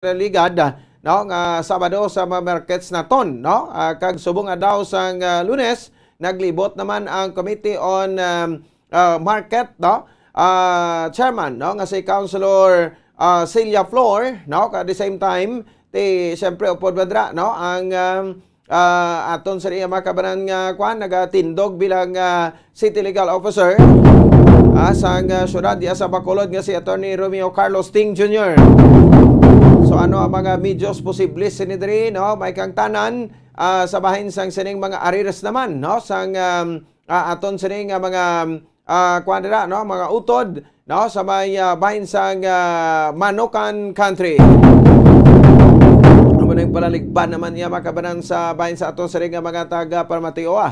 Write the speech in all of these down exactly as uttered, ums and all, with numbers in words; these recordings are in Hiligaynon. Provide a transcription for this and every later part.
Ligad, ah, no, nga Sabado sa mga markets naton, no? Ah, kag subong adlaw sang, ah, Lunes, naglibot naman ang Committee on, um, ah, Market, no? Ah, chairman, no, nga si Councilor, ah, Celia Flor, no? At the same time, ti, siyempre, upod man dira, no, ang, um, ah, aton sa iya mga kabanan nga, kwan, nagatindog bilang, ah, City Legal Officer, ah, sang, ah, syudad diya sa Bacolod nga si Attorney Romeo Carlos Ting Junior. So, ano ang mga medios posibles sini diri, no? May kang tanan, ah, sa bahin sang sining mga arrears naman, no? Sang, um, ah, aton sini nga mga, ah, kuwan dira, no? Mga utod, no? Sa may, ah, bahin sang, ah, Manukan Country. Amo nang palaligban naman niya, mga kabanan, sa bahin sa aton sini nga mga taga Paramatiwa.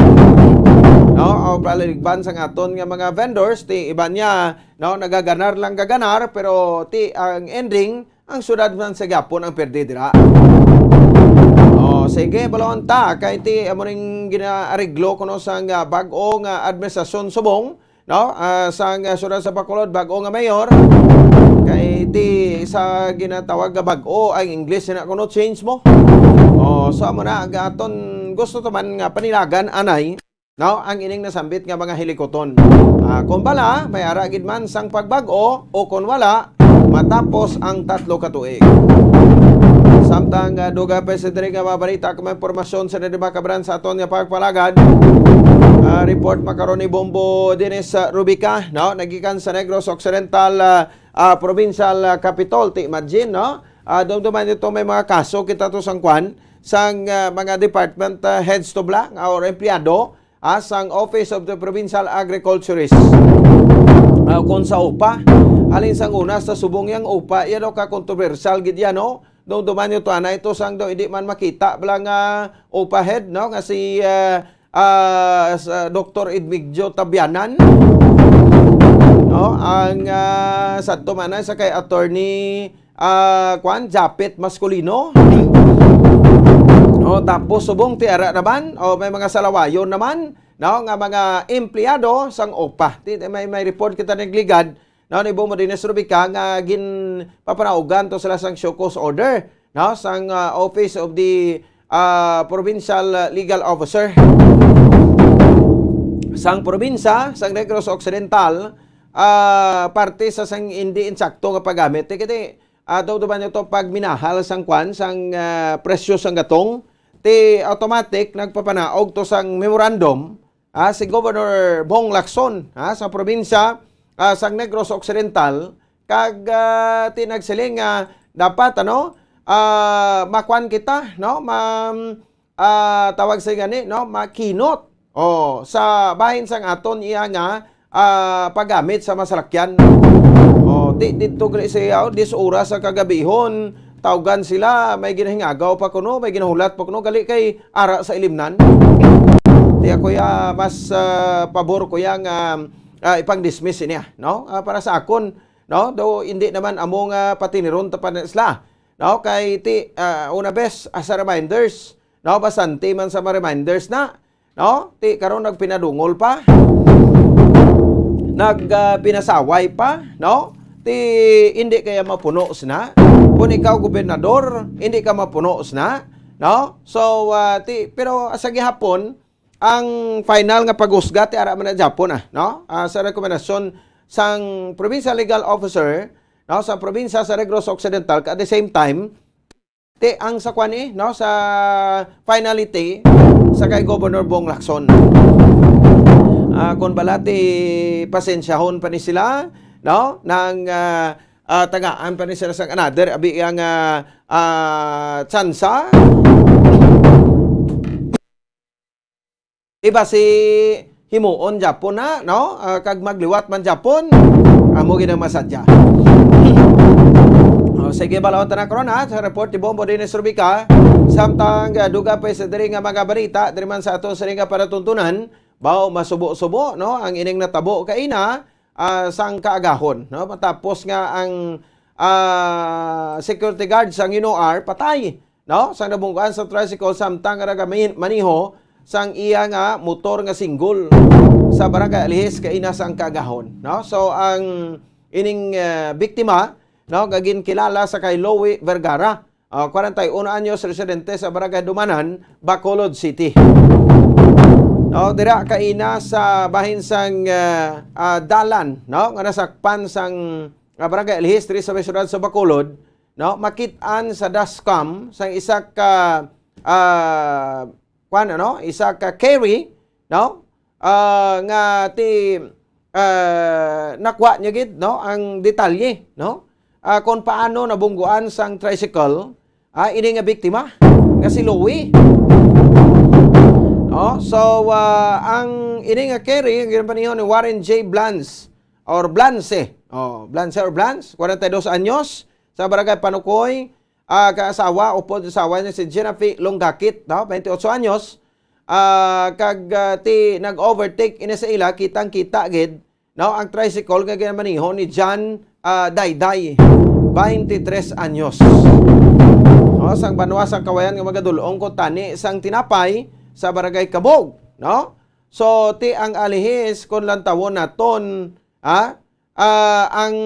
No? O palaligban sang aton nga mga vendors, ti iban niya, no? Nagaganar lang gaganar, pero ti ang ending, ang syudad man sa gyapon ang perde dira. O, sige, balon ta, kay ti amo ning ginaareglo kuno sang, ah, bag-o nga administrasyon subong, no? Ah, sang, ah, syudad sa Bacolod, bag-o nga mayor. Kay ti sa ginatawag nga bag-o, ang English na kuno, change mo. O, so amo na, ang aton gusto to man nga panilagan, anay, no? Ang ining nasambit nga mga hilikuton. Ah, kung bala, may ara gid man sang pagbag-o, o kung wala, matapos ang tatlo ka tuig. Samtang, ah, duga pa sa diri nga mga balita, kung may impormasyon sa nadi mga kabanan sa aton nga pagpalagad, ah, report makaron ni Bombo Dennis, ah, Rubica, no? Nagikan sa Negros Occidental, ah, ah, Provincial, ah, Capitol. Ti, imagine, no? Ah, dumduman nyo to, may mga kaso kita to sang kwan, sang, ah, mga department, ah, heads to bla, nga or empleyado, ah, sang Office of the Provincial Agriculturist. Ah, kung sa upa, halin sang una sa subong yang upa, yan daw ka kontrobersyal gid yan, no? Dumduman nyo to, anay, ito sang daw, hindi man makita bala nga upa head, no? Nga si, ah, ah, sa Doktor Edmigdio Tabianan, no? Ang, ah, sadto man na sa kay Attorney, ah, kwan, Japet Masculino. No, tapos subong ti ara naman, o may mga salawayon naman, no, nga mga empleyado sang upa. Ti, may, may report kita nagligad, no, ni Bombo Dennis Rubica nga ginpapanaugan to sila sang show cause order, no, sang, ah, Office of the, ah, Provincial Legal Officer. Sang probinsya sang Negros Occidental, ah, parte sa sang hindi insakto nga paggamit. Ti, kiti, ato to ba nyo to pagminahal sang kwan, sang, ah, presyo sang gatong? Ti automatic nagpapanaog to sang memorandum, ah, si Governor Bong Lacson, ah, sa probinsya, ah, sang Negros Occidental, kag, ah, ti nagsiling nga dapat, ano, ah, makuan kita, no? Ma-, ah, tawag sa gani, no? Makinot. Oh, sa bahin sang aton iya nga, ah, paggamit sa masalakyan. Oh, ti didto gali siya, oh, dis oras sa kagabihon, tawgan sila, may ginahingagaw pa kuno, may ginahulat pa kuno, gali kay ara sa ilimnan. Di ako ya, mas, ah, pabor ko yang, ah, ah, ipang-dismiss niya, no? Ah, para sa akon, no? Do hindi naman amo nga patiniron ta pa na sila, no? Kay ti, ah, una bes, as a reminders, no? Bastante man sa mga reminders na, no? Ti karon nagpinadungol pa. Nag, ah, pinasaway pa, no? Ti hindi kaya mapuno sina. Kung ikaw gobernador, hindi ka mapuno sina, no? So, ah, ti, pero sa gihapon, ang final nga paghusga ti ara man na Japon, ah, no? Ah, sa rekomendasyon sang Provincial Legal Officer, no, sa probinsya sa Negros Occidental, at the same time, ti ang sa kwan, eh, no, sa finality sa kay Governor Bong Lacson. Ah, kung bala ti pasensyahon pa ni sila, no, nang, ah, ah, tagaan pa ni sila sang another abi ang, ah, ah, tsansa. Iba si himuon Japon na, no? Ah, kag magliwat man Japon, amo gid ang masadya. Oh, sige, balawon ta na karon, ha, sa report ni Bombo Dennis Rubica. Samtang, ah, duga pa sa diri nga mga balita, diri man sa ato sa nga panatuntunan, bao masubo-subo, no? Ang ining natabo kaina, ah, sang kaagahon, no? Matapos nga ang, ah, security guard sang N O R patay, no? Sang nabungkuan sa tricycle samtang nagamain-, maniho sang iya nga motor nga single sa Barangay Alihis kaina sang kaagahon, no? So, ang ining, ah, biktima no, nga ginkilala sa kay Louie Vergara. Ah, kwarenta y uno anyos, residente sa Barangay Dumanan, Bacolod City. No, dira kaina sa bahin sang, ah, ah, dalan, no, nga nasakpan sang, ah, Barangay Alhis diri sa may siyudad sa Bacolod, no, makit-an sa dashcam sang isa ka, ah, kwan, ano, isa ka carry, no, ah, nga ti, ah, nakuha niya gid, no, ang detalye, no, ah, kung paano nabungguan sang tricycle, ah, ini nga biktima nga si Louie. No? So, ah, ang ini nga carry, ang ginpanihon ni Warren J. Blance or Blance. Oh, Blance or Blance, kwarenta y dos anyos, sa Barangay Panukoy, ah, kaasawa, upod asawa niya si Genevieve Longakit, no, twenty-eight anyos, ah, kag, ah, ti nag-overtake ini sa ila, kitang-kita gid, no, ang tricycle nga ginamaneho ni John, ah, Dayday, twenty-three anyos. No, sang banwa sang Kawayan nga magadul-ong ko tani sang tinapay sa Barangay Kabog, no? So, ti ang Alihis, kung lantawon naton, ha? Ah, ang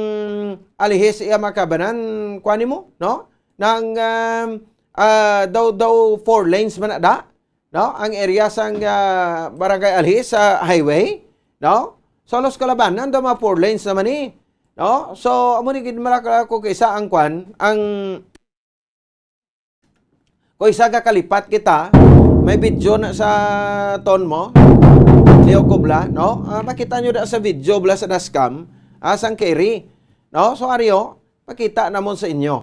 Alihis iya makabanan, kuan nimo, no? Nang, um, ah, daw, daw four lanes man na da, no? Ang area sang, ah, Barangay Alihis sa highway, no? So, halos kalabanan daw mga four lanes naman ni, no? So, amo ni gid malaka ko kaysa ang kwan, ang ko isa ka kalipat kita, may video na sa ton mo, Leo Kubla, no? Ah, makita nyo da sa video bla sa dashcam, ah, sang carry, no? So, aryo, pakita namon sa inyo,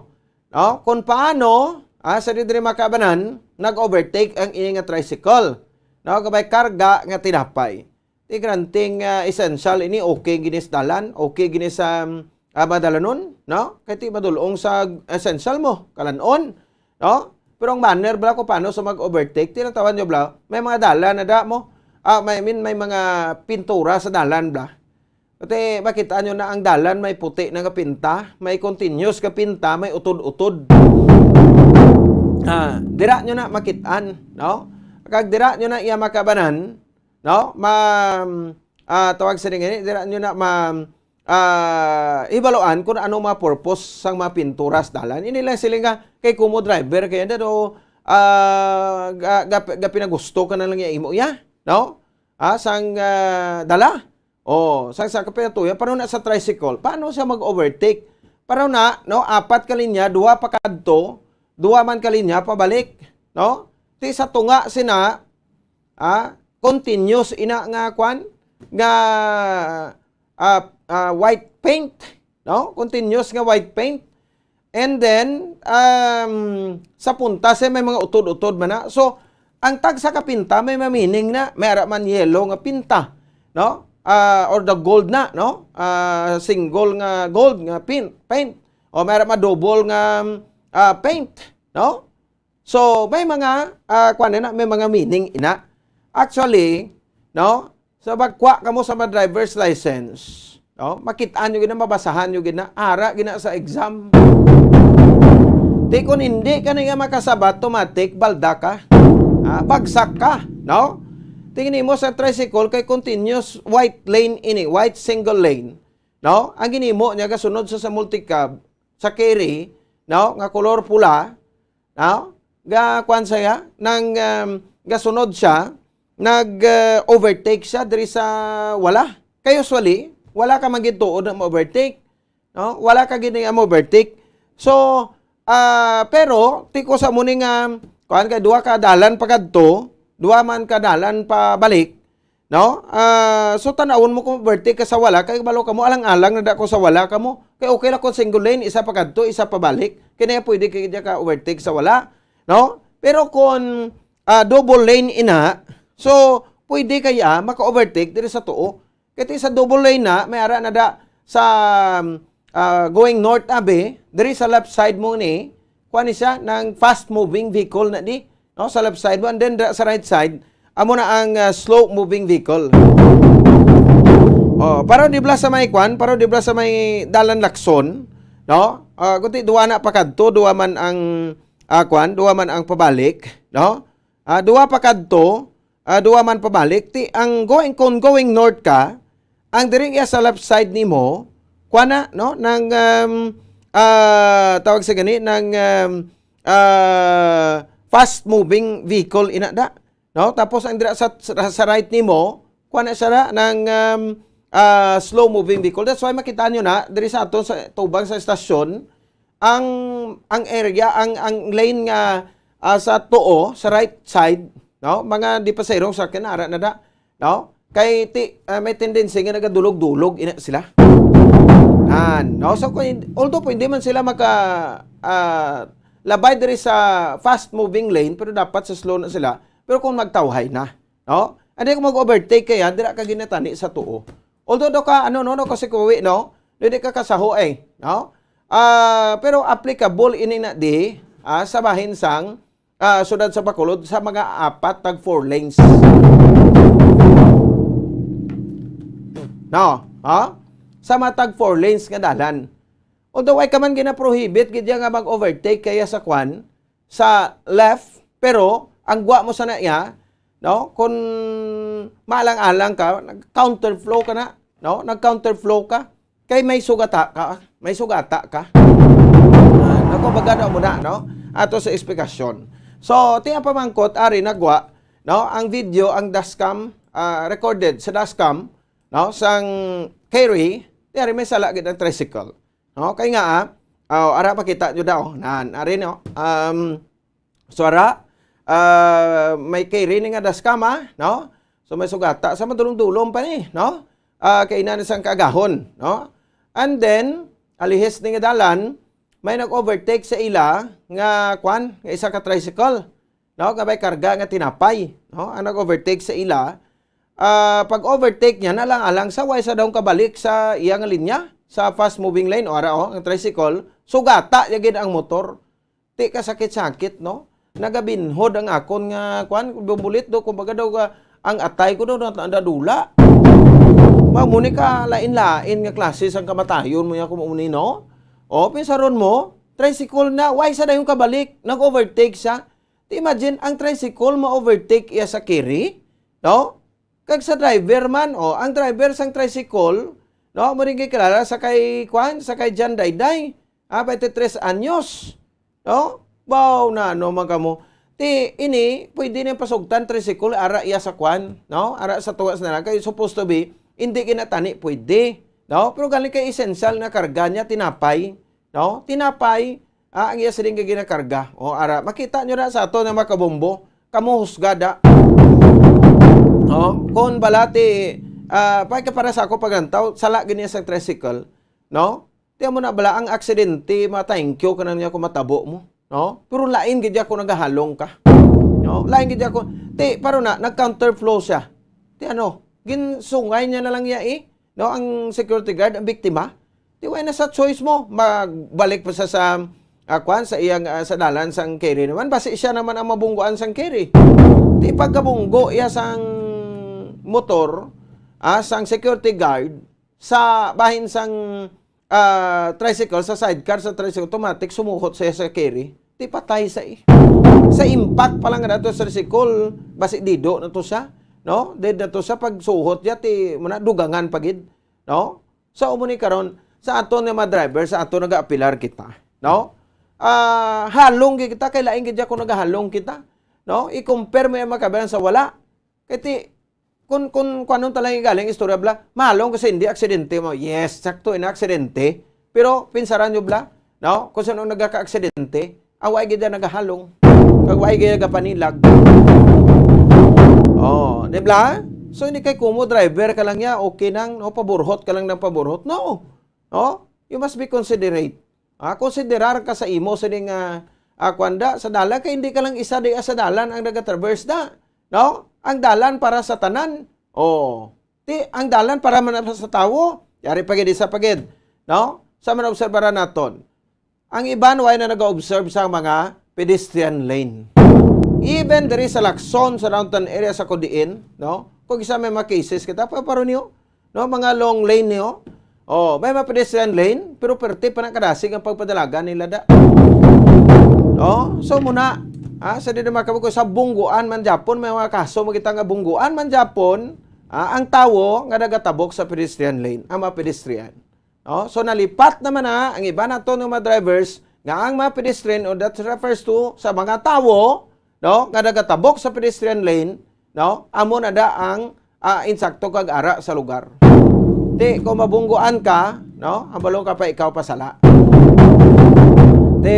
no? Kung paano, ah, sa diri makabanan, nag-overtake ang ini nga tricycle, no? Kabay karga nga tinapay. Ti granting, ah, essential ini, okay gini sa dalan, okay gini sa, ah, madalanon, no? Kay ti madulong sa essential mo, kalanon, no? Pero ang manner bala ko paano sa mag-overtake, tinatawan nyo bala, may mga dalan na da mo. Ah, may, I mean, may mga pintura sa dalan bala. Kasi makita nyo na ang dalan may puti na nga pinta, may continuous ka pinta, may utod-utod. Ah, dira nyo na makitaan, no? Kag dira nyo na iya makabanan, no? Ma, ah, tawag sa ning ini, dira nyo na ma, ah, hibaluan kung ano mga purpose sang mga pintura sa dalan. Ini lang sila nga kay kumo driver kaya na do, ah, ga, ga, ga pinagusto ka na lang iya imo iya, no? Ah, sang, ah, dala. Oh, sang sa kapinatuya, paano na sa tricycle? Paano siya mag-overtake? Paano na, no? Apat ka linya, duha pa kadto, duha man ka linya pabalik, no? Ti sa tunga sina, ah, continuous ina nga kwan nga, ah, ah, white paint, no? Continuous nga white paint. And then, um, sa punta siya may mga utod-utod man na. So, ang tagsa ka pinta may mamining na, may ara man yellow nga pinta, no? Ah, or the gold na, no? Ah, single nga gold nga pin-, paint. O may ara man double nga, ah, paint, no? So, may mga, ah, kuwan na, may mga meaning ina. Actually, no? So, magkuha kamo sa mga driver's license, no? Makitaan nyo gid na, mabasahan nyo gid na, ara gid na sa exam. Di kung hindi ka na nga makasabat, automatic, balda ka. Ah, bagsak ka, no? Tingin mo sa tricycle kay continuous white lane ini, white single lane, no? Ang ginimo niya, gasunod sa, sa multicab, sa carry, no? Nga kolor pula, no? Ga, kuwan siya, nang, um, gasunod siya, nag, uh, overtake siya diri sa wala. Kay usually, wala ka man gid tuod na ma-overtake, no? Wala ka gid nga ma-overtake. So, ah, pero, tiko sa mo ni nga, kuwan kay duha ka dalan pa kadto, duha man ka dalan pa balik, no? Ah, so, tan-awon mo kung overtake ka sa wala, kay balo ka mo, alang-alang na da ko sa wala ka mo. Kay okay lang kung single lane, isa pa kadto, isa pa balik. Kaya pwede ka, ka overtake sa wala, no? Pero kung, ah, double lane ina, so, pwede kaya maka-overtake diri sa tuo. Kay ti sa double lane na, may ara na da sa, ah, going north, abi, diri sa left side mo ni, kuha ni siya, ng fast moving vehicle na di, no? Sa left side mo, and then da-, sa right side, amo na ang, ah, slow moving vehicle. Oh, pero di bala sa may kwan, pero di bala sa may dalan Lacson, no? Ah, kundi duwa na pa kadto, duwa man ang, ah, kwan, duwa man ang pabalik, no? Ah, duwa pa kadto, ah, duwa man pabalik. Ti, ang going, kung going north ka, ang diri iya sa left side nimo, kuha na, no? Nang, um, ah, tawag sa gani, ng, um, ah, fast-moving vehicle ina da, no? Tapos ang dira sa, sa, sa right nimo, kuha na siya na ng, um, ah, slow-moving vehicle. That's why makita nyo na, diri sa ato, sa tubang sa estasyon, ang, ang area, ang, ang lane nga, ah, sa tuo, sa right side, no? Mga di pasahero sa akin, ara na da, no? Kay ti, ah, may tendency nga nagadulog-dulog ina sila. An, no? So, kung, although pwede man sila maka, ah, labay diri sa fast-moving lane, pero dapat sa slow na sila. Pero kung magtawhay na, no? Hindi ko mag-overtake kaya, dira ka ginatani sa tuo. Although do ka, ano, no, no, kasi kuwi, no? Hindi ka kasaho eh, no? Ah, pero applicable ini na di, ah, sa bahin sang, ah, siyudad sa Bacolod sa mga apat tag four lanes. No? Ha? Sa mga tag four lanes nga dalan. Although ay ka man ginaprohibit gid ya nga mag-overtake kaya sa kwan, sa left, pero ang gwa mo sana iya, no? Kung maalang-alang ka, nag-counterflow ka na, no? Nag-counterflow ka. Kay may sugata ka, may sugata ka. Ah, nako, baga daw mo na, no? Ato sa esplikasyon. So, ti ang pamangkot, ari nagwa, no? Ang video, ang dashcam, ah, recorded sa dashcam, no? Sang Kerry, ti ari may sala gid ang tricycle. No? Kay nga, ah, oh, ara, makita nyo daw. Nan, ari, no? Um, so, ara, ah, may Kerry ni nga dashcam, ah, no? So, may sugata sa madulong-dulong pa ni, no? Ah, kay ina na sang kaagahon, no? And then, alihis ni nga dalan, may nag-overtake sa ila nga, kwan, nga isa ka tricycle, no? Nga may karga nga tinapay, no? Ang nag-overtake sa ila, ah, pag-overtake niya, nalang-alang sa way sa daw kabalik sa iya nga linya, sa fast-moving lane, o ara, oh, ang tricycle, sugata niya gid ang motor. Ti kasakit-sakit, no? Nagabinhod ang akon nga, kwan, bumulit do, kumbaga daw, ah, ang atay ko daw, nat-, nadula. Mao ni ka lain-lain nga klase sang kamatayon mo niya kung mao ni, no? O, pinsaron mo, tricycle na, way sa dayon kabalik, nag-overtake siya. Ti imagine, ang tricycle ma-overtake iya sa Kerry, no? Kag sa driver man, o, ang driver sang tricycle, no, mo rin kilala sa kay, kwan, sa kay John Dayday, ah, twenty-three anyos, no? Baw na, no, man kamo. Ti, ini, pwede na pasugtan tricycle, ara iya sa kwan, no? Ara sa tuwa sa nalang. Kay supposed to be, hindi ginatani pwede, no? Pero galing kay essential na karga niya, tinapay, no? Tinapay, ah, ang iya siling nga ginakarga. O, ara, makita nyo na sa ato na makabombo. Kamo husgada. No? Kung balati, ah, pa, para sa ako paglantaw, sala gini sa tricycle, no? Tiyan mo na bala ang aksidente, ma-thank you ka na niya kung matabo mo, no? Pero lain gid ako nagahalong ka. No? Lain gid ako. Ti, paro na, nag-counterflow siya. Ti ano, ginsungay niya na lang niya eh. No, ang security guard, ang biktima, di wala na sa choice mo. Magbalik pa sa, sa, ah, kwan, sa iyang, ah, sa dalan sang Kerry naman. Basi siya naman ang mabunggoan sang Kerry. Di pagkabunggo iya sang motor, ah, sang security guard, sa bahin sang, ah, tricycle, sa sidecar sa tricycle, automatic, sumuhot siya sa Kerry. Ti patay sa i-, sa impact pa lang na to sa tricycle, basi dido na to siya, no? Dead na to siya pag suhot niya, ti, muna, dugangan pa gid, no? So, amo ni karon, sa ato nga mga driver, sa ato nagaapilar kita, no? Ah, halong gid kita, kay lain gid ako nagahalong kita, no? I-compare mo yung mga kabayan sa wala. Kay ti, kung, kung, kung anong talaga galing istorya, bla, malong kasi hindi aksidente mo. Yes, sakto, ina aksidente. Pero, pinsaran nyo, bla, no? Kung sino nagaka-aksidente, away gid na nagahalong. Kag way gid nagapanilag. Oh, di bla? So, hindi kay kumo driver ka lang niya, okay nang, no? Paburhot ka lang ng paburhot. No. No? You must be considerate. Ah, konsiderar ka sa imo sining, ah, ah, kwanda, sa dalan, kay hindi ka lang isa di sa dalan ang nagatraverse da, no? Ang dalan para sa tanan. Oh. Ti, ang dalan para man sa tawo. Yari pa gid, isa pa gid, no? Sa man obserbaran naton. Ang iban, way na nag-observe sa mga pedestrian lane. Even diri sa Lacson, sa downtown area sa Kudiin, no? Kung isa may mga cases kita, pa-, paro niyo, no? Mga long lane niyo. Oh, may mga pedestrian lane, pero perti pa na kadasig ang pagpadalagan nila da. No? So muna, ah, sa di naman kamo ko sa bungguan man Japon, may mga kaso mo kita nga bungguan man Japon, ah, ang tawo nga nagatabok sa pedestrian lane, ang mga pedestrian. Oh, so nalipat naman na ang iba nato nga mga drivers nga ang mga pedestrian, o that refers to sa mga tawo, no, nga nagatabok sa pedestrian lane, no, amo na da ang, ah, insakto kag ara sa lugar. Ti, kung mabungguan ka, no, hambalo ka pa ikaw pa sala. Ti,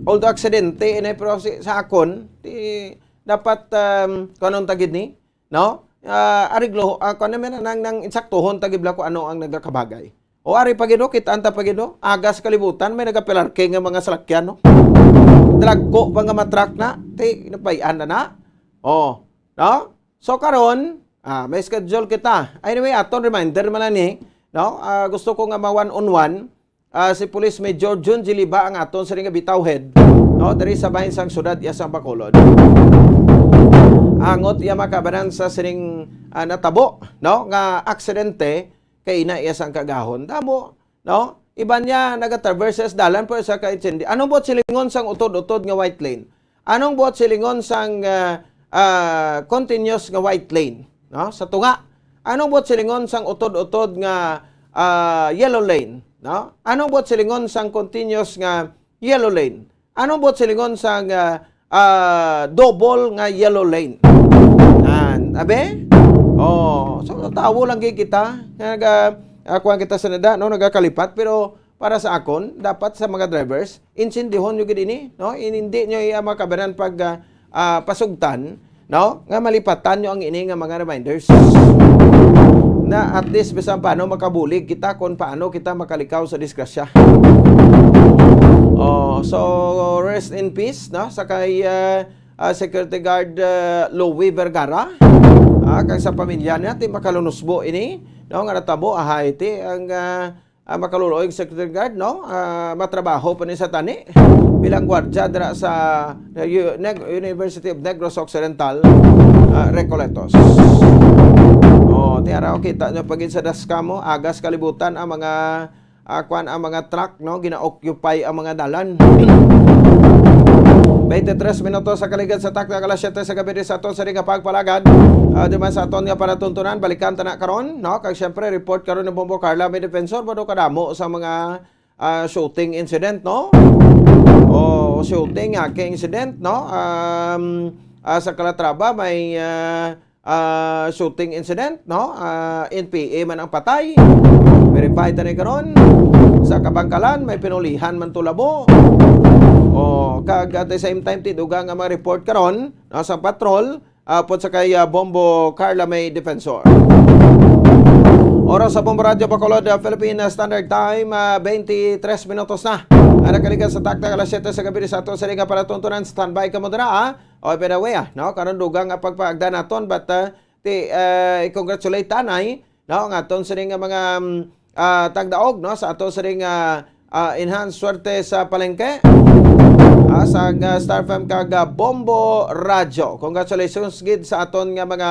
although aksidente ini, pero si, sa akon, ti, dapat, um, kung anong tagid ni, no? Ah, ariglo, ah, kung ano man nang, nang insaktuhon, tagibla ko ano ang nagakabagay. O ari pa gid, no? Kitaan ta pa gid, no? Agas kalibutan, may nagapilarke nga mga salakyan, no? Dalagko pa nga matrak na, ti, napayan na na. Oh, no? So, karon, ah, may schedule kita. Anyway, aton reminder man lang ni, no? Ah, gusto ko nga ma-one on one, ah, si Police Major Jun G. Liba ang aton sining nga bitaw head, no, diri sa bahin sang syudad iya sang Bacolod. Angot iya makabanan sa sining, ah, natabo, no, nga aksidente kay ina iya sang kagahon. Damo, no? Iban niya nagatraverse sa dalan, pero sa ka-intindi. Anong buot silingon sang utod-utod nga white lane? Anong buot silingon sang, ah, ah, continuous nga white lane, no? Sa tunga. Anong buot silingon sang utod-utod nga, ah, yellow lane, no? Anong buot silingon sang continuous nga yellow lane? Anong buot silingon sang, ah, ah, double nga yellow lane? An, abi? Oh, so tawo lang gid kita. Naga, ah, kuwan kita sa nada, no, nagakalipat, pero para sa akon, dapat sa mga drivers, insindihon nyo gid ini, no? In-, hindi nyo iya makabanan pag, ah, ah, pasugtan, no? Nga malipatan nyo ang ini nga mga reminders. Na at least, bisan paano, makabulig kita kung paano kita makalikaw sa disgrasya. Oh, so, rest in peace, no? Sa kay, ah, ah, Security Guard, ah, Louie Vergara, ah, kag sa pamilya niya, ti makalunusbo ini, no? Nga natabo, ahay, ti, ang, ah, ah, makaluloy ang security guard, no? Ah, matrabaho pa ni sa tani bilang gwardya dira sa, uh, U-, Neg-, University of Negros Occidental, ah, Recoletos. Oh, tiara, kita nyo pagin sa daskamo, agas kalibutan ang mga, ah, kwan, ang mga truck, no? Gina-occupy ang mga dalan. Twenty-tres minutos sa kaligad sa takna, alas siyete sa gabi, sa aton sa nga pagpalagad. Ah, di man sa aton nga palatuntunan, balikan ta na karon, no? Kag siyempre, report karon ni Bombo Carla, may defensor, ba daw kadamo sa mga, ah, shooting incident, no? O shooting, hacking incident, no? Um, ah, sa Calatrava, may, ah, ah, shooting incident, no? Ah, N P A man ang patay. Verify ta ni karon. Sa Kabangkalan, may pinulihan man tulabo. O, kag at the same time, tidugang nga mga report karon, no, sa patrol, ah, pud sa kay, ah, Bombo Carla May Defensor. Oras sa Bombo Radyo Bacolod, ah, Philippine Standard Time, ah, twenty-three minutos na. Ang nakalikan sa taktak alas siyete sa gabi sa ato sa nga palatuntunan, standby ka mo dira, ah. O, by the way, ah, no? Karon dugang nga pagpaagda naton, but, ah, ti, ah, i-congratulate tanay, no? Ang aton sining nga mga, mm, ah, tagdaog, no? Sa ato sining, ah, ah, enhanced swerte sa palengke. Ah, sa, ah, Star F M kag, ah, Bombo Radyo. Congratulations gid sa aton nga mga,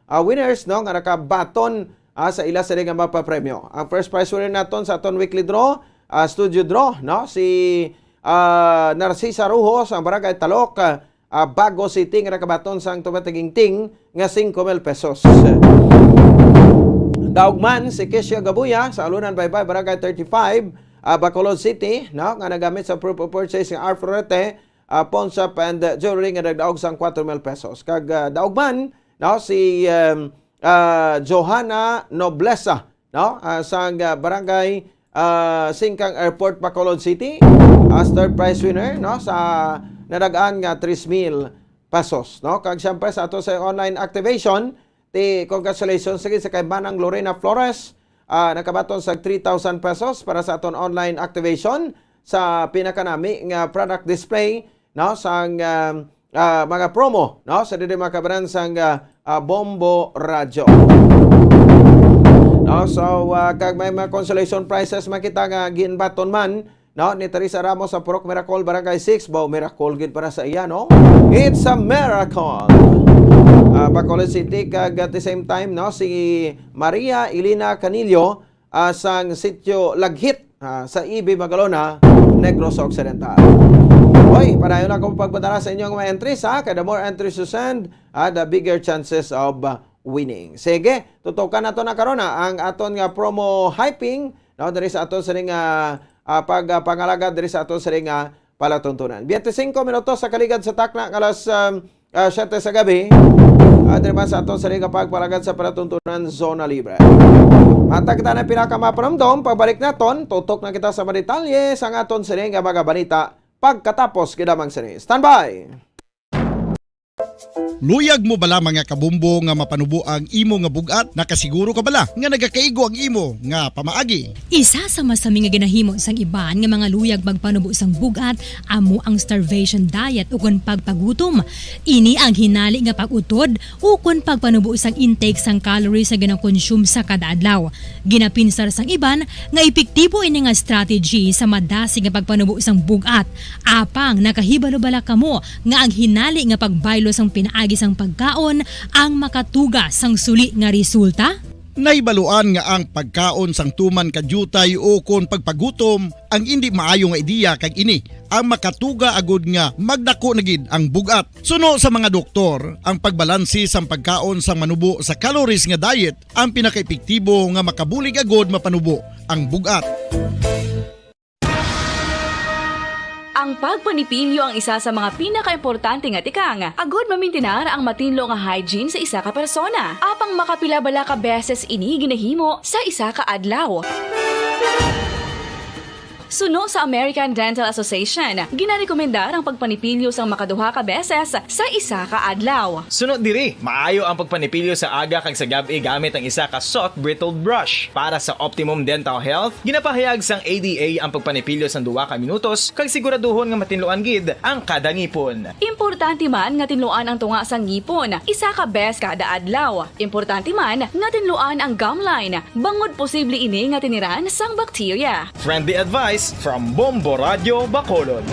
ah, winners, no? Nga nakabaton, ah, sa ila sining nga mapapremyo. Ang first prize winner naton sa aton weekly draw, ah, studio draw, no? Si, ah, Narcisa Rujos, ang Barangay Talok, ah, ah, Bago City nga nakabaton sang tumatagingting nga singko mil pesos. Daog man si Kesia Gabuya sa Alunan Baybay, Barangay thirty-five, ah, Bacolod City, no, nga nagamit sa proof of purchase nga R Florete, ah, pawn shop and, ah, jewelry nga nagdaog sang kwatro mil pesos. Kag, ah, daog man, no, si, um, ah, Johanna Noblesa, no? Ah, sang, ah, Barangay, ah, Singkang Airport, Bacolod City, as third prize winner, no? Sa nadag-an nga tres mil pesos, no? Kag siyempre sa ato sa online activation, ti congratulations lagi sa kay Manang Lorena Flores, ah, nakabaton sa three thousand pesos para sa aton online activation sa pinakanami nga product display, no, sang, ah, ah, mga promo, no, sa diri mga kabanan sang, ah, ah, Bombo Radyo. No, so, ah, kag may mga consolation prizes man kita nga ginbaton man, no, ni Teresa Ramos sa Purok Miracle, Barangay six. Wow, miracle gid para sa iya, no? It's a miracle. Ah, Bacolod City, kag at the same time, no, si Maria Elena Canillo, ah, sang Sitio Laghit, ah, sa E B Magalona, Negros Occidental. Hoy, padayon ako pagpadala sa inyong mga entries, ha? Kay the more entries you send, ah, the bigger chances of, ah, winning. Sige, tutukan nato na karon, ha, ang aton nga promo hyping no, diri sa aton sining, ah, ah, pag, ah, pangalagad diri sa aton sining, ah, palatuntunan. Biyente singko minutos sa kaligad sa takna nga alas, um, ah, siyete sa gabi. Ah, diri man sa aton sining nga pagpalagad sa palatuntunan, Zona Libre. Matag kita na pinakamapanumdom, pagbalik naton, tutok na kita sa mga detalye sa aton sining nga mga balita pagkatapos gid lamang sini. Standby! Luyag mo bala, mga kabombo, nga mapanubo ang imo nga bug-at? Nakasiguro ka bala nga nagakaigo ang imo nga pamaagi? Isa sa masami nga ginahimo sang iban nga mga luyag magpanubo sang bug-at amo ang starvation diet ukon pagpagutom. Ini ang hinali nga pag-utod ukon pagpanubo sang intake sang calories nga ginakonsume sa kada adlaw. Ginapinsar sang iban nga epektibo ini nga strategy sa madasig nga pagpanubo sang bug-at. Apang nakahibalo bala kamo nga ang hinali nga pagbaylo sang pinaagi sang pagkaon ang makatuga sang suli nga resulta? Nahibaluan nga ang pagkaon sang tuman ka diutay ukon pagpagutom ang indi maayo nga ideya, kag ini ang makatuga agud nga magdako na gid ang bug-at. Suno sa mga doktor, ang pagbalanse sang pagkaon sang manubo sa calories nga diet ang pinakaepektibo nga makabulig agud mapanubo ang bug-at. Ang pagpanipilyo ang isa sa mga pinakaimportante nga tikang agud mamintinar ang matinlo nga hygiene sa isa ka persona. Apang makapila bala ka beses ini ginahimo sa isa ka adlaw? Suno sa American Dental Association, ginarekomendar ang pagpanipilyo sang makaduha ka beses sa isa ka adlaw. Suno diri, maayo ang pagpanipilyo sa aga kag sa gab-i gamit ang isa ka soft bristled brush. Para sa optimum dental health, ginapahayag sang A D A ang pagpanipilyo sang duha ka minutos kag siguraduhon nga matinluan gid ang kada ngipon. Importante man nga tinluan ang tunga sang ngipon isa ka bes kada adlaw. Importante man nga tinluan ang gum line, bangod posible ini nga tiniran sang bakterya. Friendly advice from Bombo Radio Bacolod.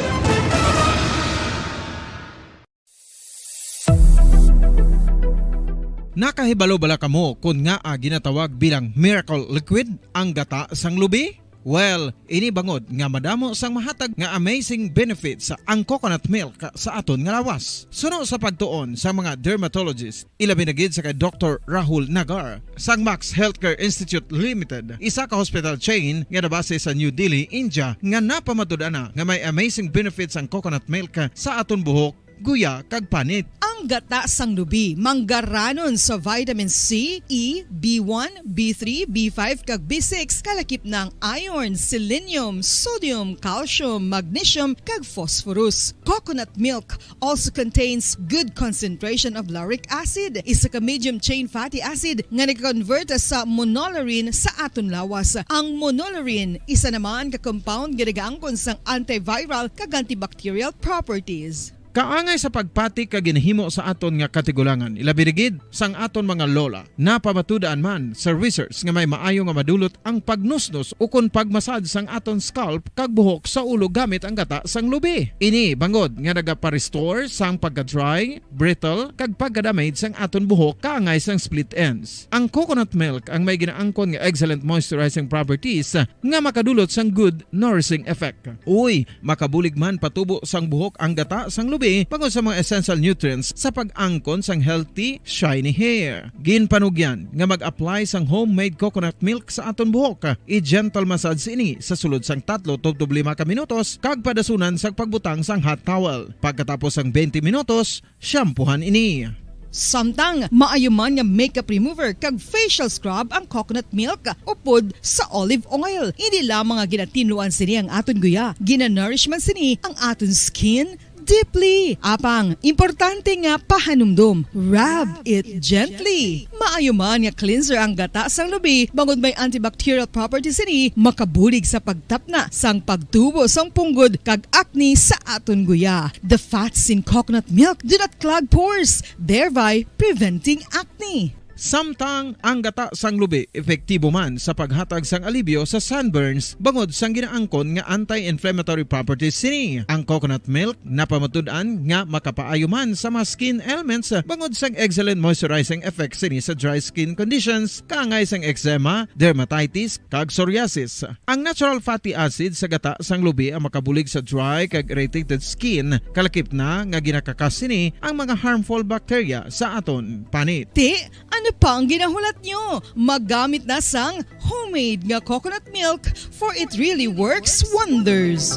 Nakahibalo bala kamo kon ngaa ginatawag bilang miracle liquid ang gata sang lubi? Well, ini bangod nga madamo sang mahatag nga amazing benefits ang coconut milk sa aton nga lawas. Suno sa pagtuon sa mga dermatologist, ilabi na gid sa kay Doktor Rahul Nagar sang Max Healthcare Institute Limited, isa ka hospital chain nga nabase sa New Delhi, India, nga napamatud-an na nga may amazing benefits ang coconut milk sa aton buhok, guya, kag panit. Ang gata sang lubi manggaranon sa vitamin C, E, B one, B three, B five, kag B six, kalakip na ang iron, selenium, sodium, calcium, magnesium, kag phosphorus. Coconut milk also contains good concentration of lauric acid, isa ka medium chain fatty acid nga nag-convert sa monolaurin sa aton lawas. Ang monolaurin isa naman ka compound nga nagaangkon sang antiviral kag antibacterial properties. Kaangay sa pagpati kag ginahimo sa aton nga katigulangan, ilabi na gid sang aton mga lola. Napamatud-an man sa research nga may maayo nga madulot ang pagnusnos ukon pagmasad sang aton scalp kag buhok sa ulo gamit ang gata sang lubi. Ini bangod nga nagapa-restore sang pagka-dry, brittle, kag pagka-damage sang aton buhok kaangay sang split ends. Ang coconut milk ang may ginaangkon nga excellent moisturizing properties nga makadulot sang good nourishing effect. Uy, makabulig man patubo sang buhok ang gata sang lubi bangod sa mga essential nutrients sa pag-angkon sang healthy, shiny hair. Ginpanugyan nga mag-apply sang homemade coconut milk sa aton buhok. I-gentle massage ini sa sulod sang tatlo tubtob lima ka minutos kag padasunan sang pagbutang sang hot towel. Pagkatapos sang twenty minutos, shampoohan ini. Samtang maayo man nga makeup remover kag facial scrub ang coconut milk upod sa olive oil. Hindi lamang nga ginatinluan sini ang aton guya, ginanourish man sini ang aton skin deeply. Apang importante nga pahanumdom, rub it gently. Maayo man nga cleanser ang gata sang lubi, bangod may antibacterial properties sini, makabulig sa pagtapna sang pagtubo sang punggod kag acne sa aton guya. The fats in coconut milk do not clog pores, thereby preventing acne. Samtang ang gata sang lubi epektibo man sa paghatag sang alibyo sa sunburns bangod sang ginaangkon nga anti-inflammatory properties sini. Ang coconut milk napamatud-an nga makapaayo man sa mga skin ailments bangod sang excellent moisturizing effect sini sa dry skin conditions, kaangay sang eczema, dermatitis, kag psoriasis. Ang natural fatty acid sa gata sang lubi ang makabulig sa dry kag irritated skin, kalakip na nga ginakakas sini ang mga harmful bacteria sa aton panit. Ti, ano Pang ginahulat nyo, maggamit na sang homemade nga coconut milk, for it really works wonders.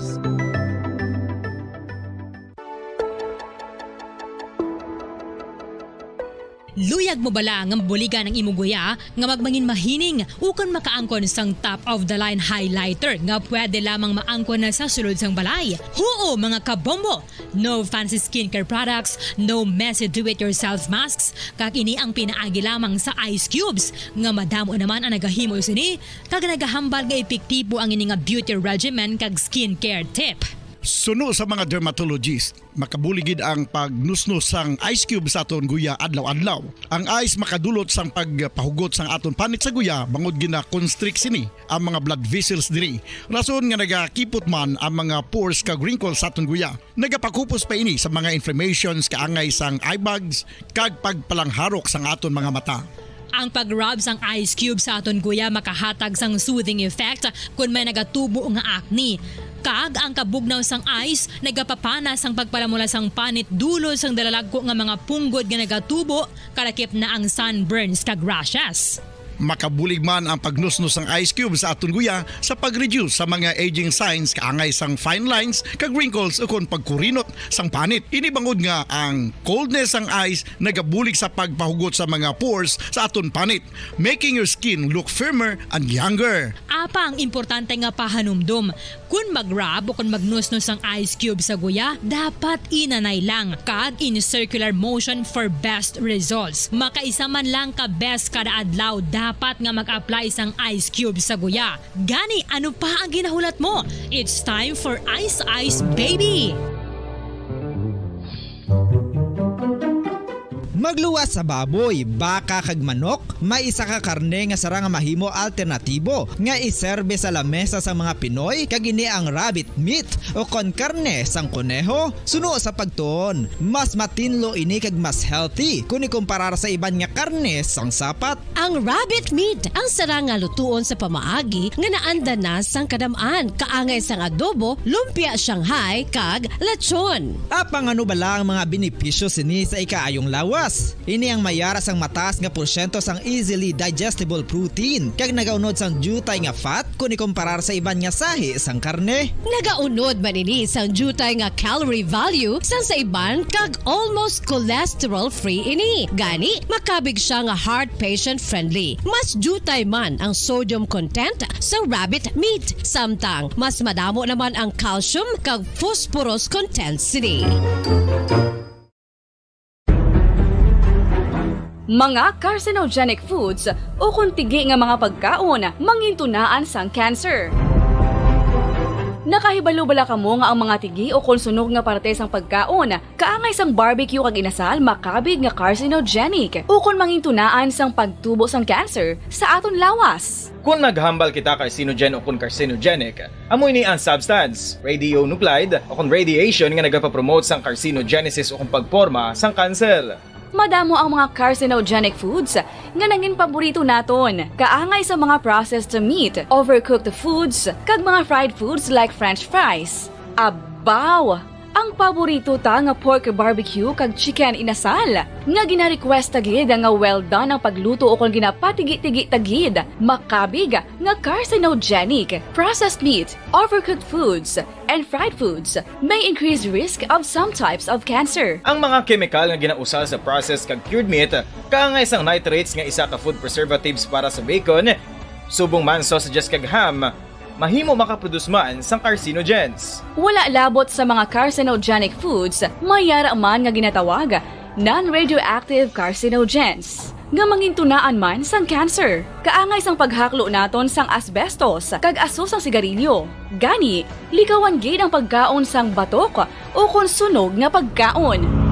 Luyag mo bala nga mabuligan ang imo guya nga magmangin mahining ukon makaangkon sang top of the line highlighter nga pwede lamang maangkon na sa sulod sang balay? Huo, mga kabombo! No fancy skincare products, no messy do-it-yourself masks, kag ini ang pinaagi lamang sa ice cubes, nga madamo naman ang nagahimo sini, kag nagahambal nga epektibo ang ini nga beauty regimen kag skincare tip. Suno sa mga dermatologist, makabulig gid ang pagnusnos sang ice cube sa aton guya adlaw-adlaw. Ang ice makadulot sang pagpahugot sang aton panit sa guya, bangod gina-constrict sini ang mga blood vessels diri, rason nga nagakipot man ang mga pores kag wrinkles sa aton guya. Nagapakupos pa ini sa mga inflammations, kaangay sang eye bags, kag pagpalangharok sang aton mga mata. Ang pag-rub sang ice cube sa aton guya makahatag sang soothing effect kon may nagatubo nga acne. Kag ang kabugnaw sang ice nagapapana sang pagpalamula sang panit dulot sang dalalagko nga mga punggod nga nagatubo, kalakip na ang sunburns kag rashes. Makabulig man ang pagnusnos sang ice cube sa aton guya sa pag-reduce sa mga aging signs, kaangay sang fine lines kag wrinkles, ukon pagkurinot sang panit. Ini bangod nga ang coldness sang ice nagabulig sa pagpahugot sa mga pores sa aton panit, making your skin look firmer and younger. Apang importante nga pahanumdom, kon mag-rub o kon magnusnos ang ice cube sa guya, dapat inanay lang kag in circular motion for best results. Makaisa man lang ka beses kada adlaw dapat nga mag-apply sang ice cube sa guya. Gani, ano pa ang ginahulat mo? It's time for Ice Ice Baby! Magluwas sa baboy, baka kag manok, may isa ka karne nga sarang nga mahimo alternatibo nga iserbe sa lamesa sang mga Pinoy, kag ini ang rabbit meat o kon karne sang koneho. Suno sa pagtuon, mas matinlo ini kag mas healthy kon ikumparar sa iban nga karne sang sapat. Ang rabbit meat ang sarang nga lutuon sa pamaagi nga naanda na sang kadam-an, kaangay sang adobo, lumpia Shanghai, kag lechon. Apang ano bala ang mga benepisyo sini sa ikaayong lawas? Ini ang may ara sang mataas nga porsyento sang easily digestible protein, kag nagaunod sang diutay nga fat kon ikumparar sa iban nga sahi sang karne. Nagaunod man ini sang diutay nga calorie value sang sa iban, kag almost cholesterol-free ini. Gani, makabig sia nga heart patient-friendly. Mas diutay man ang sodium content sa rabbit meat, samtang mas madamo naman ang calcium kag phosphorus content sini. Mga carcinogenic foods ukon tigi nga mga pagkaon mangintunaan sang cancer. Nakahibalo bala kamo nga ang mga tigi ukon sunog nga parte sang pagkaon, kaangay sang barbecue kag inasal, makabig nga carcinogenic ukon mangintunaan sang pagtubo sang cancer sa aton lawas? Kon maghambal kita carcinogen ukon carcinogenic, amo ini ang substance, radionuclide, ukon radiation nga nagapapromote sang carcinogenesis ukon pagporma sang kanser. Madamo ang mga carcinogenic foods nga nangin paborito naton, kaangay sa mga processed meat, overcooked foods, kag mga fried foods like french fries. Abaw! Ang paborito ta nga pork barbecue kag chicken inasal, nga gina-request ta gid nga well done ang pagluto ukon ginapatigi-tigi ta gid, makabig nga carcinogenic. Processed meat, overcooked foods, and fried foods may increase risk of some types of cancer. Ang mga kemikal nga ginausal sa processed kag cured meat, kaangay sang nitrates nga isa ka food preservatives para sa bacon, subong man sausages kag ham, mahimo makaproduce man sang carcinogens. Wala labot sa mga carcinogenic foods, may yara man nga ginatawag non-radioactive carcinogens, nga mangintunaan man sang cancer. Kaangay sang paghaklo naton sang asbestos kag aso sang sigarilyo. Gani, likawan gid ang pagkaon sang batok ukon sunog nga pagkaon.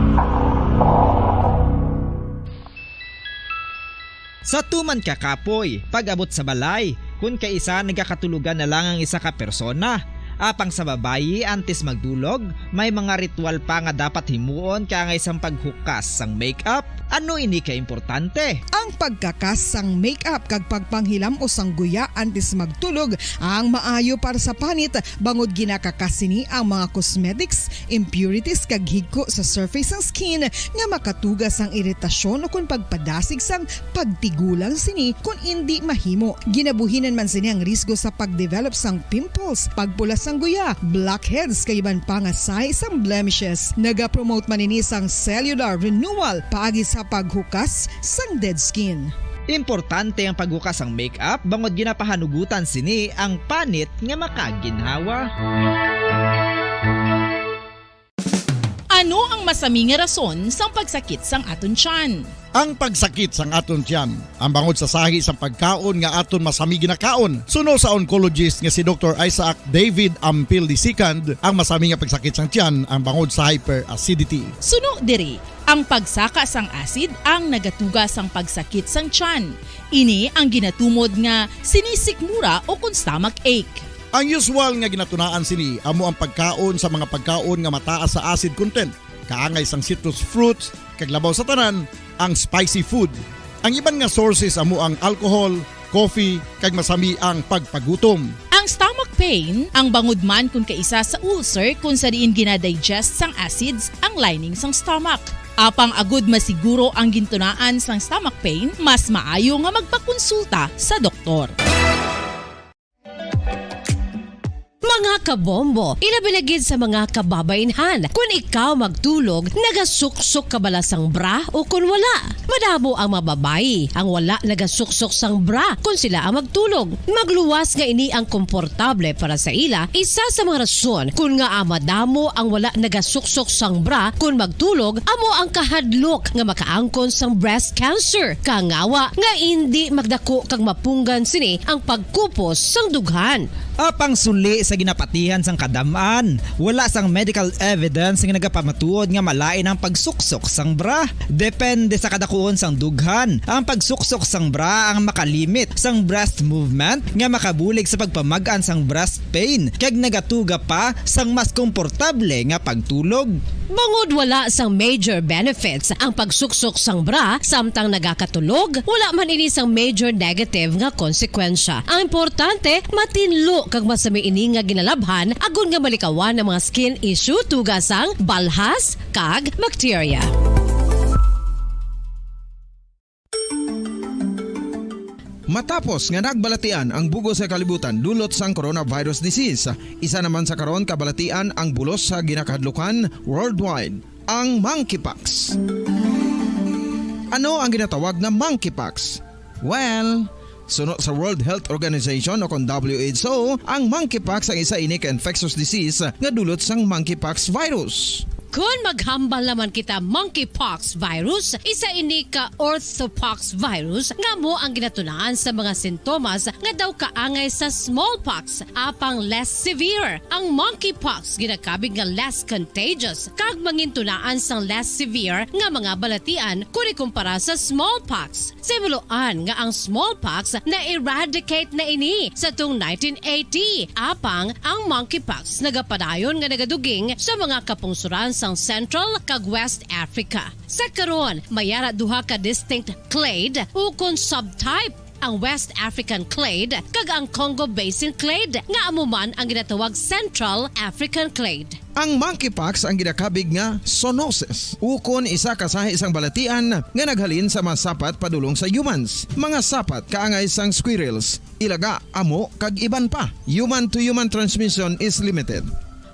Sa tuman ka kapoy, pag-abot sa balay, kun kaisa nagakatulogan na lang ang isa ka persona. Apang sa babayi, antes magdulog, may mga ritual pa nga dapat himuon kaangay sang paghukas sang makeup. Ano ini ka importante? Ang pagkakas sang makeup kag pagpanghilam-os sang guya antes magtulog ang maayo para sa panit, bangod ginakakas sini ang mga cosmetics, impurities kag higko sa surface sang skin nga makatuga sang iritasyon ukon pagpadasig sang pagtigulang sini kon indi mahimo. Ginabuhinan man sini ang risgo sa pagdevelop sang pimples, pagpula sang guya, blackheads kag iban pa nga sahi sang blemishes. Nagapromote man ini sang cellular renewal paagi sa paghukas sang dead skin. Importante ang paghukas sang makeup bangod ginapahanugutan sini ang panit nga makaginhawa. Ano ang masami nga rason sang pagsakit sang aton tiyan? Ang pagsakit sang aton tiyan, ang bangod sa sahi sang pagkaon nga aton masami ginakaon. Suno sa oncologist nga si Doktor Isaac David Ampil the second, ang masami nga pagsakit sang tiyan ang bangod sa hyperacidity. Suno diri, ang pagsaka sang acid ang nagatuga sang pagsakit sang tiyan. Ini ang ginatumod nga sinisikmura ukon stomach ache. Ang usual nga ginatunaan sini amo ang pagkaon sa mga pagkaon nga mataas sa acid content, kaangay sang citrus fruits, kag labaw sa tanan, ang spicy food. Ang iban nga sources amo ang alcohol, coffee, kag masami ang pagpagutom. Ang stomach pain, ang bangod man kon kaisa sa ulcer kon sa diin ginadigest sang acids ang lining sang stomach. Apang agud masiguro ang gintunaan sang stomach pain, mas maayo nga magpakonsulta sa doktor. Mga kabombo, ilabi na gid sa mga kababaynhan, kon ikaw magtulog, nagasuksok ka bala sang bra o kon wala? Madamo ang mga babayi ang wala nagasuksok sang bra kon sila ang magtulog. Magluwas nga ini ang komportable para sa ila, isa sa mga rason kon ngaa madamo ang wala nagasuksok sang bra kon magtulog amo ang kahadlok nga makaangkon sang breast cancer, kangawa nga indi magdako kag mapunggan sini ang pagkupos sang dughan. Apang suli sa ginapatihan sang kadam-an, wala sang medical evidence nga nagapamatuod nga malain ang pagsuksok sang bra. Depende sa kadakuon sang dughan, ang pagsuksok sang bra ang makalimit sang breast movement nga makabulig sa pagpamag-an sang breast pain kag nagatuga pa sang mas komportable nga pagtulog. Bangod wala sang major benefits ang pagsuksok sang bra samtang nagakatulog, wala man ini sang major negative nga konsekwensya. Ang importante, matinlo kag masami ini nga ginalabhan agod nga malikawan ang mga skin issue tuga sang balhas kag bakterya. Matapos nga nagbalatian ang bug-os nga kalibutan dulot sang coronavirus disease, isa naman sa karon kabalatian ang bulos sa ginakahadlukan worldwide, ang monkeypox. Ano ang ginatawag nga monkeypox? Well, suno sa World Health Organization o kon W H O, ang monkeypox ang isa ini ka infectious disease nga dulot sang monkeypox virus. Kon maghambal naman kita monkeypox virus, isa ini ka orthopox virus nga amo ang ginatunaan sa mga sintomas nga daw kaangay sa smallpox, apang less severe. Ang monkeypox ginakabig nga less contagious kag mangintunaan sang less severe nga mga balatian kon ikumpara sa smallpox. Sa himuloan nga ang smallpox na-eradicate na ini sa tung nineteen eighty, apang ang monkeypox nagapadayon nga nagaduging sa mga kapungsoran sang Central kag West Africa. Sa karon, may ara duha ka distinct clade ukon subtype, ang West African clade kag ang Congo Basin clade, nga amo man ang ginatawag Central African clade. Ang monkeypox ang ginakabig nga zoonosis, ukon isa ka sahi sang balatian nga naghalin sa mga sapat padulong sa humans, mga sapat kaangay sang squirrels, ilaga, amo, kag iban pa. Human to human transmission is limited.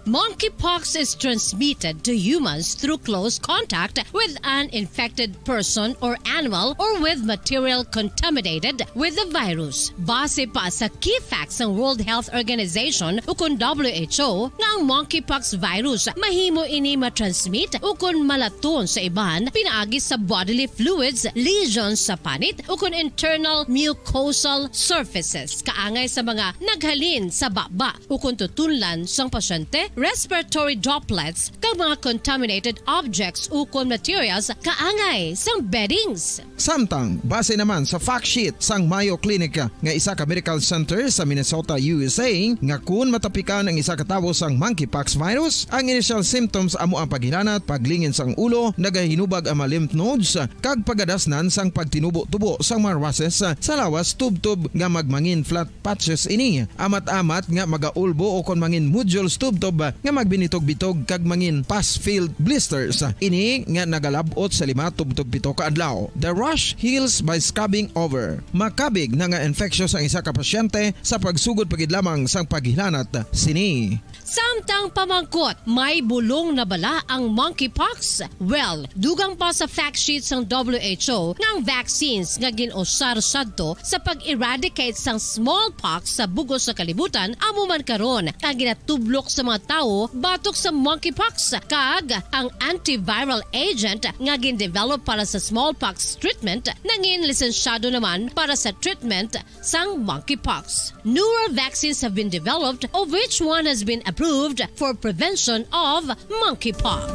Monkeypox is transmitted to humans through close contact with an infected person or animal or with material contaminated with the virus. Base pa sa key facts sang World Health Organization ukon W H O nga ang monkeypox virus mahimo ini matransmit ukon malaton sa iban pinaagi sa bodily fluids, lesions sa panit ukon internal mucosal surfaces kaangay sa mga naghalin sa baba ukon tutunlan sang pasyente respiratory droplets, kag mga contaminated objects ukon materials kaangay sang beddings. Samtang, base naman sa fact sheet sang Mayo Clinic nga isa ka medical center sa Minnesota, U S A, nga kun matapikan ang isa ka tawo sang monkeypox virus, ang initial symptoms amo ang paghilanat, paglingin sang ulo, nagahinubag ang mga lymph nodes, kag pagadasnan sang pagtinubo-tubo sang mga rashes sa lawas tubtob nga magmangin flat patches ini, amat-amat nga magaulbo o kon mangin nodules tubtob nga magbinitog-bitog kag mangin pus-filled blisters ini nga nagalab-ot sa lima tubtob pito ka adlaw. The rash heals by scabbing over. Makabig na nga infectious ang isa ka pasyente sa pagsugod pa gid lamang sang paghilanat sini. Samtang pamangkot, may bulong na bala ang monkeypox? Well, dugang pa sa fact sheet sang W H O nga ang vaccines nga gin-usar sadto sa pag-eradicate sang smallpox sa bug-os nga kalibutan amo man karon ang ginatublok sa mga tawo batok sa monkeypox, kag ang antiviral agent nga gin-develop para sa smallpox treatment nangin lisensyado naman para sa treatment sang monkeypox. Newer vaccines have been developed, of which one has been approved for prevention of monkeypox.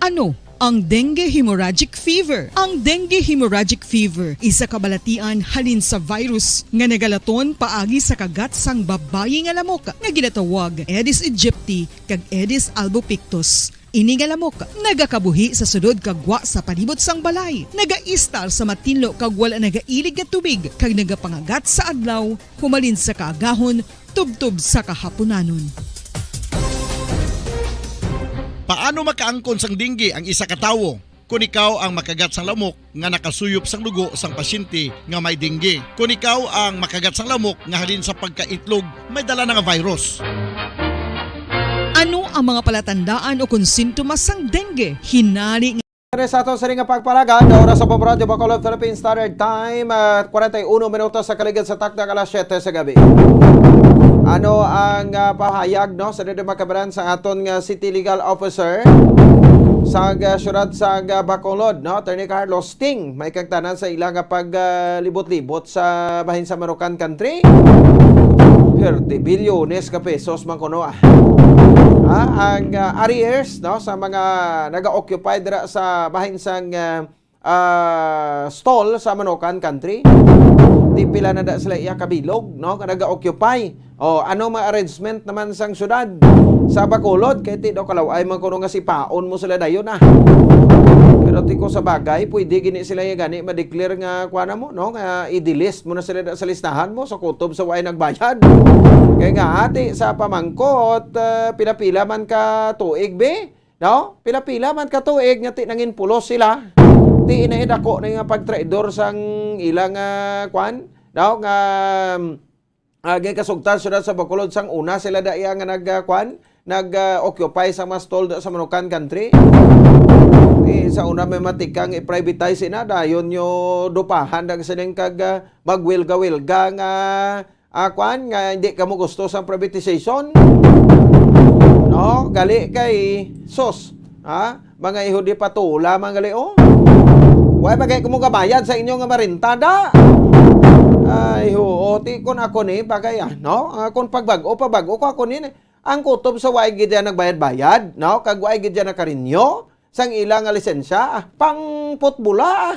Ano ang dengue hemorrhagic fever? Ang dengue hemorrhagic fever isa ka balatian halin sa virus nga nagalaton paagi sa kagat sang babayi nga lamok nga ginatawag Aedes aegypti kag Aedes albopictus. Ini nga lamok nagakabuhi sa sulod kag gwa sa palibot sang balay, nagaistar sa matinlo kag wala nagailig nga tubig, kag nagapangagat sa adlaw humalin sa kaagahon tubtob sa kahapunanon. Paano makaangkon sang dengue ang isa ka tawo? Kon ikaw ang makagat sang lamok nga nakasuyop sang dugo sang pasyente nga may dengue. Kon ikaw ang makagat sang lamok nga halin sa pagkaitlog may dala na nga virus. Ano ang mga palatandaan o kon sintomas sang dengue? Hinali nga Sa aton sini nga pagpalagad, oras sa Pop Radio Bacolod, Philippine Standard Time, ah, kwarenta y uno minutos sa kaligid sa taktak alas siyete sa gabi. Ano ang, ah, pahayag, no, sa dito makabaran sa aton nga City Legal Officer sa, ah, siyudad sa, ah, Bacolod, no, Attorney Carlos Ting, may kagtanan sa ila nga pag, ah, libot-libot sa bahin sa Manukan Country? Perte bilyones ka pesos man kuno, ah. Ah, ang, ah, arrears, no, sa mga naga-occupy dira sa bahin sang, ah, ah, stall sa Manukan Country. Di pila na da sila iya kabilog, no, nga naga-occupy. O, ano mga arrangement naman sang syudad sa Bacolod? Kay ti daw kalaw-ay man kuno nga sipaon mo sila dayon, ah. Pero ti ko sa bagay, pwede gini sila nga gani ma-declare nga kuha na mo, no, nga i-delist mo na sila da sa listahan mo sa kutob sa way nagbayad. Kay nga ati sa pamangkot, ah, pila-pila man ka tuig, be? No? Pila-pila man ka tuig nga ti nangin pulos sila. Ti inay dako na nga pagtraidor sang ilang, ah, kwan, no? Nga, ah, gay kasugtan sila sa Bacolod sang una sila da iya nga nag, ah, kwan, nag, ah, occupy sa mga stall da sa Manukan Country. Ti sa una may matikang i-privatize ina, dayon nyo dupahan dag sining kag, ah, magwelga-welga nga, ah, kwan, nga hindi kamo gusto sang privatization. No, gali kay sus, ha? Mga ihudi patula man gali, oh. Wala ba kay kamo gabayad sa inyo nga marentada? Ay, huo, ti kun ako ni, bagay, ah, no? Ah, kung pagbag-o, pabag-o ko ako ni, ang kutob sa way gid yan nagbayad-bayad, no? Kag way gid yan nakarinyo sang ila nga lisensya, ah, pang putbola, ah.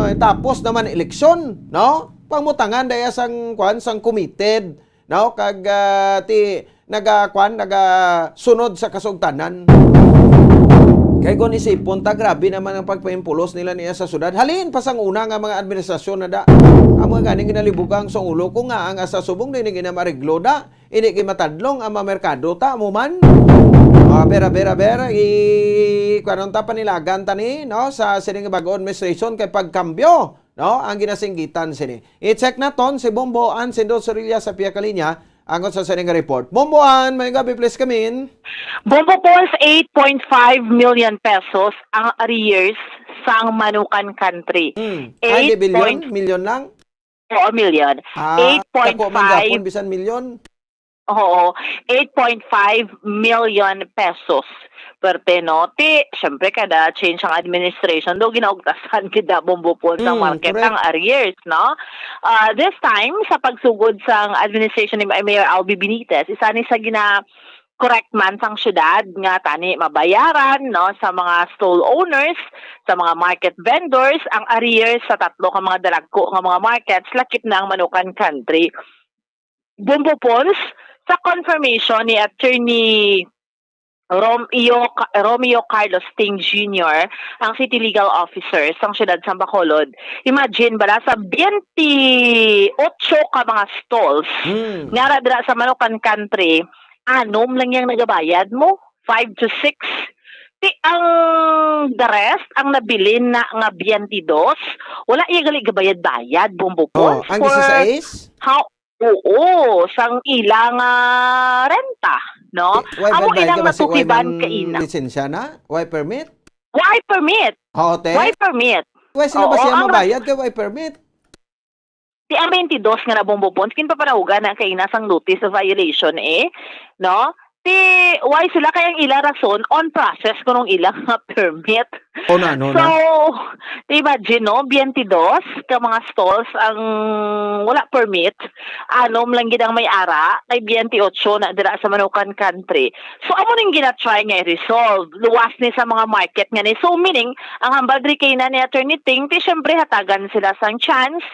Ay, tapos naman eleksyon, no? Pangbutangan daya sang, kwan, sang committed, no? Kag, ah, ti, naga, kwan, nagasunod sa kasugtanan. Kay kung isipon ta, grabe naman ang pagpaimpulos nila niya sa syudad. Halin pa sang una nga mga administrasyon na da. Ang mga ganing ginalibugang sa ulo ko nga ang asa subong din ginamareglo da. Ini kay matadlong ang mga merkado ta mo man. Ah, bera, bera, bera, i, kuwanon ta panilagan ta ni, no, sa sining bag-o administration kay pagkambyo, no, ang ginasinggitan sini. I-check naton si Bombo Ann Sindol Sorilla sa piya ka linya, angkon sa sining report. Bombo Ann, may gabi, please come in. Bombo Pons, eight point five million pesos ang arrears sang Manukan Country. Hmm. Ay, di bilyon? Million lang? Oo, million. Ah, eight point five. Dako man gapon, bisan million. Oo, eight point five million pesos per penote. Siyempre, kada change ang administration, do ginaugtasan kita, Bombo Pons, ang Mm, market, correct. Ang arrears, no? Ah, this time, sa pagsugod sang administration ni Mayor Albee Benitez, isa ni sa gina-correct man sang syudad nga tani mabayaran, no, sa mga stall owners, sa mga market vendors, ang arrears sa tatlo ka mga dalagko nga mga markets, lakip na ang Manukan Country. Bombo Pons, sa confirmation ni Attorney Romeo Ca-, Romeo Carlos Ting Junior, ang City Legal Officer sang siyudad sang Bacolod. Imagine, bala, sa twenty-eight ka mga stalls, Hmm. nga ra dira sa Manukan Country, anom lang yang nagabayad mo, five to six. Ti ang the rest, ang nabilin na nga twenty-two, wala iya gali gabayad-bayad, Bombo Oh, Pons, ang for dieciséis? How Oo, sang ila nga renta, no? Eh, why Amo ba, ilang ba si, why natukiban man kaina. Lisensya na? Why permit? Why permit? Oo, te. Why permit? Why sila ba Oo, siya ang mabayad kay why permit? Ti ang twenty-two nga nabombo pons, ginpapanahogan na kaina sang notice of violation, eh, no? Ti, why sila kay ang ila rason on process kunong ila nga permit. O, na, ano So, na? Imagine, no, twenty-two ka mga stalls ang wala permit, anom lang gid ang may ara, kay twenty-eight na dira sa Manukan Country. So, amo ning gina-try nga i-resolve. Luwas ni sa mga market nga ni. So, meaning, ang hambal diri kay na ni Attorney Ting, ti syempre hatagan sila sang chance,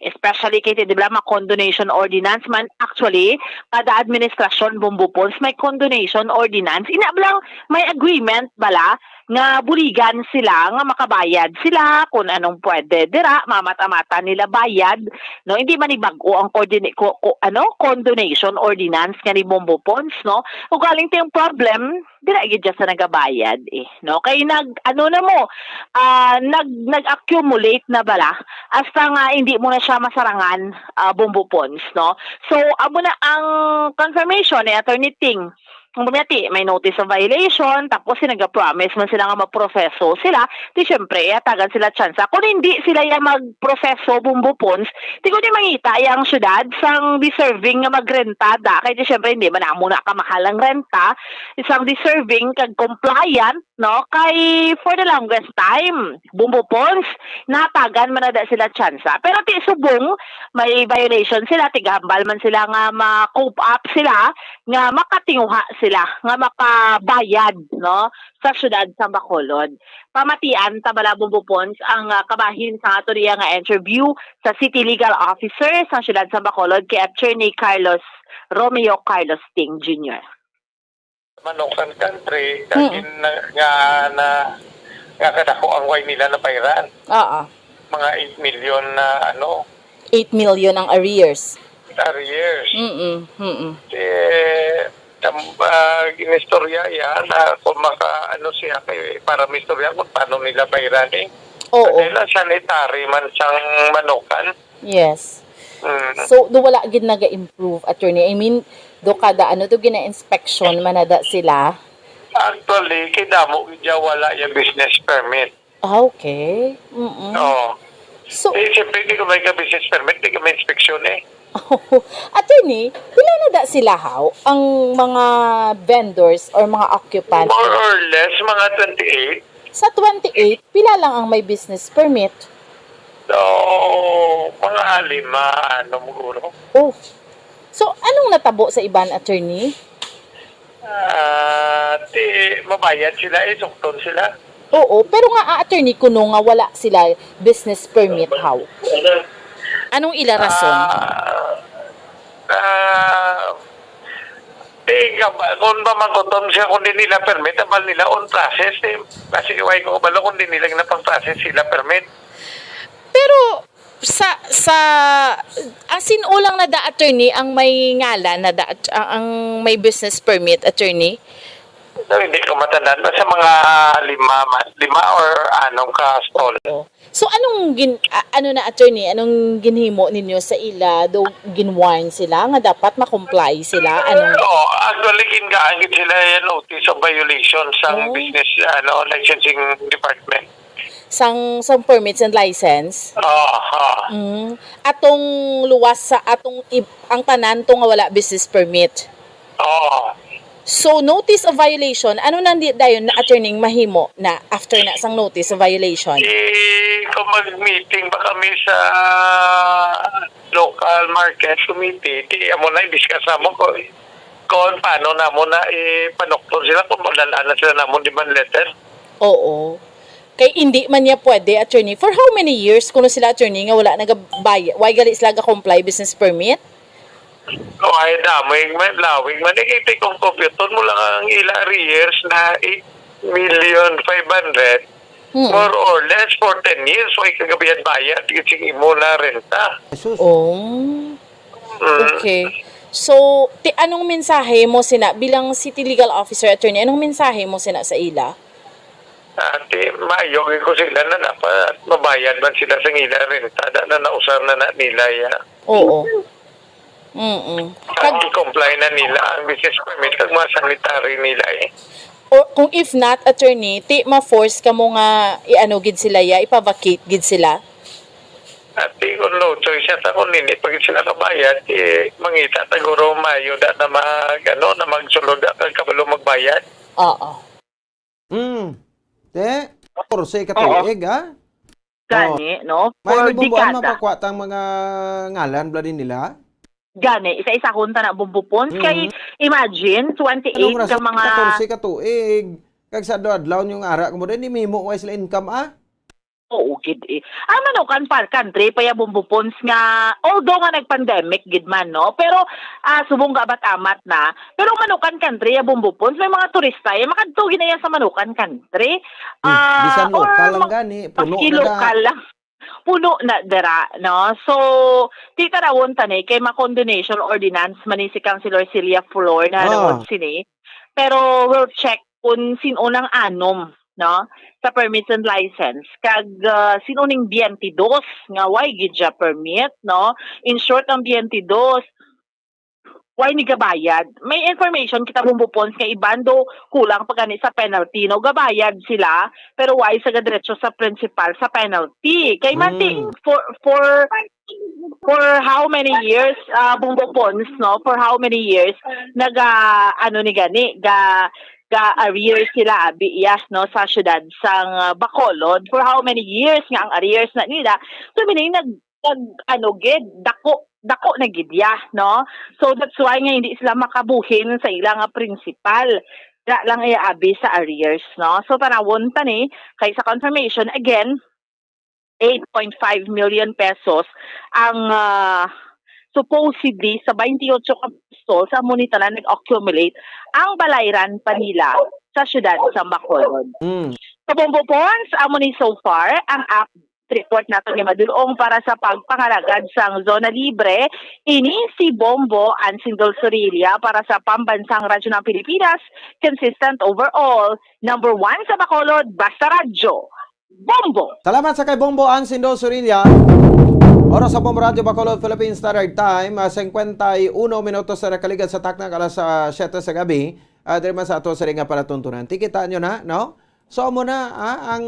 especially kay, di ba, ma-condonation ordinance man. Actually, kada administrasyon, Bombo Pons, may condonation ordinance. Ina bala, may agreement bala nga buligan sila nga makabayad sila kung anong pwede dira, mamata-mata nila bayad, no? Hindi man ni bag-o ang coordina-, co-, co-, ano, condonation ordinance nga ni Bombo Pons, no? Ugaling ti ang problem, dira gid siya sa nagabayad, eh, no? Kay nag-, ano na mo, ah, nag-, nag-accumulate na bala hasta nga hindi mo na siya masarangan, ah, Bombo Pons, no? So, amo na ang confirmation ni Attorney Ting. Ang pamiyati, may notice of violation, tapos si nag-promise man sila nga maproseso sila, di syempre, ihatagan sila tsansa. Kung hindi sila ya magproseso, Bombo Pons, di ko di mangita ya ang syudad sang deserving nga magrenta da. Kay di syempre, hindi man amo na kamahal ang renta, isang deserving kag compliant, no? Kay for the longest time, Bombo Pons, nahatagan man na da sila tsansa. Pero ti subong, may violation sila, tigahambal man sila nga ma-cope up sila, nga makatinguha sila nga makabayad, no, sa siyudad sa Bacolod. Pamatian ta bala, Bombo Pons, ang, ah, kabahin sa ato niya nga interview sa City Legal Officer sa siyudad sa Bacolod kay Attorney Carlos Romeo Carlos Ting Junior. Manukan Country, Mm. kagin na, nga, na, nga kadako ang way nila nabayran. Oo. Mga eight million na, ano, Eight million ang arrears. Arrears. Mm-mm, mm-mm. Eh, tam-, ah, ginistorya yan na kung maka, ano siya kay, para mistorya kung paano nila bayran, eh. Oo. Dahil ang sanitary man sang Manukan. Yes. Mm. So, do wala gid naga-improve, attorney? I mean, do kada ano, do gina-inspection man na da sila? Actually, kay damo gid ya wala ya business permit. Ah, okay. Mm-mm. Oo. So, Eh, siyempre, di ka may ka-business permit, di ka may inspeksyon eh. Attorney, pila na da sila, haw? Ang mga vendors or mga occupant? More or less, mga twenty-eight. Sa twenty-eight, pila lang ang may business permit? So, mga lima, ano, siguro. Oh. So, anong natabo sa iban, attorney? Ah, ti, mabayad sila, eh, sukton sila. Oo, pero nga, ah, attorney, kuno nga wala sila business permit, haw? Anong ila rason? Ah, ah, ti, kab-, kung ba mangkuton siya, kung di nila permit, abal nila on process, eh. Kasi why ko kabalo kung di nila ginapang-process sila permit. Pero sa, sa, ang sin-o lang na da, attorney, ang may ngalan na da, ang, ang may business permit, attorney? So, hindi ko matandaan. Basta mga lima ma-, lima or anom ka stall. Oo. So, anong gin-, a-, ano na, attorney, anong ginhimo ninyo sa ila? Do gin-warn sila nga dapat ma-comply sila? Anong Oo, actually, gingaan gid sila yan notice of violation sang Oh. business, ano, licensing department. Sang, sang permits and license? Oo, oo. Mm. Atong luwas sa atong ib-, ang tanan to nga wala business permit? Oo. So, notice of violation, ano na di dayon na, attorney, mahimo na after na sang notice of violation? Eh, kung mag-meeting ba kami sa local market committee, di amo na i-discuss namo kung, kung paano namo na ipanukton sila, kung madala na sila namon demand letter. Oo. Kay hindi man niya pwede, attorney. For how many years kuno sila, attorney, nga wala nagabay-, why gali sila ga-comply business permit? Oh, ay, daming man, lawig man. Eh, kay kung computon mo lang ang ila arrears na eight million five hundred, Mm. more or less for ten years, way ka gabayad-bayad gid sing imo na renta. Jesus. Oh. Mm. Okay. So, ti-, anong mensahe mo sina, bilang city legal officer, attorney, anong mensahe mo sina sa ila? Ate, maayo gid ko sila na dapat mabayad man sila sa ila renta, da na nausar na na nila ya. Oo. Mm-mm. Kag i-comply na nila ang business permit kag mga sanitary nila eh. Or kung if not, attorney, ti ma-force kamo nga i-ano gid sila ya, ipa-vacate gid sila? Ate, kung no choice yata, kung hindi pa gid sila kabayad, eh, mangita ta guro maayo da na mag, ano, na magsulod da kag kabalo magbayad. Oo. Mm. Te, katorse ka Oo. tuig, ha? Gani, Oh. no? May For nabumbuan dekada. Mapakuha tang mga ngalan, bla din nila? Gani, isa-isahon ta na, Bombo Pons. Mm. Kay, imagine, twenty-eight Anong ka rason? mga Katorse ka tuig. Kag sa adlaw-adlaw yung ara ka mo din, di mimo wa sila income, ah? Oo, gid eh. Ang manukan pa, country, pa ya, Bombo Pons, nga, although nga nag-pandemic, gid man, no? Pero, ah, subong ga amat-amat na, pero manukan country, ya, Bombo Pons, may mga turista, ya, makadto gid na ya sa manukan country. Hmm, Ah, bisan or lokal lang ma-, gani, puno maski na da. lokal lang. Puno na dira, no? So, titanawon ta ni, kay ma-condonation ordinance man ni si Councilor Celia Flor na Ah. nangod sini. Pero we'll check kung sino nang anom, no, sa permits and license. Kag, ah, sino ning twenty-two nga way gid siya permit, no? In short, ang twenty-two, way ni gabayad? May information kita, Bombo Pons, nga iban do kulang pa gani sa penalty, no? Gabayad sila, pero way sa gadiretso sa principal sa penalty. Kay Mm. manting for, for, for how many years, ah, Bombo Pons, no? For how many years naga, ano ni gani, ga, ga arrears sila, abi, yes, no, sa siyudad sang, ah, Bacolod? For how many years nga ang arrears na nila? So, meaning, nag, nag, ano, gid, dako, dako na gid ya, no? So, that's why nga hindi sila makabuhin sa ila nga principal. Da lang iya abi sa arrears, no? So, tanawon ta ni, kay sa confirmation, again, eight point five million pesos ang, ah, supposedly sa twenty-eight ka pwesto sa amo ni tanan nag-accumulate ang balayran pa nila sa siyudad sa Bacolod. Mm. Sa Bombo Pons, amo ni so far ang up report nato ni Madulong para sa pagpangalagad sang Zona Libre. Ini si Bombo Ansindol Sorilla para sa Pambansang Radyo ng Pilipinas, consistent overall, number one sa Bacolod, basta radyo. Bombo! Salamat sa kay Bombo Ansindol Sorilla. Oras sa Bombo Radyo Bacolod, Philippine Standard Time, ah, cincuenta y uno minutos na nakaligad sa takna alas, ah, siyete sa gabi. Ah, diri man sa ato sa ring nga palatuntunan. Ti kita nyo na, no? So, amo na, ah, ang,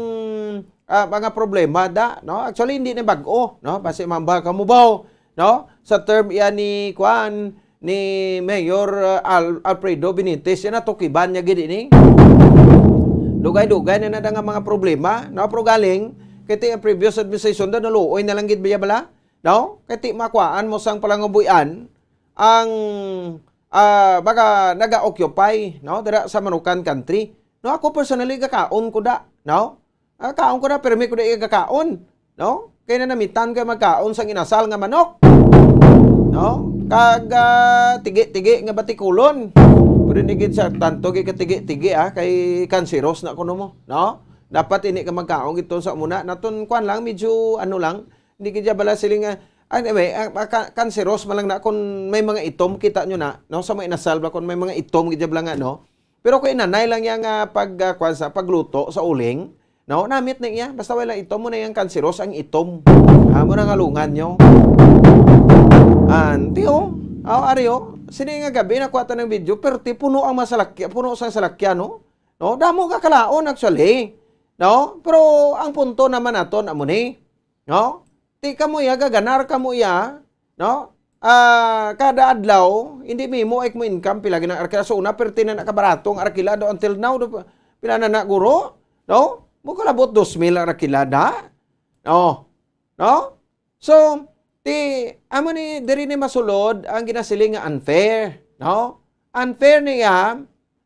ah, mga problema da, no? Actually, hindi na bag-o, no? Basi mamba ka mubaw, no? Sa term iya ni, kuan, ni Mayor, ah, Al-, Alfredo Benitez, yan natukiban niya gid ini. Dugay-dugay na na nga mga problema, no? Pero galing, kay ti ang previous administration da, naluoy na lang gid biya bala, no? Kay ti makuhaan mo sang palangabuy-an, ang, ah, baga naga-occupy, no? Dira sa Manukan Country. No, ako personally, gakaon ko da, no? Ah, kaon ko da, pero may ko da iya gakaon, no? Kay nanamitan ko magkaon sang inasal nga manok, no? Kag, ah, tigi-tigi nga batikulon. Pero hindi gid sa tanto gid katigi-tigi, ah, kay kanseros na kuno mo, no? Dapat ini ka magkaon gito sa muna. Naton, kuan lang, medyo ano lang, hindi gid bala siling nga, anyway, ah, ah, ka-, kanseros man lang na kung may mga itom, kita nyo na, no? Sa mga inasal ba kung may mga itom gid bala nga, no? Pero kung inanay lang yang, ah, pag, ah, kuwan sa pagluto sa uling, no? Namit na iya. Basta wala itom mo na yang kanseros ang itom. Amo na nga lungan nyo. Anti, oh. Aw, ari, oh. Sini nga gabi, nakuha ta ng video, pero ti puno ang masalakya, puno sa salakya, no? No? Damo ka kalaon, actually. No? Pero ang punto naman naton, amo ni, no? Ti kamo iya, gaganar kamo iya, no? ah, kada adlaw, hindi mimo ay mo income pila gid ang arkila. So, una, perti na nakabarato ang arkila do until now, do, pila na na, guro? No? Mo kalabot dos mil ang arkila da? No? No? So, ti, amo ni, diri ni masulod ang ginasiling nga unfair, no? Unfair niya,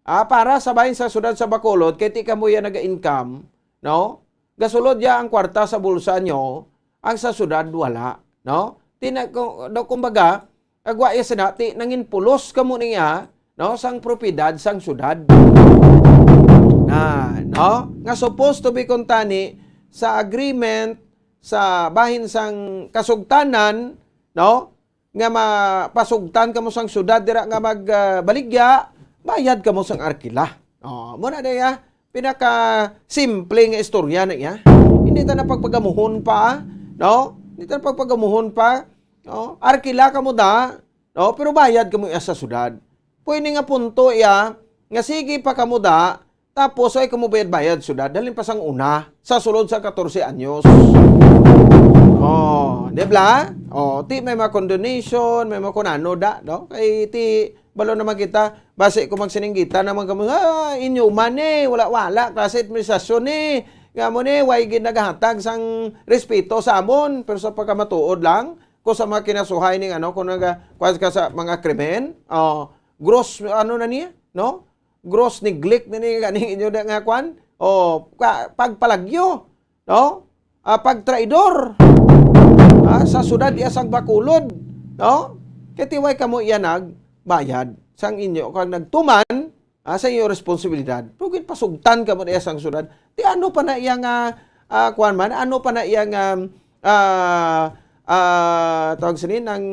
ah, para sa bahin sa siyudad sa Bacolod, kay ti kamo ya naga-income, no? Gasulod ya ang kwarta sa bulsa nyo, ang sa siyudad wala, no? Ti na, ku-, do, kumbaga, agwa ya sina, ti nangin pulos kamo niya, no, sang propiedad sang siyudad. Na, no? Nga supposed to be kuntani sa agreement sa bahin sang kasugtanan, no? Nga mapasugtan kamo sang siyudad dira nga mag, ah, baligya, bayad kamo sang arkila. Oh, mo na diya, pinaka simple nga istorya na iya. Hindi ta na pagpagamuhon pa, no? Hindi ta na pagpagamuhon pa, no? Arkila kamo da, no? Pero bayad kamo iya sa siyudad. Pwede nga punto iya nga sige pa kamo da, tapos ay kamo bayad-bayad siyudad, halin pa sang una, sa sulod sa katorse anyos. Oh, di ba? Oh, ti may mga condonation, may mga kunano da, no? Kay ti balo naman kita, basi ko magsininggita naman kamo, ah, inyo man eh, wala-wala, klase administrasyon eh. Nga mo ni, way gid naghatag sang respeto sa amon, pero sa pagkamatuod lang, ko sa mga kinasuhay ning ano, kung naga, kuwan ka sa mga krimen, oh, gross, ano na niya, no? Gross neglect na ni ganing inyo na nga kwan, o ka-, pagpalagyo, no? Ah, pagtraidor, ah, sa siyudad iya sang Bacolod, no? Kay ti way kamo iya nagbayad sang inyo kag nagtuman, ah, sa inyo responsibilidad. Pero ginpasugtan kamo na iya sang siyudad. Ti ano pa na iya nga, ah, kuwan man, ano pa na iya nga, ah, ah, tawag sini, nang,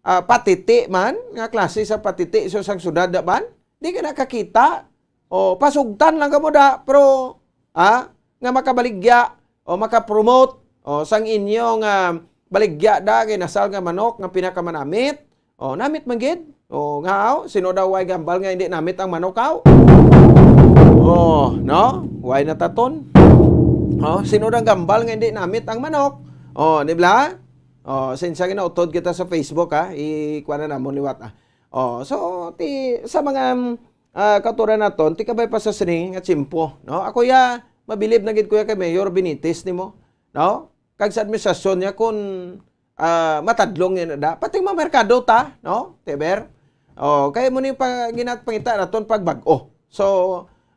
ah, patiti man, nga klase sa patiti sa sang siyudad na man? Di ka nakakita. O, pasugtan lang kamo da, pero, ah, nga makabaligya o makapromote o sang inyo nga baligya da kay nasal nga manok nga pinakamanamit. O, namit man gid. O, nga aw, sino daw way gambal nga hindi namit ang manok aw? O, no? Way nataton. O, sino daw gambal nga hindi namit ang manok? O, di ba? O, sinsa ginautod kita sa Facebook, ha? I-, kuha na namon liwat, ah. O, so, ti, sa mga, mm, ah, kautoran naton, ti kabay pa sa sini nga tiyempo, no? Ako ya, mabilib na gid ko ya kay Mayor Benitez nimo, no? Kag sa administrasyon niya kun, ah, matadlong niya na da. Pati mga merkado ta, no? Tiber? O, kay mo ni pa-, ginapangita naton pagbag-o. So,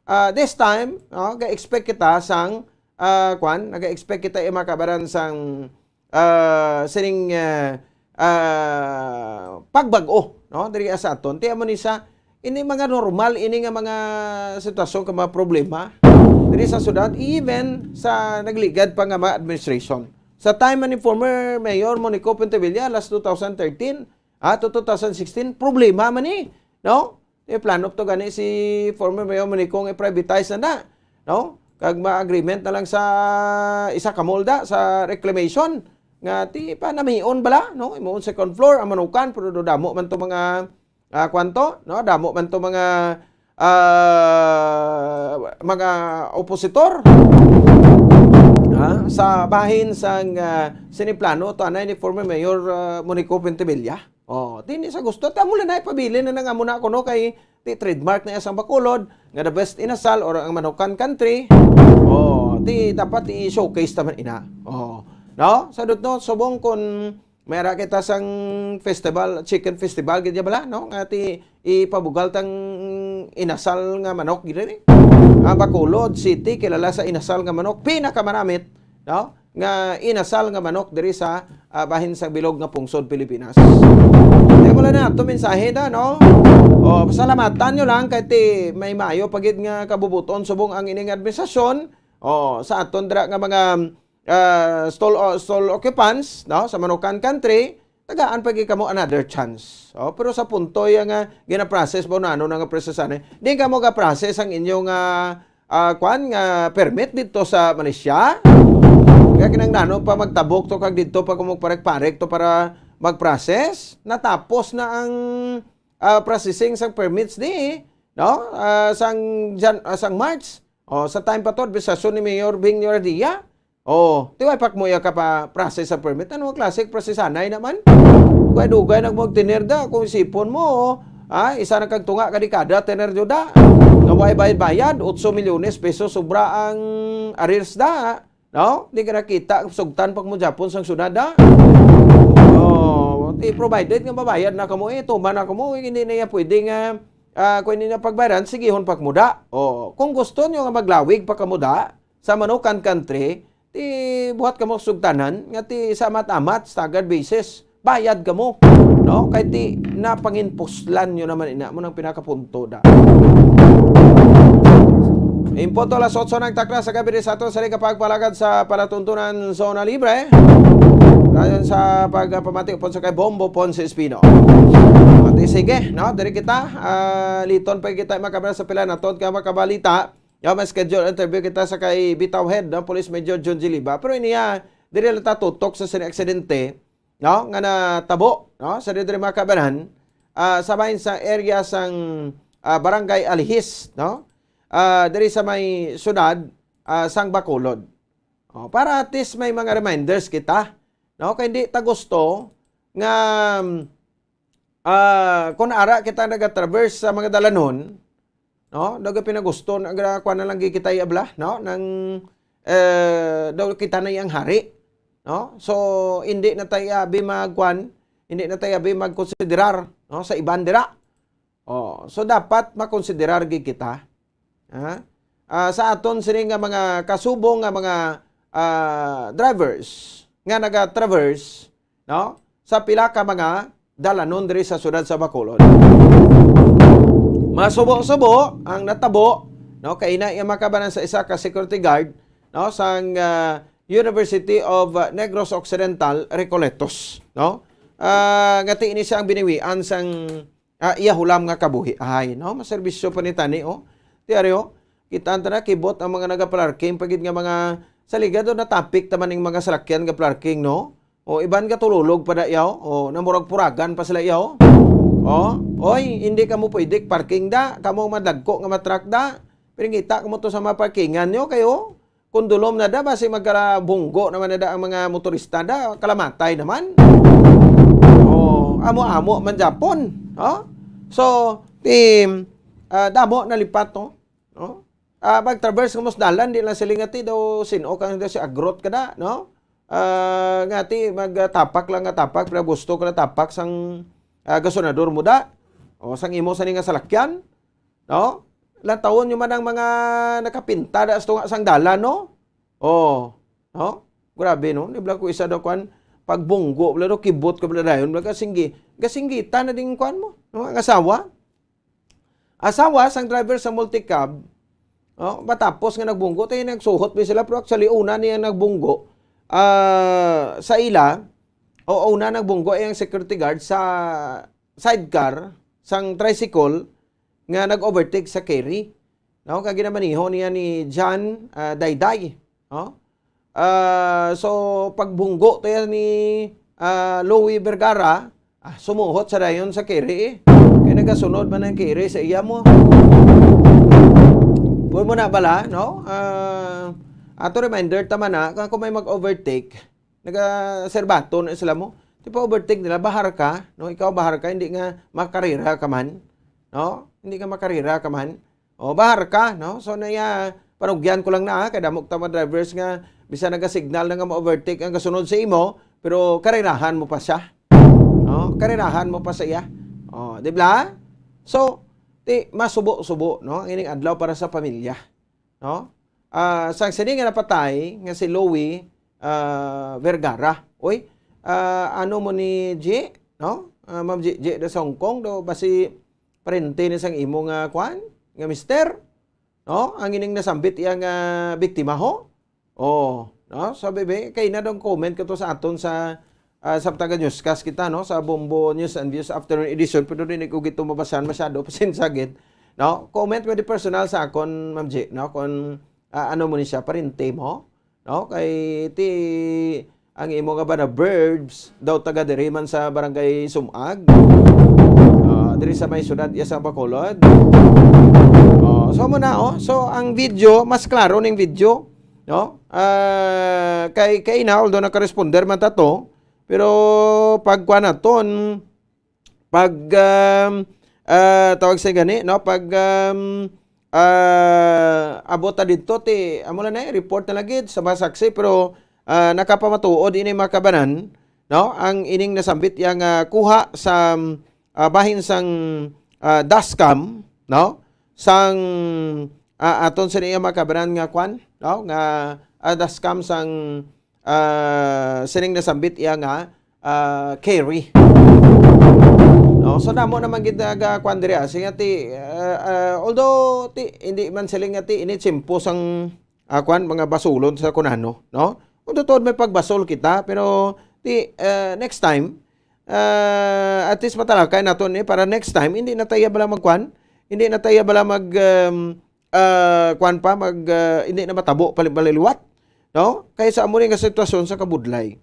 ah, this time, no, ga-expect kita sang, ah, kwan, naga-expect kita yung makabaran sang ah, sining, ah, ah, pagbag-o, no? Diri sa aton. Ti amo ni sa, ini mga normal, ini nga mga sitwasyon, ka mga problema diri sa syudad, even sa nagligad pa nga mga administration. Sa time man ni former Mayor Monico Pontevilla, last two thousand thirteen, ah, to two thousand sixteen, problema man ni, no? Eh, plano to gani si former Mayor Monico nga i-privatize na na, no? Kag ma-agreement na lang sa isa ka mall da, sa reclamation, nga ti pa namion bala, no? Imuon second floor, ang manukan, pero do damo man to mga, ah, kwanto, no? Damo man to mga, ah, mga opositor, ah, sa bahin sang, ah, siniplano to anay ni former Mayor, ah, Monico Pontevilla. Oh, ti ni sa gusto, ti amo lang na ipabilin na nga muna kuno kay ti trademark na iya sang Bacolod, nga the best inasal or ang Manukan Country. Oh, ti dapat i-showcase naman ina. Oh, no? Sa dot no, subong kun may ara kita sang festival, chicken festival, gid bala, no? Nga ti ipabugal tang inasal nga manok, gid ni. Ang Bacolod City, kilala sa inasal nga manok, pinakamanamit, no? Nga inasal nga manok diri sa, ah, bahin sa bilog nga pungsod Pilipinas. Kaya wala na ato mensahe na, no? O, pasalamatan nyo lang kay ti may mayo pa gid nga kabubuton subong ang ining administrasyon. O, sa aton dira nga mga, ah, stall, o, stall occupants, no, sa Manukan Country, tagaan pa gid kamo another chance. O, pero sa punto ya nga ginaprocess ba, ano na nga process ani? Di kamo ga-process ang inyong, ah, ah, kwan nga permit didto sa Malaysia. Kaya kinahanglanon pa magtabok to kag didto pa kung magparek-parek to para mag-process. Natapos na ang, ah, processing sang permits di, no? Ah, sang Jan-, ah, sang March. O, sa time pa to, administrasyon ni Mayor Bing Niordia. O, ti way pa mo iya ka pa process sa permit. Ano ang klase prosesanay naman? Dugay-dugay nag mo tener da. Kung isipon mo, ah, isa na kag tunga ka dekada tener jud da. Nga way bayad-bayad, otso milyones pesos sobra ang arrears da. No? Di ka nakita, sugtan pa mo Japon sang syudad da. Oh, di provided nga mabayad na kamo eh, tuman na kamo eh, hindi na iya pwede nga, ah, kung hindi na pagbayaran, sigihon pa mo da. Oh, kung gusto nyo nga maglawig pa kamo da sa Manukan Country, ti buhat kamo sugtanan nga ti sa amat-amat, staggered basis, bayad kamo, no? Kay ti napanginpuslan nyo naman ina mo nang pinakapunto da. Imputo alas otso ng takna sa gabi sa aton sa kapagpalagad sa palatuntunan Zona Libre. Dayon sa pagpamati upon sa kay Bombo Ponce Espino. Pati sige, no? Diri kita, ah, liton pa kita makabra sa pila naton ka makabalita. Yo, may schedule interview kita sa kay Bitaw Head, no? Police Major John G. Liba. Pero iniya, diri lang ta tutok sa sini aksidente, no? Nga natabo, no? Sa diri mga kabanan, ah, sa bahin sa area sang, ah, Barangay Alihis, no? Ah, diri sa may syudad, ah, sang Bacolod. Oh, para at least may mga reminders kita, no? Kay hindi ta gusto nga, ah, kung ara kita nagatraverse sa mga dalanon, no? Daw pinagusto na gra-, kuan na lang gid kita abla, no? Nang, eh, daw kita na iyang hari, no? So, hindi na tayo abi magkuan, hindi na tayo abi magkonsiderar, no? Sa iban dira. Oh, so dapat makonsiderar gid kita. Ha? Ah, sa aton sini nga mga kasubong nga mga, ah, drivers nga naga-traverse, no? Sa pila ka mga dalanon diri sa siyudad sa Bacolod. Masubo-subo ang natabo, no? Kay ina iya makabanan sa isa ka security guard, no? Sang, ah, University of, ah, Negros Occidental, Recoletos, no? Ah, nga ti ini siya ang biniwian sang, ah, iya hulam nga kabuhi. Ay, no? Maserbisyo pa ni tani, oh. Ti ari, oh. Kita ta na, kibot ang mga nagaparking pa gid nga mga sa ligad, oh, natapik ta man ning mga salakyan nga parking, no? O, iban ka tululog pa da yaw. O, namurag puragan pa sila yaw. O, oy, hindi kamo pwede parking da. Kamo madagko nga matrak da. Pero ngita kamo to sa mga parkingan nyo kayo. Kung dulom na da, basi magkalabunggo naman na da ang mga motorista da. Kalamatay naman. O, amo-amo man Japon. O? So, ti, ah, damo na lipat, no? No? Ah, pag-traverse nga mos dalan, di lang sila nga ti daw sin-o ka nga si agrot ka na, no? Ah, nga ti magtapak lang nga tapak, pero gusto ka na tapak sang, ah, gasonador mo da. O sang imo sa ni nga salakyan, no? Lantawon nyo man ang mga nakapinta da sa tunga sang dalan, no? O, no? Grabe, no? Di ba ko isa daw kwan, pagbunggo, wala daw kibot ka, wala dayon, wala kasinggi-, kasinggitan na ding kwan mo, no? Ang asawa, asawa sang driver sa multicab, oh, matapos nga nagbunggo, tayo nagsuhot mi sila, pero actually, una niya nagbunggo, ah, sa ila, o una nagbunggo ay ang security guard sa sidecar sang tricycle nga nag-overtake sa carry. No, kag ginamaniho niya ni John, ah, Dayday. No? Ah, so, pagbunggo to yan ni, ah, Louie Vergara, ah, sumuhot sa dayon sa kiri, eh. Kay nagasunod man ang kiri sa iya mo. Puro mo na bala, no? Ah, ato reminder ta man na, kung may mag-overtake, nagaserbato na sila mo. Di pa overtake nila, bahar ka, no? Ikaw bahar ka, hindi nga makarira ka man, no? Hindi nga makarira ka man. O, bahar ka, no? So, naya, panugyan ko lang na, ah, kay damo ta mga drivers nga bisan naga-signal na nga ma-overtake ang kasunod sa imo, pero karirahan mo pa siya. No? Karirahan mo pa sa iya. O, di ba? So, ti, masubo-subo, no? Ang ining adlaw para sa pamilya, no? Ah, sang sini nga napatay nga si Louie, ah, Vergara. Uy, ah, ano mo ni G, no? Ah, Ma'am G, G da sa Hong Kong, do basi parente ni sang imo nga kwan, nga mister, no? Ang ining nasambit iya nga biktima ho. Oh, no? So, bebe, kay na dong comment ko to sa aton sa, ah, sa Taga Newscast kita, no? Sa Bombo News and Views Afternoon Edition, pero di ko gito mabasahan masyado, pasensya gid, no? Comment mo di personal sa akon, Ma'am G, no? Kung, ah, ano mo ni siya, parente mo, no? Kay ti ang imo nga ba na verbs daw taga diri man sa Barangay Sumag. Ah, diri sa may syudad iya sa Bacolod. Oh, so mo na, oh. So ang video, mas klaro ning video, no? Ah, kay, kay na, although nakaresponder man ta to, Pero pag kuan naton, pag, um, ah, tawag sa gani, no? Pag, um, ah, abot ta didto, ti, amo lang na, report na lagi sa mga saksi, pero, ah, nakapamatuod ini, mga kabanan, no? Ang ining nasambit yang, ah, kuha sa, ah, bahin sang, ah, dashcam, no? Sang, ah, aton sa niya, mga kabanan, nga kwan, no? Nga, ah, dashcam sang, ah, sining nasambit iya nga, ah, carry. No? So, namo naman gid naga-, kwan diri, ah, siya ti, ah, ah, although ti, hindi man sila nga ti, ini tsimpo sang, ah, kwan, mga basulon sa kunano, no? Kung totoo may pagbasol kita, pero ti, ah, next time, ah, at least matalakay nato ni para next time, hindi na tayo bala magkwan, hindi na tayo bala mag, um, ah, kwan pa, mag, ah, hindi na matabo pali-, paliliwat, no? Kay sa amo ni nga sitwasyon sa kabudlay.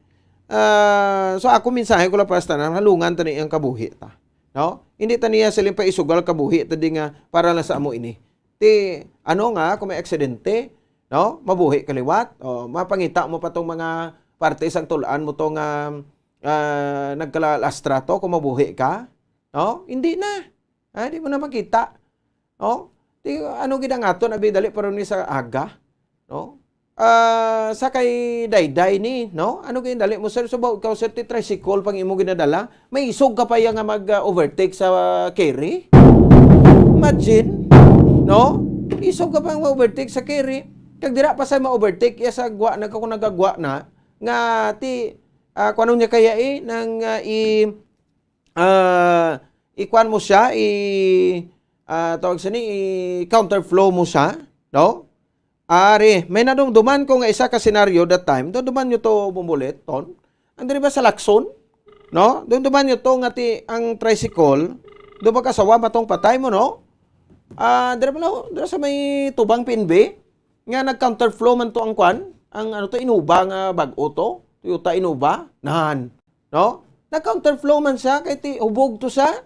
Ah, so ako mensahe ko lang para sa tanan, halungan ta ni ang kabuhi ta, no? Hindi ta niya siling pa isugal kabuhi ta di nga para lang sa amo ini. Ti, ano nga, kung may aksidente, no? Mabuhi ka liwat, o mapangita mo pa tong mga parte sang tulaan mo to nga, ah, nagkalalastra to kung mabuhi ka, no? Hindi na. Ah, di mo na makita. No? Di, ano gid ang aton, abi, dali pa ron ni sa aga, no? Ah, sa kay Dayday ni, no? Ano gid dali mo, sir? Subaw ikaw, sir, ti tricycle pang imo ginadala? May isog ka pa iya nga mag, ah, overtake sa, ah, carry? Imagine, no? Isog ka pang overtake sa carry. Kag dira pa sa ma-overtake iya sa gwa na, kung nagagwa na, nga ti, ah, kung ano niya kaya, eh, nang, ah, i-, ah, ikuan mo siya, i-, ah, tawag sa ni, i-counterflow mo siya, no? Ari, may nadumduman ko nga isa ka senaryo that time. Dumduman nyo to, Bumbulit, Ton. Ang diri ba sa Lacson? No? Dumduman nyo to nga ti, ang tricycle, do ba kasawa matong patay mo, no? Ah, diri ba, no? Diri sa may Tubang P N B, nga nag-counterflow man to ang kwan, ang ano to, Innova nga bag-o to, Toyota Innova, nan. No? Nag-counterflow man siya, kay ti, hubog to siya.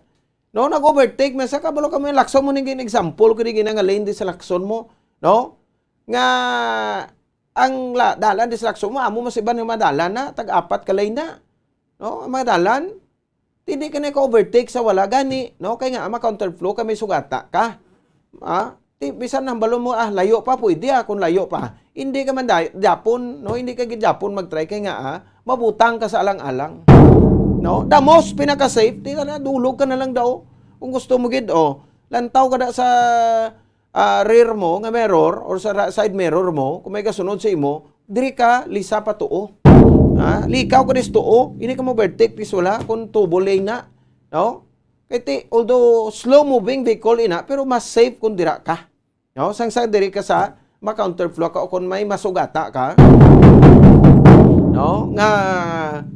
No? Nag-overtake man siya, kabalo ka mo yung Lacson mo, naging example ko, di gina nga lane di sa Lacson mo. No? Nga, ang la-, dalan di sa Lacson mo, amo mas iba nga madalan na, tag-apat ka lane na. No? Ang mga dalan, hindi ka na ka-overtake sa wala gani, no? Kay nga, ma-counterflow ka, may sugata ka. Ah? Ti, bisan ang balon mo, ah, layo pa, pwede, ah, kung layo pa. Hindi ka man day-, Japon, no? Hindi ka gid Japon mag-try kay nga, ah, mabutang ka sa alang-alang. No? The most pinaka-safe, ti, na, dulog ka na lang daw. Kung gusto mo gid, oh, lantaw ka da sa, ah, rear mo nga mirror or sa ra-, side mirror mo, kung may kasunod sa imo, diri ka, lisa pa tuo. Ha? Likaw ka dis tuo, hindi ka mo-overtake, dis wala, kung tubo lane na. No? Kay ti, although slow moving vehicle ina, pero mas safe kung dira ka. No? Sang sa diri ka sa ma-counterflow ka o kung may masugata ka. No? Nga,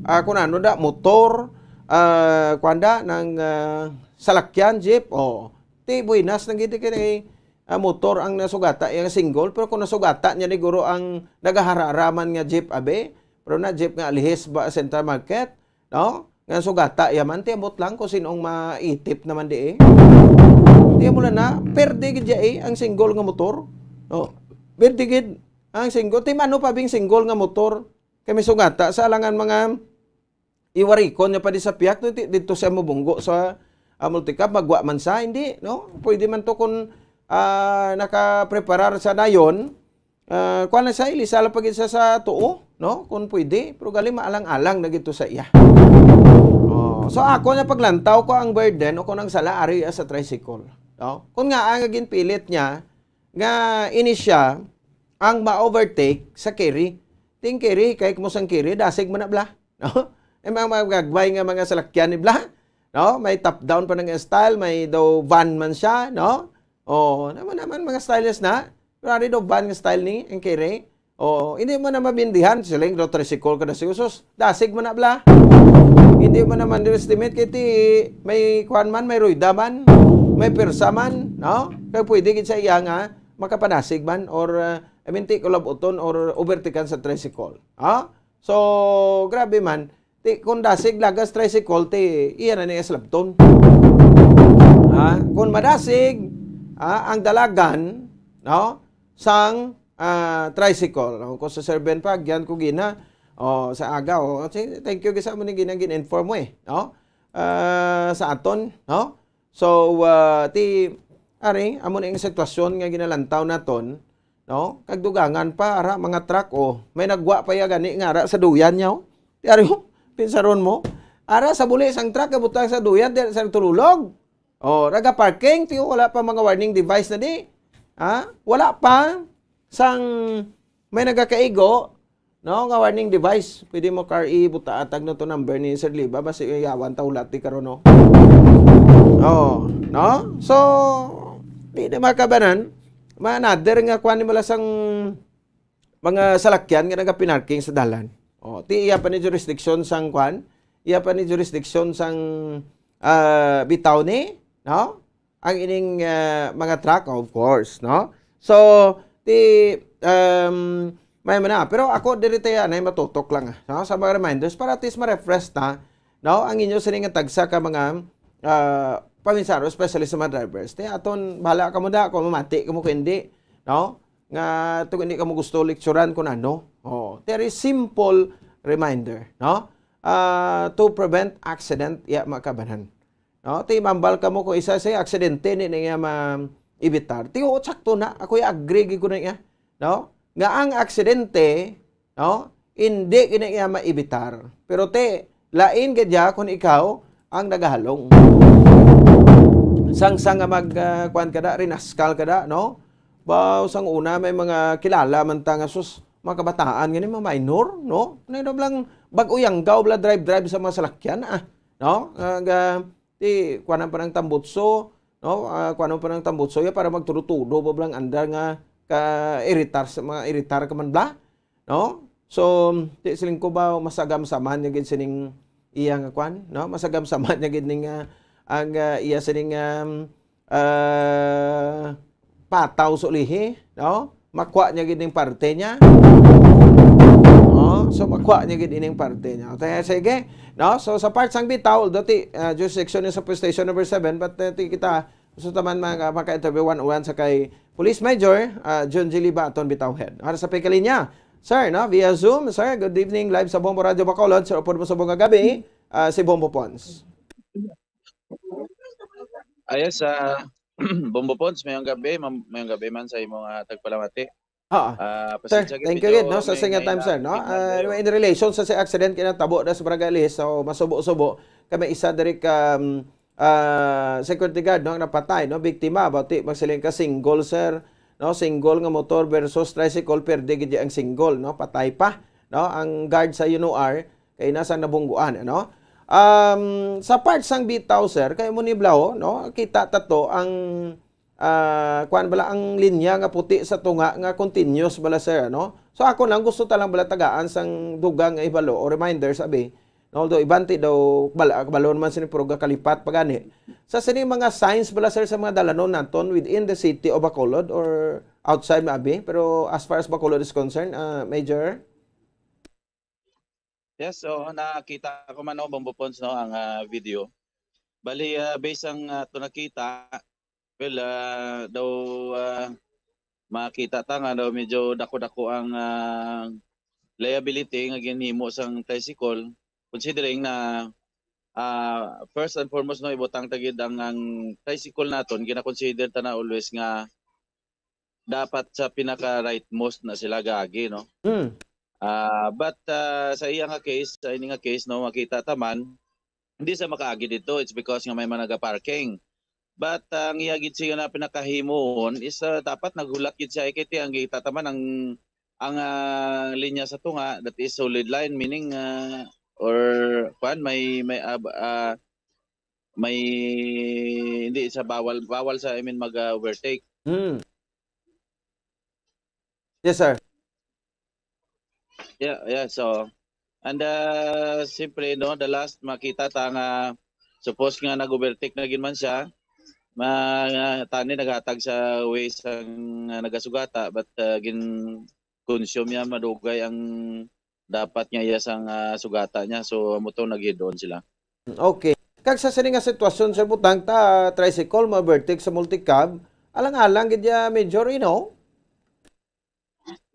ah, kung ano da, motor, ah, kuwan da, ng, ah, salakyan, jeep, o. Ti, buenas, nang giti kini, ah, motor ang nasugata, yung single, pero kung nasugata niya ni guro ang nagahararaman nga jeep, abi, pero na jeep nga alihis ba Central Market, no? Nga sugata yaman, ti, ambot lang kung sinong maitip naman di, eh. Ti, mo lang na, perde gid ya, eh, ang single nga motor. No? Perde gid ang single. Ti, ano pa bing single nga motor? Kay may sugata sa alangan mga iwarikon niya pa di sa piyak, no? Ti, dito siya mabunggo sa, ah, multicab, magwa man sa, hindi, no? Pwede man to kung, ah, nakapreparar sa dayon, ah, kuwan na siya, ilisa lang pag isa sa tuo, no? Kung pwede, pero gali maalang-alang na gito sa iya. Oh, so ako na paglantaw ko ang burden o kung ang sala ari sa tricycle, no? Kung nga ang ginpilit niya nga ini siya ang ma-overtake sa carry. Ting carry, kay kamo sang carry, dasig man na bla, no? Ay mga magagway nga mga salakyan ni bla, no? May top down pa ng style, may daw van man siya, no? Oh, naman naman mga styles na. Pero ari daw van nga style ni ang carry. Oo, hindi mo na mabindihan. Siling daw tricycle ka na si usos. Dasig mo na bla. Hindi mo na ma-underestimate kay ti may kuan man, may ruyda man, may persa man, no? Kaya pwede gid sa iya nga makapadasig man or, uh, I mean, ti kulabuton or overtaken sa tricycle. Ha? So, grabe man. Ti, kung dasig lagas tricycle, ti, iya na niya slabton. Ha? Kung madasig, ha, ang dalagan, no? Sang, ah, tricycle. No? Kung sa Sir Ben pa, agyan ko gina, Oh, sa aga, oh. Si-, thank you gid sa amo ni ginang gin-inform mo eh, no? Ah, sa aton, no? So, ah, ti, ari, amo na yung sitwasyon nga ginalantaw naton, no? Kag dugangan pa, ara, mga truck, oh. May nagwa pa ya gani nga ara sa duyan niya, oh. Ti, ari, oh, pinsaron mo. Ara, sa buli, sang truck, gabutang sa duyan, di, sa tululog. Oh, naga-parking, ti, wala pa mga warning device na di. Ha? Wala pa. Sang may nagakaigo, no, nga warning device. Pwede mo kar ibuta atag no to number ni Sir Liba, basi yawan ta ulat di karon, no? Oh, no? So, di na makabanan, ma-another nga kuan ni mala sang mga salakyan nga nagapinarking sa dalan. Oh, ti iya pa ni jurisdiction sang kuan, iya pa ni jurisdiction sang, ah, bitaw ni, no? Ang ining, ah, mga truck, of course, no? So, ti, um, may man na. Pero ako, diri tayo, anay matutok lang, ah, no? Sa mga reminders, para at least ma-refresh ta, no? Ang inyo sini nga tagsa ka mga, ah, paminsaro, especially sa mga drivers. Ti, aton, bahala ka mo da, kung mamati ka mo, kung hindi, no? Nga, to, hindi ka mo gusto lecturan kung ano. Oh, very simple reminder, no? Ah, to prevent accident, ya, mga kabanan. No? Ti mambal ka mo kung isa sa aksidente ni niya ma-evitar. Ti, oo, sakto na. Ako, i-agree gid ko na iya. No? Nga ang aksidente, no? Hindi gid na iya ma-evitar. Pero ti, lain gid ya kung ikaw ang nagahalong. Sang, sang nga mag, ah, kuwan ka da, rinaskal ka da, no? Ba, sang una may mga kilala man ta nga, sus, mga kabataan nga ni, mga minor, no? Ano yun lang, bag-o yanggaw bala drive-drive sa mga salakyan, ah, no? Nga, ti, kuwanan pa ng tambutso, no? Ah, kuwanan pa ng tambutso ya para magtudo-tudo ba blang andar nga ka-iritar sa mga iritar ka man bla, no? So, ti siling ko ba masagamsaman niya gid sining iya nga kwan, no? Masagamsaman niya gid ning, ah, ang, ah, iya sining, um, ah, pataw sa ulihi, no? Makwa niya gid ning parte niya. Oh, so makwa niya gid ining parte niya. Okay, sige. No? So sa part sang bitaw, although ti, ah, jurisdiction niya sa police station number seven, but, ah, ti kita, gusto taman mga, maka-interview one-on-one sa kay Police Major, ah, John G. Liba aton bitaw head. Para sa pikalinya, sir, no? Via Zoom, sir, good evening, live sa Bombo Radio Bacolod, sir, upod mo sa bunga gabi, ah, si Bombo Pons. Ayos, ah, Bombo Pons, mayong gabi, mam-, mayong gabi man sa imong, ah, tagpalamati. Ah, Ah, sir, pasensya gid, thank you medyo gid, no, sa may sa inyo time, naila sir, no? signal Ah, tayo. Anyway, in relation sa, sa accident kay natabo na sa Barangay Alihis, so masubo-subo kami isa diri ka, um, ah, security guard, no, ang napatay, no, biktima, bati magsiling ka single, sir, no, single nga motor versus tricycle, perde gid ang single, no, patay pa, no, ang guard sa U N O R kay nasa nabungguan, ano? Um, sa part sang bitaw, sir, kay mo ni Blau, no, kita tato ang, ah, kuan bala ang linya nga puti sa tunga nga continuous bala, sir, ano? So ako lang gusto ta lang bala tagaan sang dugang nga ibalo o reminder sabi. No, although iban ti daw bala, kabalo naman sini pero gakalipat pa gani. Sa sini mga signs bala, sir, sa mga dalanon naton within the city of Bacolod or outside maabi, pero as far as Bacolod is concerned, ah, Major? Yes, so nakita ko man, no, Bombo Pons, no, ang, ah, video. Bali, ah, based ang, ah, to nakita, well, ah, daw, ah, makita ta nga daw medyo dako-dako ang, ah, liability nga ginhimo sang tricycle, considering na, ah, first and foremost, no, ibutang ta gid ang, ang tricycle naton, gina-consider ta na always nga dapat sa pinaka rightmost na sila gaagi, no? Mm. Ah, but, ah, sa iya nga case, sa ini nga case, no, makita ta man, hindi siya makaagi dito. It's because nga may mga naga-parking. But, ah, ang iya gid siya na pinakahimuon is, ah, dapat naghulat gid siya. Eh, kay ti ang kita ta man ang, ang, ah, linya sa tunga, that is solid line, meaning, ah, or, kwan, may, may, ah, ah, may, hindi siya bawal, bawal sa, I mean, mag, ah, overtake. Mm. Yes, sir. Yeah, yeah. So, and, uh, siyempre, no, the last makita ta nga suppose nga nag-overtake na gid man siya, ma-, tani naghatag sa way sang, uh, nagasugata, but, uh, gin-consume niya madugay ang dapat nga iya sang, uh, sugata niya. So, amo to, nag-head-on sila. Okay. Kag sa sini nga sitwasyon, sir, butang ta, tricycle, ma-overtake sa multicab, alang-alang gid ya, Major, you know?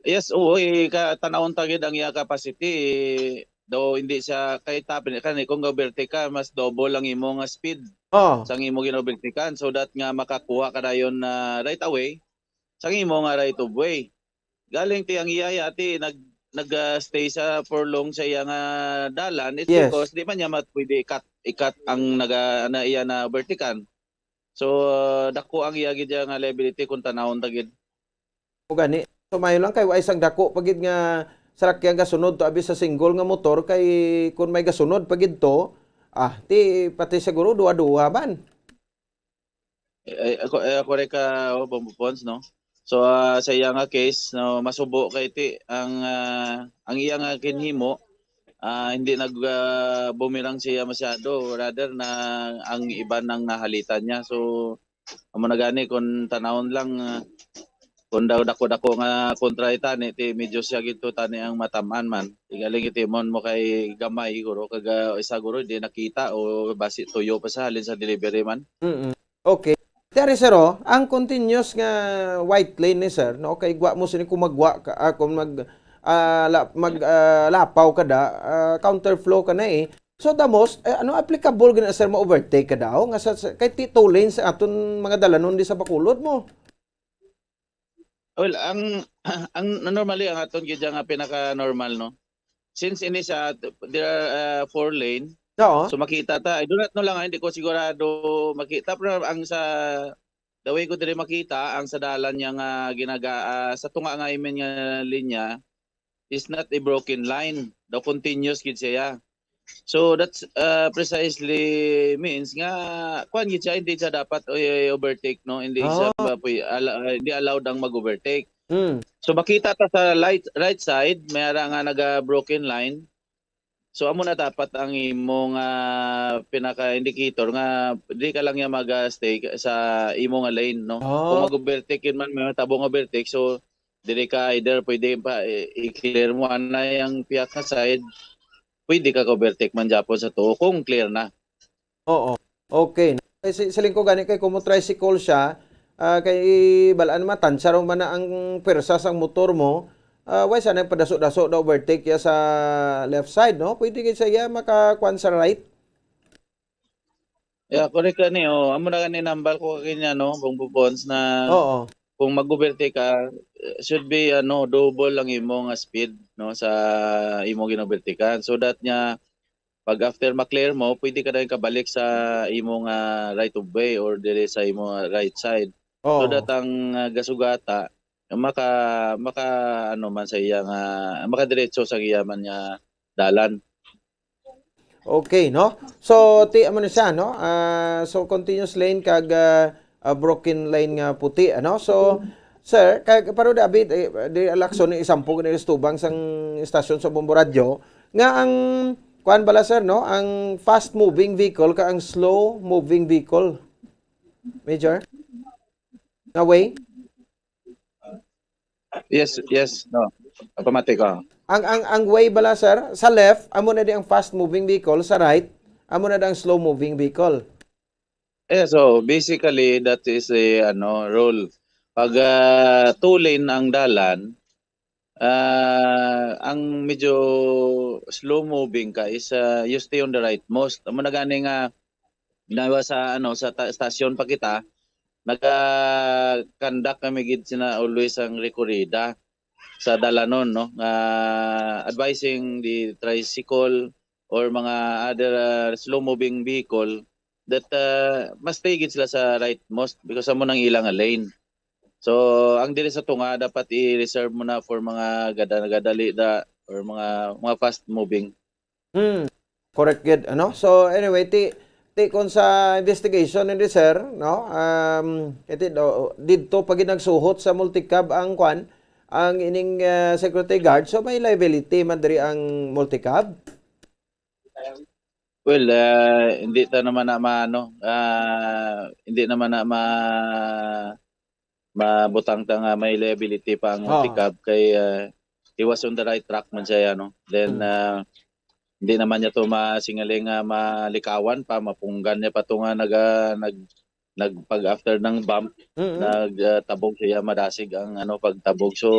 Yes, oo, eh, ka-, tan-awon ta gid ang iya capacity, eh, daw hindi siya kay tapin kani kung ga-overtake ka, mas double ang imo nga speed Oh. sang imo gina-overtakean, so that nga makakuha ka dayon na right away sang imo nga right of way. Galing ti ang iya, iya ti nag-, nag, ah, stay sa for long sa iya nga dalan, it's Yes. because di man niya mat-, pwede i-cut, i-cut ang naga-, na iya na overtakean. So, ah, dako ang iya gid iya nga liability kung tanawon ta gid. O gani, so maayo lang kay wa isang dako pa gid nga salakyan gasunod to abi sa single nga motor, kay kun may gasunod pa gid to, ah, ti pati siguro duha-duha man. Eh, eh, ako, eh, ako rin ka, oh, Bombo Pons, no? So, ah, sa iya nga case, no, masubo kay ti ang, ah, ang iya nga ginhimo, ah, hindi nag, ah, bumirang siya masyado, rather na ang iban ang nahalitan niya. So, amo na gani kung tanawon lang, ah, kung daw dako-dako nga kontra tani, ti medyo siya gid to tani ang matamaan man. Igaling itimon mo kay gamay guro, kag, ah, isa guro di nakita o basi tuyo pa sa halin sa delivery man. Mm. Okay. Ti ari, sir, oh, ang continuous nga white lane ni sir, no, kay gwa mo sini kung magwa ka, ah, kung mag, ah, la-, mag, ah, lapaw ka da, ah, counterflow ka na, eh. So, the most, eh, ano, applicable gid na, sir, ma-overtake ka daw? Nga sa, sa, kay ti two lanes ang aton mga dalanon di sa Bacolod mo. Well, ang, ang normally, ang aton gid nga pinaka-normal, no? Since ini sa, there are, ah, four lane, Oo. so makita ta, I do not know lang, ah, hindi ko sigurado makita, pero ang sa, the way ko diri makita, ang sa dalan niya nga ginaga-, ah, sa tunga nga imin nga linya is not a broken line. Daw continuous gid siya. So that's, uh, precisely means nga kuan gid siya, hindi siya dapat i-overtake, no? Hindi siya Ah. ba-, puy-, ala-, hindi allowed ang mag-overtake. Mm. So makita ta sa light, right side, may ara nga naga-broken line. So amo na dapat ang imo nga pinaka-indicator nga di ka lang niya mag-, ah, stay ka-, sa imo nga lane, no? Kung Ah. mag-overtake yun man, may tabo nga overtake, so diri ka either pwede pa i-, i-clear mo anay ang pihak nga side, pwede ka ka-overtake man gyapon sa tuo kung clear na. Oo. Okay. Kay si, siling ko gani kay kung mo-tricycle siya, ah, kay balaan man, tansya raw man na ang pwersa sang motor mo, ah, why siya nagpadaso-daso na overtake ya sa left side, no? Pwede gid siya ya makakuan sa right. Yeah, correct ka ni, oh. Amo na gani nambal ko kanya, no, Bong Bubons, na Oo. kung mag-overtake ka, eh, should be, ano, double ang imo nga speed, no, sa imo gin-overtakean. So that nga, pag after ma-clear mo, pwede ka na kabalik sa imo nga right of way or diri sa imo nga right side. So Oo. that ang, ah, gasugata, maka-, maka-, ano man sa iya nga, makadiretso sa iya man nga dalan. Okay, no? So, ti, amo na siya, no? Ah, so, continuous lane kag, ah, ah, broken lane nga puti, ano? So, sir, kag, pero David, eh, di alakson ni isampog ni tubang sang istasyon sa Bombo Radyo, nga ang, kuan bala, sir, no? Ang fast moving vehicle ka ang slow moving vehicle. Major? Nga way? Yes, yes, no. Automatic, oh. Ang, ang, ang way bala, sir, sa left, amo na di ang fast moving vehicle, sa right, amo na di ang slow moving vehicle. Eh, so, basically, that is a, ano, rule. Pag, ah, two lane ang dalan, ah, ang medyo slow moving ka is, ah, you stay on the rightmost. Amo na gani nga, nawa sa, ano, sa ta-, stasyon pa kita, naga-conduct kami gid sina always ang rekorida sa dalanon, no? Nga advising the tricycle or mga other, ah, slow-moving vehicle that, ah, ma-stay gid sila sa rightmost because amo nang ilang lane. So, ang diri sa tunga dapat i-reserve mo na for mga gada-, gadali da or mga, mga fast-moving. Hmm, correct gid, ano? So, anyway, ti, ti kon sa investigation ni sir, no? Um, iti do, didto pa gid nagsuhot sa multicab ang kwan, ang ining, ah, security guard. So, may liability man diri ang multicab? Well, ah, hindi ta naman na maano, ah, hindi naman na ma-, mabutang ta nga may liability pa ang Oo. multicab kay, ah, he was on the right track man siya, no? Then, Mm. ah, hindi naman niya to masingaling nga malikawan pa, mapunggan niya pa to nga naga-, nag-, nag-, pag after ng bump, Mm-mm. nag, ah, tabog siya, madasig ang, ano, pagtabog. So,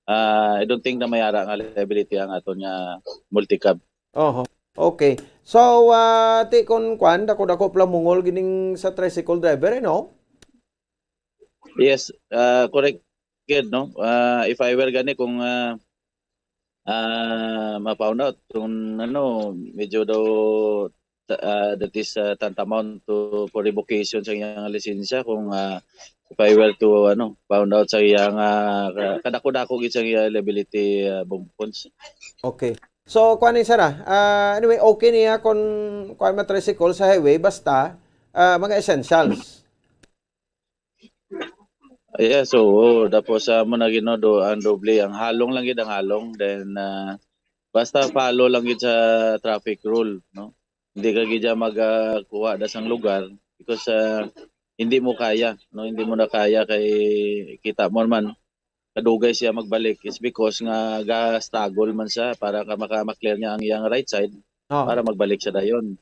Ah, I don't think na may ara nga liability ang aton nga multicab. Oho. Okay. So, ah, ti kon kwan, dako-dako pala mungol gining sa tricycle driver, eh, no? Yes, ah, correct gid, no? Ah, if I were gani kung ah, ah, ma-found out kung ano, medyo daw ta- ah, that is ah, tantamount to for revocation sa iyang lisensya kung ah, if I were to ano, found out sa iyang ah, ka- kadako-dako gid sa iyang liability ah, bumpuns. Okay. So, kuan ni sir, ah. Ah, anyway, okay niya kung kuan, ma-tricycle sa highway, basta ah, mga essentials. Yeah, so oh, tapos sa mo na ginodo ang doble ang halong lang gid ang halong, then ah, basta follow lang gid sa traffic rule, no? Hindi ka gid dyan mag ah, kuha na sang lugar because ah, hindi mo kaya, no? Hindi mo na kaya kay kita mo man kadugay siya magbalik is because nga ga-struggle man siya para ka maka-clear niya ang iyang right side Oh. para magbalik siya dayon.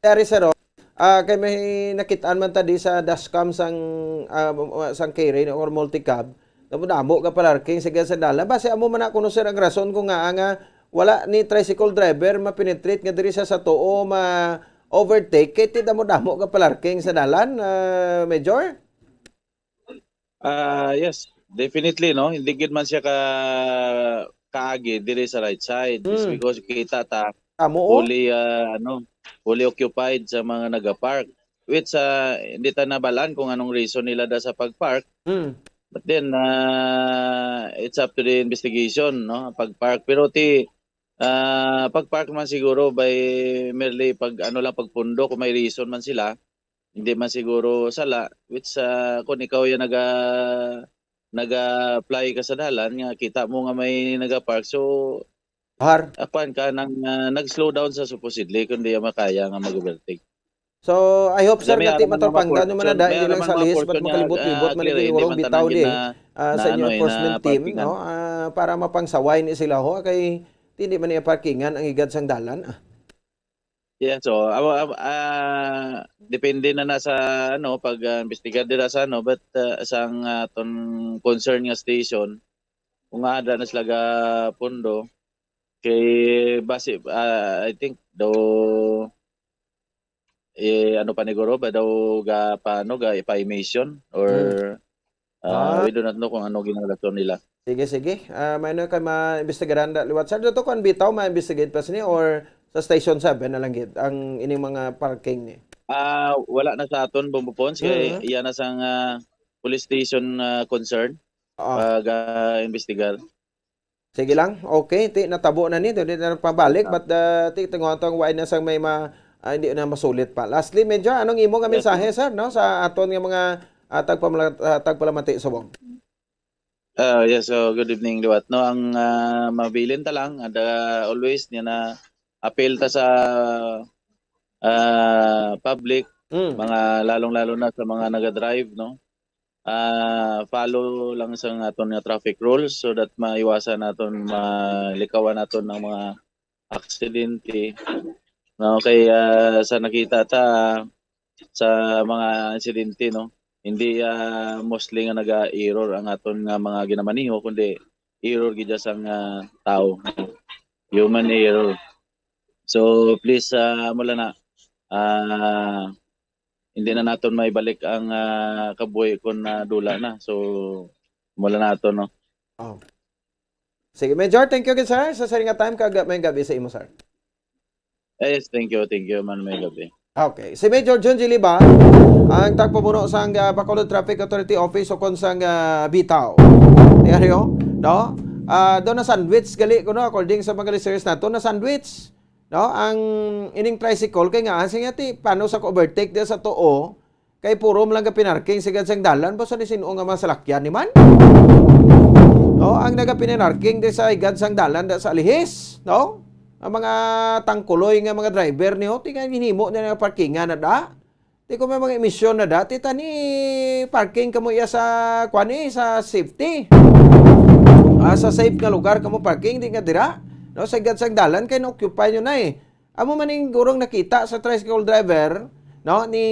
Yari, sir, oh. Ah, kay may nakitaan man ta di sa dashcam sang ah, sang K-Ray or multicab. Damo-damo ka parking sa sa dalan. Basi amo man na kuno, sir, ang rason ko nga nga wala ni tricycle driver ma-penetrate nga diri sa sa tuo ma-overtake kay ti damo-damo ka parking sa dalan, ah, Major? Ah, yes, definitely, no. Hindi gid man siya ka kaagi diri sa right side. It's Hmm. because kita ta Amo, oh. fully ah, ano, fully occupied sa mga nagapark. Which ah, hindi ta nabalaan kung anong reason nila da sa pagpark. Hmm. But then ah, it's up to the investigation, no, pagpark. Pero ti ah, pagpark man siguro by merely pag ano lang, pagpundo kung may reason man sila. Hindi man siguro sala, which ah, kung ikaw yung naga naga-apply ka sa dalan nga kita mo nga may nagapark, so Har. Akwan ka nang ah, nag-slow down sa supposedly kung di makaya nga mag-overtake. So, I hope, sir, Kami nga ti aram nga maturpanggan portion, nyo man na may dahil aram lang nga sa lihis, but portion nga, makalibot-libot ah, man clear, gid hindi urong man bitaw tanan di gina ah, sa na ano, inyo eh, enforcement na team, parkingan. No? Ah, para mapangsawayan ni sila ho kay hindi man niya parkingan ang igad sang dalan. Ah. Yeah, so awa awa- ah, depende na na sa ano pag ah, imbestigar dira sa ano, but ah, sang aton concern nga station kung ada na sila ga pundo kay base ah, I think daw eh, ano pa ni guro ba daw ga paano ga ipa-emission or Ah. ah, we do not know kung ano ginalaton nila. Sige, sige. Ah, may na kay ma-investigaran da liwat, sir. Dato kon bitaw ma-investigate pa sini or sa Station seven na lang gid ang ining mga parking ni? Ah, wala na sa aton Bombo Pons kay Mhm. iya na sang ah, police station ah, concern Oo. pag ah, investigar. Sige lang. Okay, ti natabo na ni, di na pabalik, but uh, ti tinguha tong why na sang may ma ah, hindi na masulit pa. Lastly, Major, anong imo nga Yes, mensahe, sir, no, sa aton nga mga ah, tagpamala- ah, tagpalamati subong? Ah, yes, so good evening liwat. No, ang ah, mabilin ta lang ada always niya na appeal ta sa ah, public, Mm. mga lalong-lalo na sa mga naga-drive, no. Ah, follow lang sa aton nga traffic rules so that maiwasan naton malikawan naton ang mga aksidente. No, kay ah, sa nakita ta sa mga insidente, no, hindi ah, mostly nga naga-error ang aton nga mga ginamaniho kundi error gid sang ah, tao. Human error. So please ah, mula na ah, hindi na naton maibalik ang ah, kabuhi kung nadula na. So mula naton, no. Oh. Sige, Major, thank you gid, sir, sa siring nga time kag may gabi sa imo, sir. Yes, thank you, thank you man, may gabi. Okay. Si Major Jun G. Liba, ang tagpamuno sang ah, Bacolod Traffic Authority Office o kon sang ah, Bitaw. Diaryo, no? Ah, doon na sandwich gali ko, no, according sa mga listeners nato, na sandwich, no, ang ining tricycle kay nga ang siya ti paano sa overtake diya sa tuo kay puro man lang ka pinarking sa igad sang dalan, basta ni sino nga masalakyan ni man. No, ang nagapinarking di sa igad sang dalan da sa alihis, no? Ang mga tangkuloy nga mga driver niyo, ti nga ginhimo nila nga parkingan na da. Ti kung may mga emisyon na da, ti tani parking kamo iya sa, kuan eh, sa safety. Ah, sa safe nga lugar kamo parking, di nga dira. No, sa igad sang dalan kay na-occupy nyo na eh. Amo man ning gurong nakita sa tricycle driver, no, ni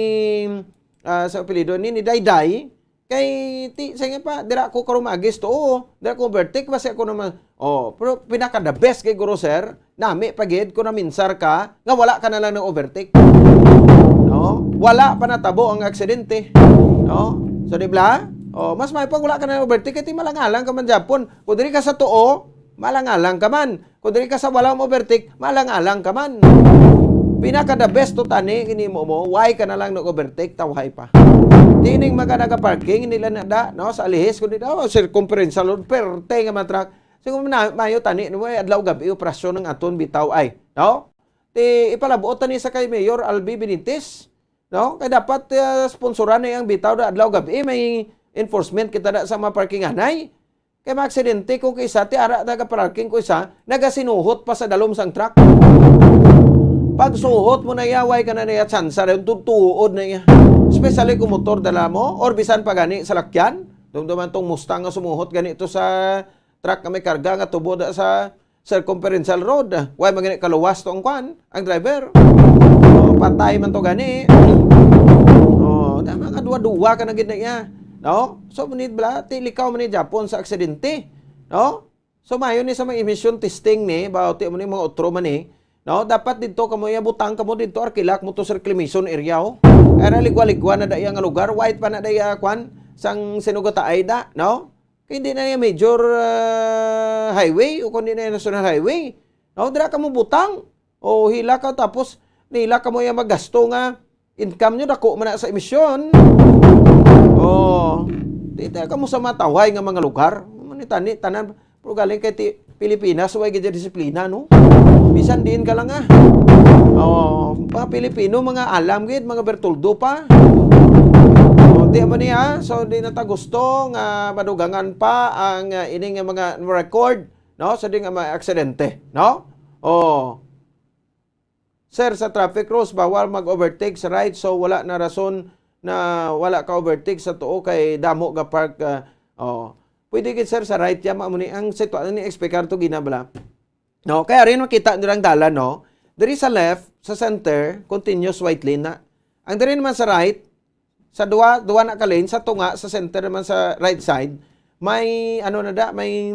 ah, sa apelyido ni, ni Dayday, Kay, ti, sige pa, dira ko karumagis to, oo. Dira ko overtake, basi ako naman. Oh, pero pinaka the best kay guro, sir, nami pa gid kung naminsar ka, nga wala ka na lang nag-overtake. No? Wala pa natabo ang aksidente. No? So, di ba? Oh, mas may pag wala ka na overtake, kay ti malangalang ka man gyapon. Kung diri ka sa tuo, malangalang ka man. Kung diri ka sa wala mo overtake, malangalang ka man. Pinaka the best to tani, ginimo mo, why ka na lang nag-overtake, tawhay pa. Tining mga nagaparking, nila na da, no, sa alihis, kundi, oh, circumferential road, perte nga mga truck. Siguro na, mayo tani, no, ay, adlaw gabi, operasyon ng aton bitaw ay, no? Ti, ipalabuot tani sa kay Mayor Albi Benitez, no? Kay dapat, ah, sponsoran na ang bitaw na adlaw gabi, may enforcement kita na sa mga parkinganay. Kay maaksidente kung kisa ti ara nagaparking ko isa, nagasinuhot pa sa dalom sang truck. Pagsuhot mo na iya, way ka na niya tsansa dayon, tutuod na iya. Especially kung motor dala mo, or bisan pa gani salakyan. Dumduman tong Mustang nga sumuhot gani to sa truck nga may karga nga tubo da sa circumferential road. Way man gani kaluwas to ang kwan, ang driver. Oh, patay man to gani. Oh, da mga duwa-duwa ka na gid na iya. No? So, manid bala, ti likaw man ni Japon sa aksidente. No? So, mayo ni sa mga emission testing ni, ba, ti mo ni mga utro man ni. No? Dapat dito kamo iya butang kamo dito, arkilak mo to sa reclamation area, oh. Era ligwa-ligwa na da iya nga lugar, white pa na da iya, kwan, sang sinugataay da, no? Kay hindi na iya major, ah, highway, o kung hindi na iya national highway. No? Dira kamo butang. O hila ka, tapos nila kamo iya magasto nga income nyo, dako man na sa emisyon. Oh, di tayo kamo sa matawhay nga mga lugar. Manitani, tanan. Pero galing kay ti Pilipinas, way gid disiplina, no? Bisan diin ka lang, ah. Oh, mga Pilipino, mga alam gid, mga bertuldo pa. Oh, di man niya, so di na ta gusto nga madugangan pa ang, ah, ini nga mga record, no? Sa di nga mga aksidente, no? Oh. Sir, sa traffic rules, bawal mag-overtake sa right, so wala na rason na wala ka overtake sa tuo kay damo ga park, ah, oh. Pwede gid, sir, sa right ya, mao ni ang sitwa-, ni explicar to gina bala. No, kaya rin makita nila ang dalan, no? Diri sa left, sa center, continuous white lane na. Ang diri naman sa right, sa duwa, duwa na ka lane, sa tunga, sa center naman sa right side, may, ano na da, may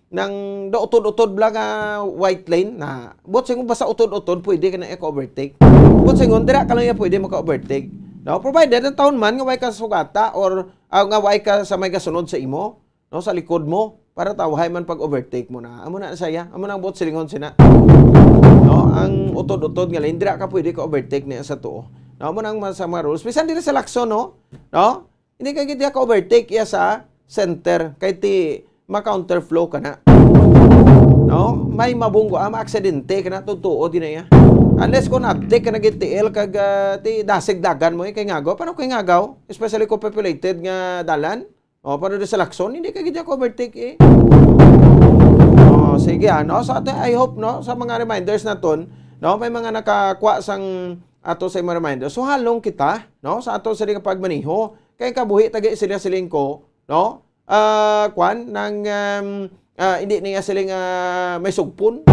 nang do-, utod-utod bala nga white lane na. But singon basta utod-utod, pwede ka na i-overtake. But singon, dira ka lang ya pwede maka-overtake. No? Provided, ang taon man nga way ka sugata or, ah, nga way ka sa may gasunod sa imo, no, sa likod mo, para tawhay man pag-overtake mo na. Amo na saya, amo na ang buot silingon sina. No, ang utod-utod nga lane, dira ka pwede ka overtake niya sa tuo. No, amo na ang sa mga rules. Bisan diri sa Lacson, no? No? Hindi ka gid ka overtake iya sa center kay ti ma-counterflow ka na. No? May mabunggo, ah, maaksidente ka na, tutuo din na iya. Unless kung abtik ka nag-T L kag, ah, ti dasig dagan mo, eh, kay ngagaw. Paano kay ngagaw? Especially kung populated nga dalan. Oh, pero di sa Lacson, hindi ka gid ako overtake, eh. Oh, sige, ano? So, ate, I hope, no, sa mga reminders naton, no, may mga nakakuha sang ato sa mga reminders. So, halong kita, no, sa ato sa di ka pagmaniho. Kay kabuhi tagi sila siling ko, no? Ah, kwan, nang, um, ah, hindi niya siling, ah, may sugpon.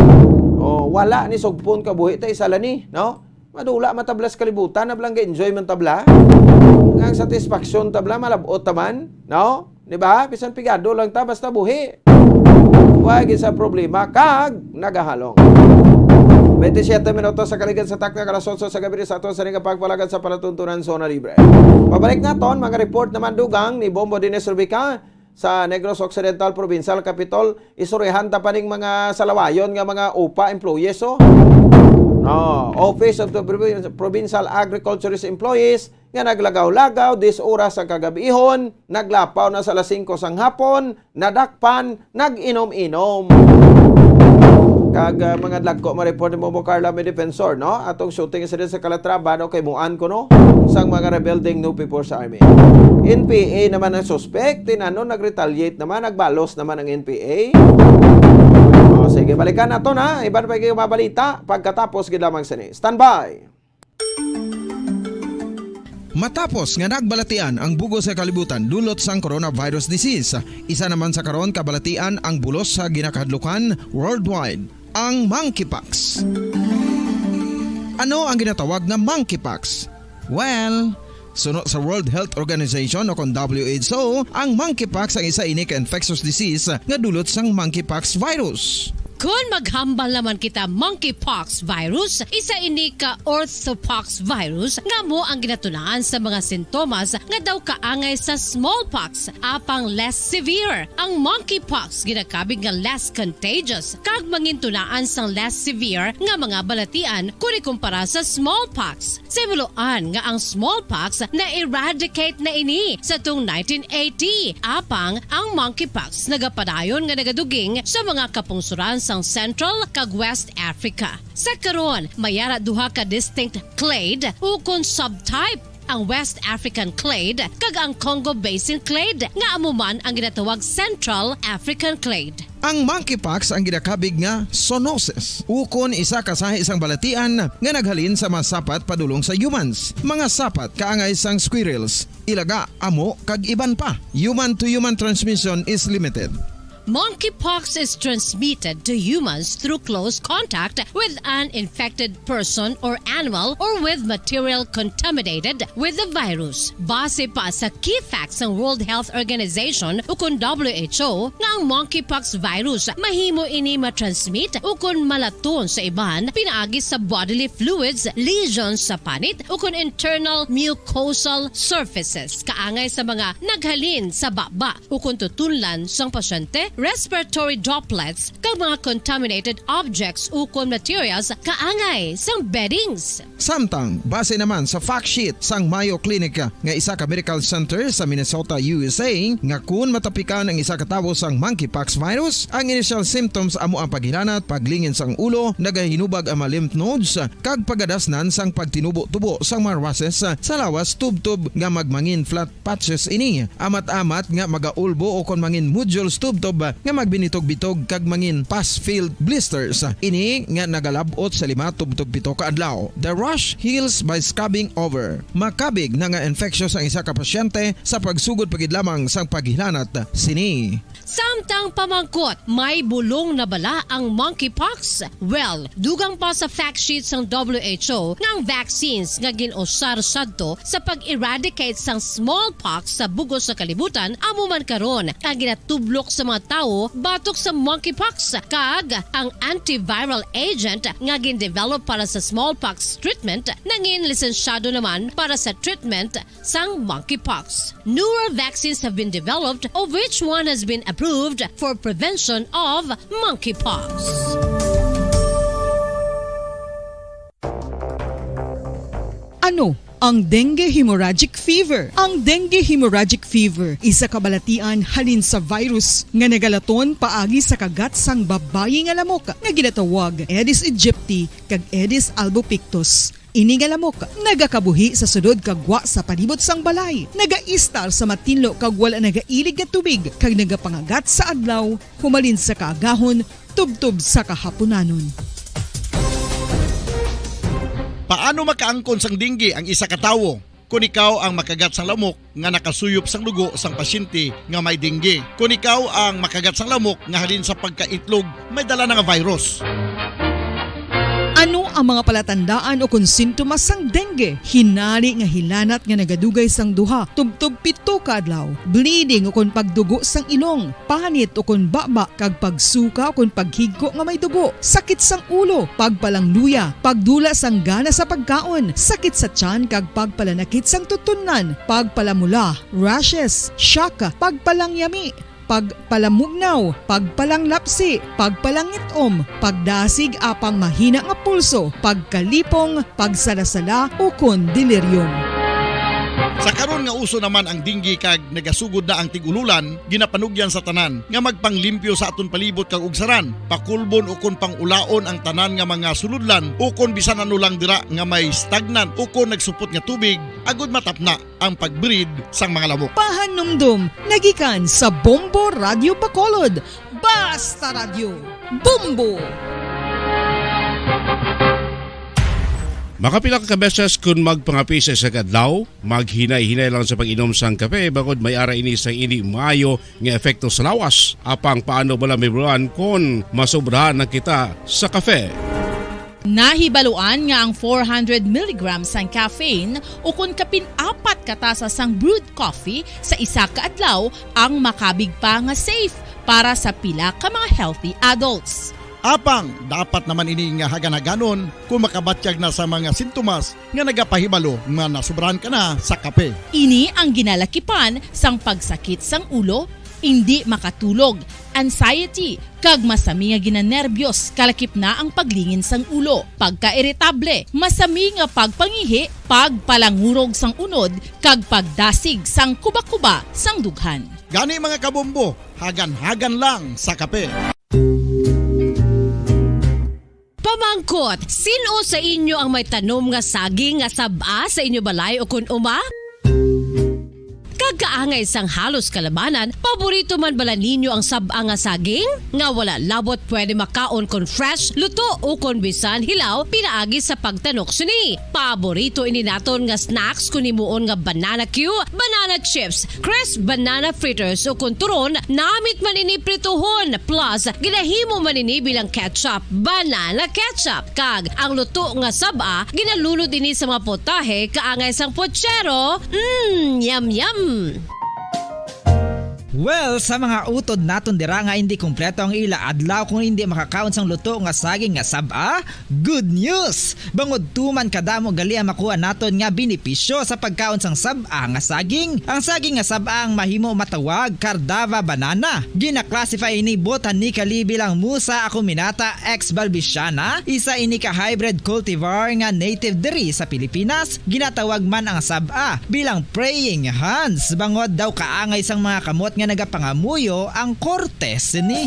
Oh, wala ni sugpon kabuhi ta isa la ni, no? Madula man tabla sa kalibutan, nablang ga-enjoy man tabla. Ang satisfaction tabla, malabot taman, no? Di ba? Bisan pigado lang ta, basta buhi. Wa gid sa problema, kag nagahalong. Twenty-seven minutos sa kaligid sa takna, alas otso sa gabi sa aton sa ning pagpalagad sa palatuntunan Zona Libre. Pabalik naton, mga report naman dugang ni Bombo Dines Rubica sa Negros Occidental Provincial Capitol. Isurihan ta pa ning mga salawayon nga mga upa employees, oh. No, Office of the Provi-, Provincial Agriculturist Employees nga naglagaw-lagaw dis oras sa kagabihon, naglapaw na sa alas singko sang hapon, nadakpan, nag-inom-inom. Kag, ah, mga dagko, ma-report ni Bobo Carla, may defensor, no? Atong shooting incident sa Calatrava, no? Kay Muan ko, no? Sang mga rebelde, no people sa army. N P A naman ang suspect, tinano, nag-retaliate naman, nagbalos naman ang N P A. O, sige, balikan nato na. Iban pa kayo mabalita pagkatapos gid lamang sini. Standby! Matapos nga nagbalatian ang bugos sa kalibutan dulot sang coronavirus disease, isa naman sa karon kabalatian ang bulos sa ginakahadlukan worldwide, ang monkeypox. Ano ang ginatawag nga monkeypox? Well, Suno sa World Health Organization o kon W H O, ang monkeypox ang isa ini ka infectious disease nga dulot sang monkeypox virus. Kon maghambal naman kita monkeypox virus, isa ini ka orthopox virus nga amo ang ginatunaan sa mga sintomas nga daw kaangay sa smallpox, apang less severe. Ang monkeypox ginakabig nga less contagious kag mangintunaan sang less severe nga mga balatian kon ikumpara sa smallpox. Sa himuloan nga ang smallpox na-eradicate na ini sa tung nineteen eighty, apang ang monkeypox nagapadayon nga nagaduging sa mga kapungsoran sang Central kag West Africa. Sa karon, may ara duha ka distinct clade ukon subtype, ang West African clade kag ang Congo Basin clade, nga amo man ang ginatawag Central African clade. Ang monkeypox ang ginakabig nga zoonosis, ukon isa ka sahi sang balatian nga naghalin sa mga sapat padulong sa humans. Mga sapat kaangay sang squirrels, ilaga, amo, kag iban pa. Human-to-human transmission is limited. Monkeypox is transmitted to humans through close contact with an infected person or animal or with material contaminated with the virus. Base pa sa key facts sang World Health Organization ukon W H O nga ang monkeypox virus mahimo ini matransmit ukon malaton sa iban pinaagi sa bodily fluids, lesions sa panit ukon internal mucosal surfaces kaangay sa mga naghalin sa baba ukon tutunlan sang pasyente, respiratory droplets, kag mga contaminated objects ukon materials kaangay sang beddings. Samtang, base naman sa fact sheet sang Mayo Clinic nga isa ka medical center sa Minnesota, U S A, nga kun matapikan ang isa ka tawo sang monkeypox virus, ang initial symptoms amo ang paghilanat, paglingin sang ulo, nagahinubag ang mga lymph nodes, kag pagadasnan sang pagtinubo-tubo sang mga rushes sa lawas tubtob nga magmangin flat patches ini, amat-amat nga magaulbo ukon mangin nodules tubtob nga magbinitog-bitog kag mangin pus-filled blisters. Ini nga nagalab-ot sa lima tubtob pito ka adlaw. The rash heals by scabbing over. Makabig na nga infectious ang isa ka pasyente sa pagsugod pa gid lamang sang paghilanat sini. Samtang pamangkot, may bulong na bala ang monkeypox? Well, dugang pa sa fact sheet sang W H O nga ang vaccines nga gin-usar sadto sa pag-eradicate sang smallpox sa bug-os nga kalibutan amo man karon ang ginatublok sa mga tawo batok sa monkeypox, kag ang antiviral agent nga gin-develop para sa smallpox treatment nangin lisensyado naman para sa treatment sang monkeypox. Newer vaccines have been developed, of which one has been approved for prevention of monkeypox. Ano ang dengue hemorrhagic fever? Ang dengue hemorrhagic fever isa ka balatian halin sa virus nga nagalaton paagi sa kagat sang babayi nga lamok nga ginatawag Aedes aegypti kag Aedes albopictus. Ini nga lamok nagakabuhi sa sulod kag gwa sa palibot sang balay, nagaistar sa matinlo kag wala nagailig nga tubig, kag nagapangagat sa adlaw humalin sa kaagahon tubtob sa kahapunanon. Paano makaangkon sang dengue ang isa ka tawo? Kon ikaw ang makagat sang lamok, nga nakasuyop sang dugo sang pasyente nga may dengue. Kon ikaw ang makagat sang lamok nga halin sa pagkaitlog may dala na nga virus. Ano ang mga palatandaan ukon sintomas sang dengue? Hinari nga hilanat nga nagadugay sang duha tubtob pito ka adlaw, bleeding ukon pagdugo sang ilong, panit ukon baba, kag pagsuka ukon paghigko nga may dugo, sakit sang ulo, pagpalangluya, pagdula sang gana sa pagkaon, sakit sa tiyan, kag pagpalanakit sang tutunlan, pagpalamula, rashes, shock, pagpalangyami, pagpalamugnaw, pagpalanglapsi, pagpalangit-om, pagdasig apang mahina nga pulso, pagkalipong, pagsala-sala, ukon delirium. Sa karon nga uso naman ang dengue kag nagasugod na ang tig-ululan, ginapanugyan sa tanan nga magpanglimpyo sa aton palibot kag ugsaran, pakulbon ukon pangulaon ang tanan nga mga sulodlan ukon bisan ano lang dira nga may stagnant ukon nagsupot nga tubig, agod matapna ang pag-breed sang mga lamok. Pahanumdom nagikan sa Bombo Radio Bacolod. Basta Radyo, Bombo! Makapila ka beses kun magpangape sa isa ka adlaw, maghinay-hinay lang sa pag-inom sang kape, bangod may ara ini sang indi maayo nga epekto sa lawas. Apang paano bala mahibaluan kon masobrahan na kita sa kape? Nahibaluan nga ang four hundred milligrams sang caffeine ukon kapin apat ka tasa sang brewed coffee sa isa ka adlaw ang makabig pa nga safe para sa pila ka mga healthy adults. Apang dapat naman ini nga hagan-haganon kung makabatyag na sa mga sintomas nga nagapahibalo nga nasubrahan ka na sa kape. Ini ang ginalakipan sang pagsakit sang ulo, indi makatulog, anxiety, kag masami nga ginanerbyos, kalakip na ang paglingin sang ulo, pagkairitable, masami nga pagpangihi, pagpalangurog sang unod, kag pagdasig sang kubakuba sang dughan. Gani, mga kabombo, hagan-hagan lang sa kape. Pamangkot, sin-o sa inyo ang may tanom nga saging nga sab-a sa inyo balay ukon uma? Kag kaangay sang halos kalabanan, paborito man bala ninyo ang sab-a nga saging? Nga wala labot pwede makaon kon fresh, luto, ukon bisan hilaw pinaagi sa pagtanok sini. Paborito ini naton nga snacks kon himuon nga banana cue, banana chips, crisp banana fritters, ukon turon, namit man ini prituhon, plus ginahimo man ini bilang ketchup, banana ketchup. Kag ang luto nga sab-a, ginalunod ini sa mga potahe kaangay sang pochero. Mm, yum, yum! Well, sa mga utod naton dira nga indi kompleto ang ila adlaw kung indi makakaon sang luto nga saging nga sab-a, good news! Bangod tuman kadamo gali ang makuha naton nga benepisyo sa pagkaon sang sab-a nga saging. Ang saging nga sab-a ang mahimo matawag Cardava banana. Gina-classify ini botanically bilang Musa acuminata ex balbisiana, isa ini ka hybrid cultivar nga native diri sa Pilipinas. Ginatawag man ang sab-a bilang praying hands, bangod daw kaangay sang mga kamot nga nagapangamuyo ang korte sini.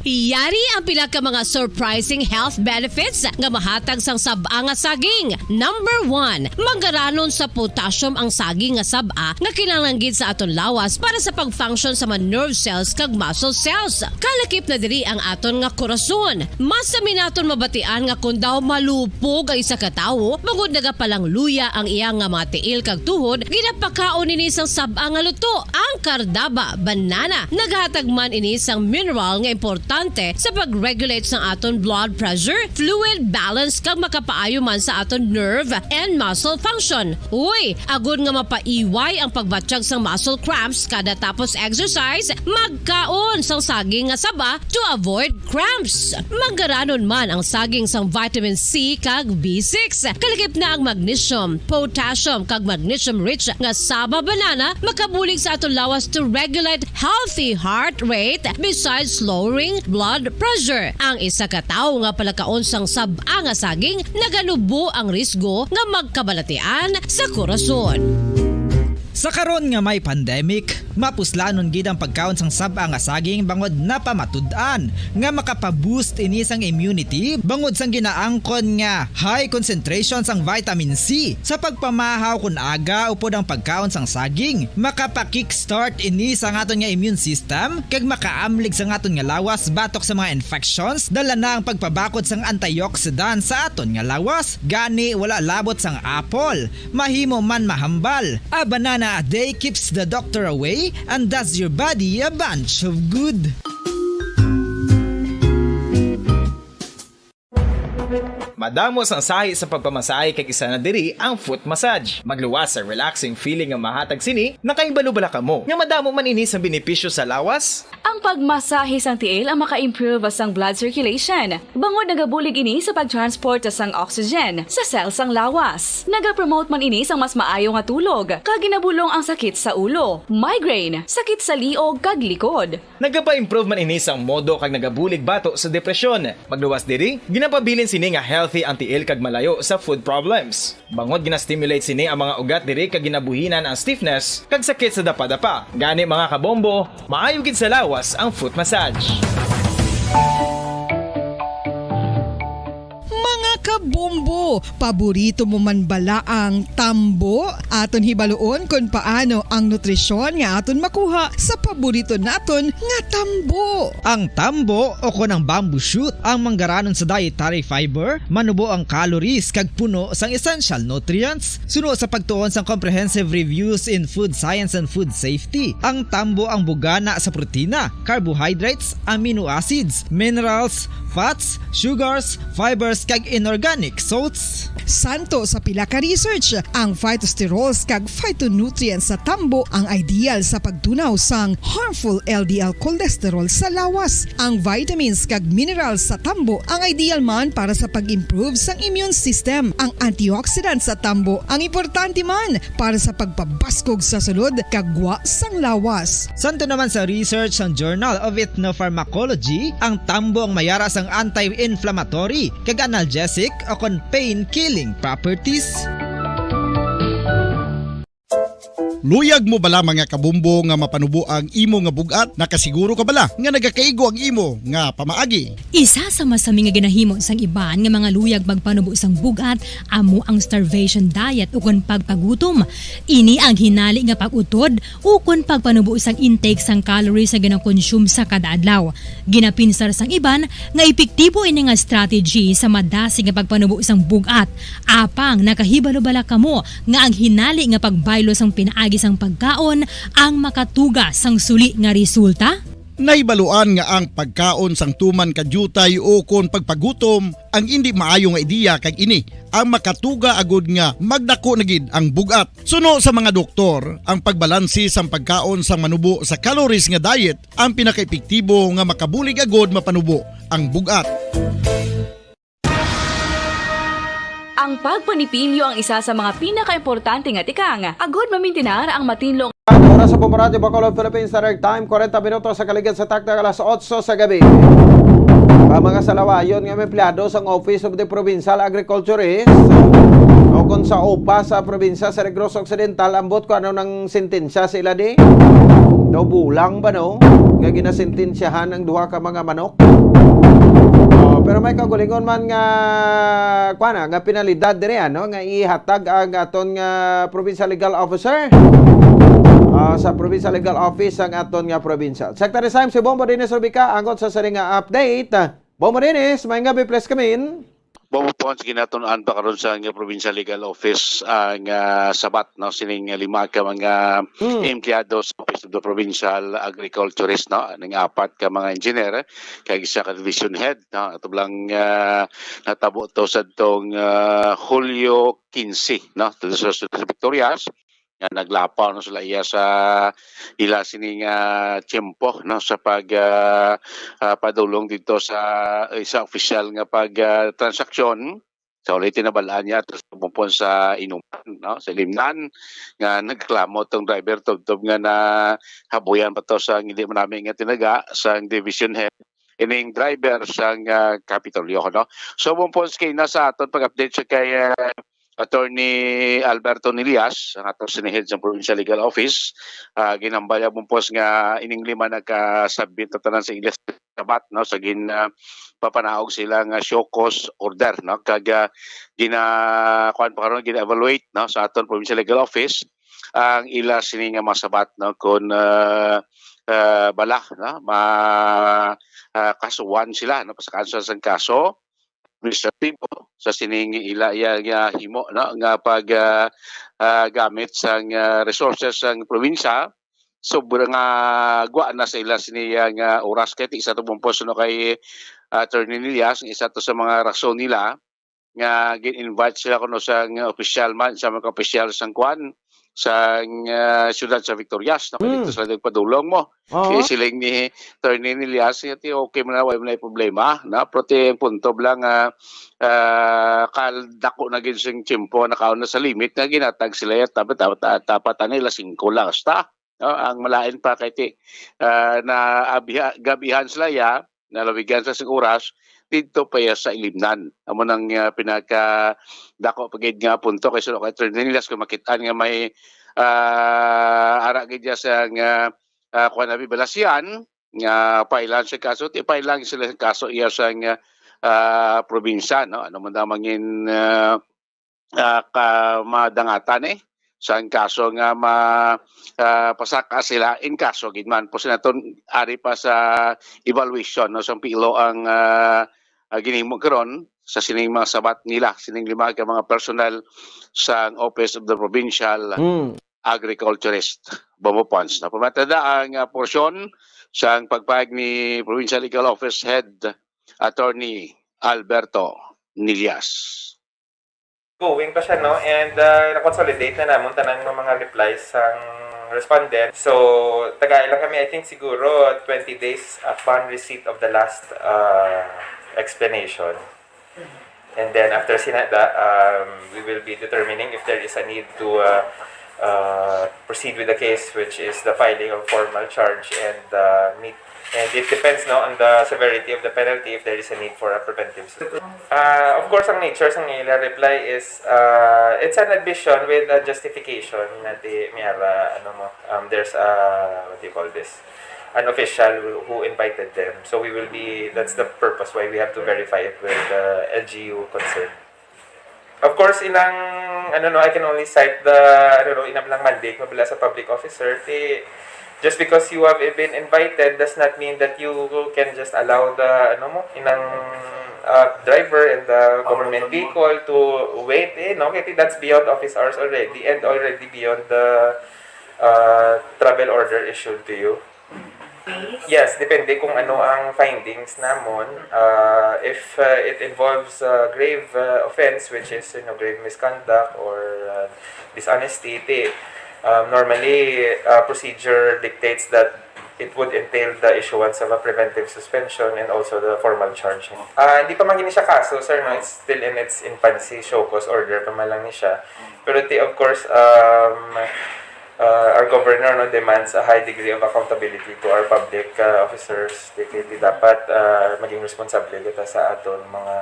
Yari ang pila ka mga surprising health benefits nga mahatag sang sab-a nga saging. Number one, manggaranon sa potassium ang saging nga sab-a nga kinahanglan gid sa aton lawas para sa pag-function sa mga nerve cells kag muscle cells. Kalakip na diri ang aton nga korason. Masami naton mabatian nga kon daw malupog ang isa ka tawo, bangod nagapalangluya ang iya nga mga tiil kag tuhod, ginapakaon ini sang sab-a nga luto, ang Cardava banana. Naghatag man ini sang mineral nga importante sa pag-regulate sang aton blood pressure, fluid balance, kag makapaayo man sa aton nerve and muscle function. Uy, agod nga mapaiway ang pagbatyag sang muscle cramps kada tapos exercise, magkaon sang saging nga saba to avoid cramps. Manggaranon man ang saging sang vitamin C kag B six. Kalakip na ang magnesium, potassium, kag magnesium-rich nga saba banana makabulig sa aton lawas to regulate healthy heart rate besides lowering blood pressure. Ang isa ka tawo nga palakaon sang sab-a nga saging naganubo ang risgo nga magkabalatian sa korason. Sa karon nga may pandemic, mapuslanon gid ang pagkaon sang sab-a nga saging bangod napamatud-an nga makapa-boost ini sang immunity bangod sang ginaangkon nga high concentration sang vitamin C. Sa pagpamahaw kon aga upod ang pagkaon sang saging, makapa-kickstart ini sa aton nga immune system kag makaamlig sa aton nga lawas batok sa mga infections, dala na ang pagpabakod sang antioxidant sa aton nga lawas. Gani, wala labot sang apple, mahimo man mahambal. A banana a day keeps the doctor away and does your body a bunch of good. Madamo sang sahi sa pagpamasahe kag isa na diri ang foot massage. Magluwas sa relaxing feeling nga mahatag sini, nakahibalo bala kamo nga madamo man ini sang benepisyo sa lawas? Ang pagmasahe sang tiil ang maka-improve sang blood circulation, bangod nagabulig ini sa pag-transport sang oxygen sa cell sang lawas. Nagapromote man ini sang mas maayo nga tulog, kag ginabulong ang sakit sa ulo, migraine, sakit sa liog, kag likod. Nagapa-improve man ini sang modo kag nagabulig bato sa depresyon. Magluwas diri, ginapabilin sini nga healthy ang tiil kag malayo sa foot problems. Bangod gina-stimulate sini ang mga ugat diri kag ginabuhinan ang stiffness kag sakit sa dapadapa. Gani, mga kabombo, maayo gid sa lawas ang foot massage. Mga kabombo, Paborito mo man bala ang tambo? Aton hibaluon kon paano ang nutrisyon nga aton makuha sa paborito naton nga tambo. Ang tambo o kon ang bamboo shoot ang manggaranon sa dietary fiber, manubo ang calories kag puno sang essential nutrients. Suno sa pagtuon sang Comprehensive Reviews in Food Science and Food Safety, ang tambo ang bugana sa protina, carbohydrates, amino acids, minerals, fats, sugars, fibers, kag inorganic salts. Santo sa pila ka research, ang phytosterols kag phytonutrients sa tambo ang ideal sa pagtunaw sang harmful L D L cholesterol sa lawas. Ang vitamins kag minerals sa tambo ang ideal man para sa pag-improve sang immune system. Ang antioxidants sa tambo ang importante man para sa pagpabaskog sa sulod kag gwa sang lawas. Santo naman sa research sang Journal of Ethnopharmacology, ang tambo ang mayara sang anti-inflammatory kag analgesic o kon pain-killing properties. Luyag mo bala, mga kabombo, nga mapanubo ang imo nga bug-at? Nakasiguro ka bala nga nagakaigo ang imo nga pamaagi? Isa sa masami nga ginahimo sang iban nga mga luyag magpanubo sang bug-at amo ang starvation diet ukon pagpagutom. Ini ang hinali nga pag-utod ukon pagpanubo sang intake sang calories nga ginakonsume sa kada adlaw. Ginapinsar sang iban nga epektibo ini nga strategy sa madasig nga pagpanubo sang bug-at. Apang nakahibalo bala kamo nga ang hinali nga pagbaylo sang pinaagi sang pagkaon ang makatuga sang suli nga resulta? Nahibaluan nga ang pagkaon sang tuman ka diutay ukon pagpagutom ang indi maayo nga ideya, kag ini ang makatuga agud nga magdako na gid ang bug-at. Suno sa mga doktor, ang pagbalanse sang pagkaon sang manubo sa calories nga diet ang pinakaepektibo nga makabulig agud mapanubo ang bug-at. Ang pagpanipilyo ang isa sa mga pinakaimportante nga tikang agud mamintinar ang matinlong. Oras sa Bombo Radyo Bacolod, Philippines Standard Time, kwarenta minutos sa kaligid sa taktak alas otso sa gabi. Ang mga salawayon nga empleyado sang Office of the Provincial Agriculturist o kon sa OPA sa probinsya sa Negros Occidental, ambot ko ano nang sentensya sa ila di. Daw bulang ba, no? Nga ginasentensyahan ang duha ka mga manok. Oh, pero may kaugalingon man nga, kuwan na, nga penalidad diri, ano, nga ihatag ang aton nga provincial legal officer, ah, sa provincial legal office ang aton nga provincial. Secretary Symes, si Bombo Dennis Rubica, angot sa sini nga update. Bombo Dennis, may nga biples kami. Bombo Pons, ginatun-an pa karon sa nga provincial legal office ang, ah, sabat, no, sining lima ka mga Mm. empleyado sa Office of the Provincial Agriculturist, no, ning apat ka mga engineer kag isa ka division head, no. Ato lang, ah, natabo to sa tong, ah, Hulyo quince, no, to sa, sa Victorias, nga naglapaw, no, sila iya sa ila sini nga tiyempo, no, sa pag, ah, ah, padulong dito sa, eh, sa opisyal nga pag, ah, transaksyon. Sa ulay tinabal-an niya, tapos pumupon sa inuman, no, sa Limnan, nga nagreklamo tong driver tubtob nga nahabuyan pa to sa hindi manami nga tinaga sa division head ining driver sang, ah, Kapitolyo, no? So, Bong Pons, kay nasa aton pag-update sa kay, ah, Attorney Alberto Nilias, ang ato sini head sa Provincial Legal Office, ah, ginambal niya, Bong Pons, nga ining lima nagka-submit na tanan sa ilas sabat, no, sa gin, ah, papanaog sila nga show cause order, no, kag, ah, gina, kuan pa karon, gina-evaluate, no, sa aton Provincial Legal Office ang ila sini nga mga sabat, no, kung, ah, ah, bala, no, ma, ah, kasuhan sila, no, pasakaan sila sang kaso administratibo sa sining ila iya nga himo, no, nga pag, ah, ah, gamit sang, ah, resources sang probinsya. Sobra nga gwa na sa ila sini, ah, nga oras, kay ti isa to, Bong Pons, no, kay Attorney Nilias, isa to sa mga rason nila nga gin-invite sila kuno sang opisyal man, sa mga opisyal sang kuan, sang, ah, siyudad sa Victorias, no? Kay Mm. dito sila nagpadulong mo. Oo. Kay siling ni Attorney Nilias, "Ti okay man na, wala man na problema, no?" Pero ti ang punto lang, ah, ah, kal-, dako na gid sing tiyempo, nakaon na sa limit nga ginatag sila ya, dapat, dapat, dapat, ano, ila singko lang, hasta. No, ang malain pa kay ti, ah, na abiha-, gabihan sila ya, nalawigan sa sing oras, didto pa ya sa Ilimnan. Amo nang, ah, pinaka dako pa gid nga punto kay suno kay Attorney Nilias kung makit-an nga may, ah, ara gid ya sa nga, ah, kuan na, Balasian, nga pailan sa kaso, ti pailan sila sa kaso iya sa nga, ah, probinsya, no? Ano man daw mangin, ah, ah, ka-, madangatan, eh, sang kaso nga ma-, ah, pasaka sila in kaso gid man. Pos naton ari pa sa evaluation, no, sang pilo ang, ah, ah, ginhimo karon sa sining mga sabat nila, sining lima ka mga personnel sang Office of the Provincial Mm. Agriculturist Bombo Ponds. Napamatanda ang, ah, porsyon sang pagpahayag ni Provincial Legal Office Head Attorney Alberto Nillas. Going pa siya, no? And, uh, na-consolidate na namon tanan ng mga replies sang respondent. So, tagai lang kami, I think, siguro twenty days upon receipt of the last, uh, explanation. And then, after sinada, um, we will be determining if there is a need to, uh, uh, proceed with the case, which is the filing of formal charge and, uh, meet And it depends, no, on the severity of the penalty if there is a need for a preventive suspension. Uh, of course, ang nature sang ila reply is, uh, it's an admission with a justification nga ti, may ara, ano mo, um, there's a, what do you call this? An official who, who invited them. So we will be, that's the purpose why we have to verify it with the L G U concerned. Of course, inang, ano, no, I can only cite the, ano, no, inam lang mandate mo bala sa public officer. Ti, just because you have been invited does not mean that you can just allow the, ano mo, inang, uh, driver and the government vehicle to wait, eh, no? Kasi that's beyond office hours already and already beyond the, uh, travel order issued to you. Yes, depende kung ano ang findings namon. Uh, if, uh, it involves, uh, grave, uh, offense, which is, you know, grave misconduct or, uh, dishonesty, ti, um, normally, uh, procedure dictates that it would entail the issuance of a preventive suspension and also the formal charge. Ah, hindi pa man gini siya kaso, sir, no? It's still in its infancy, show cause order pa man lang ni siya. Pero ti, of course, um, uh, our governor, no, demands a high degree of accountability to our public, uh, officers. Di, di, di dapat, uh, maging responsable kita sa aton mga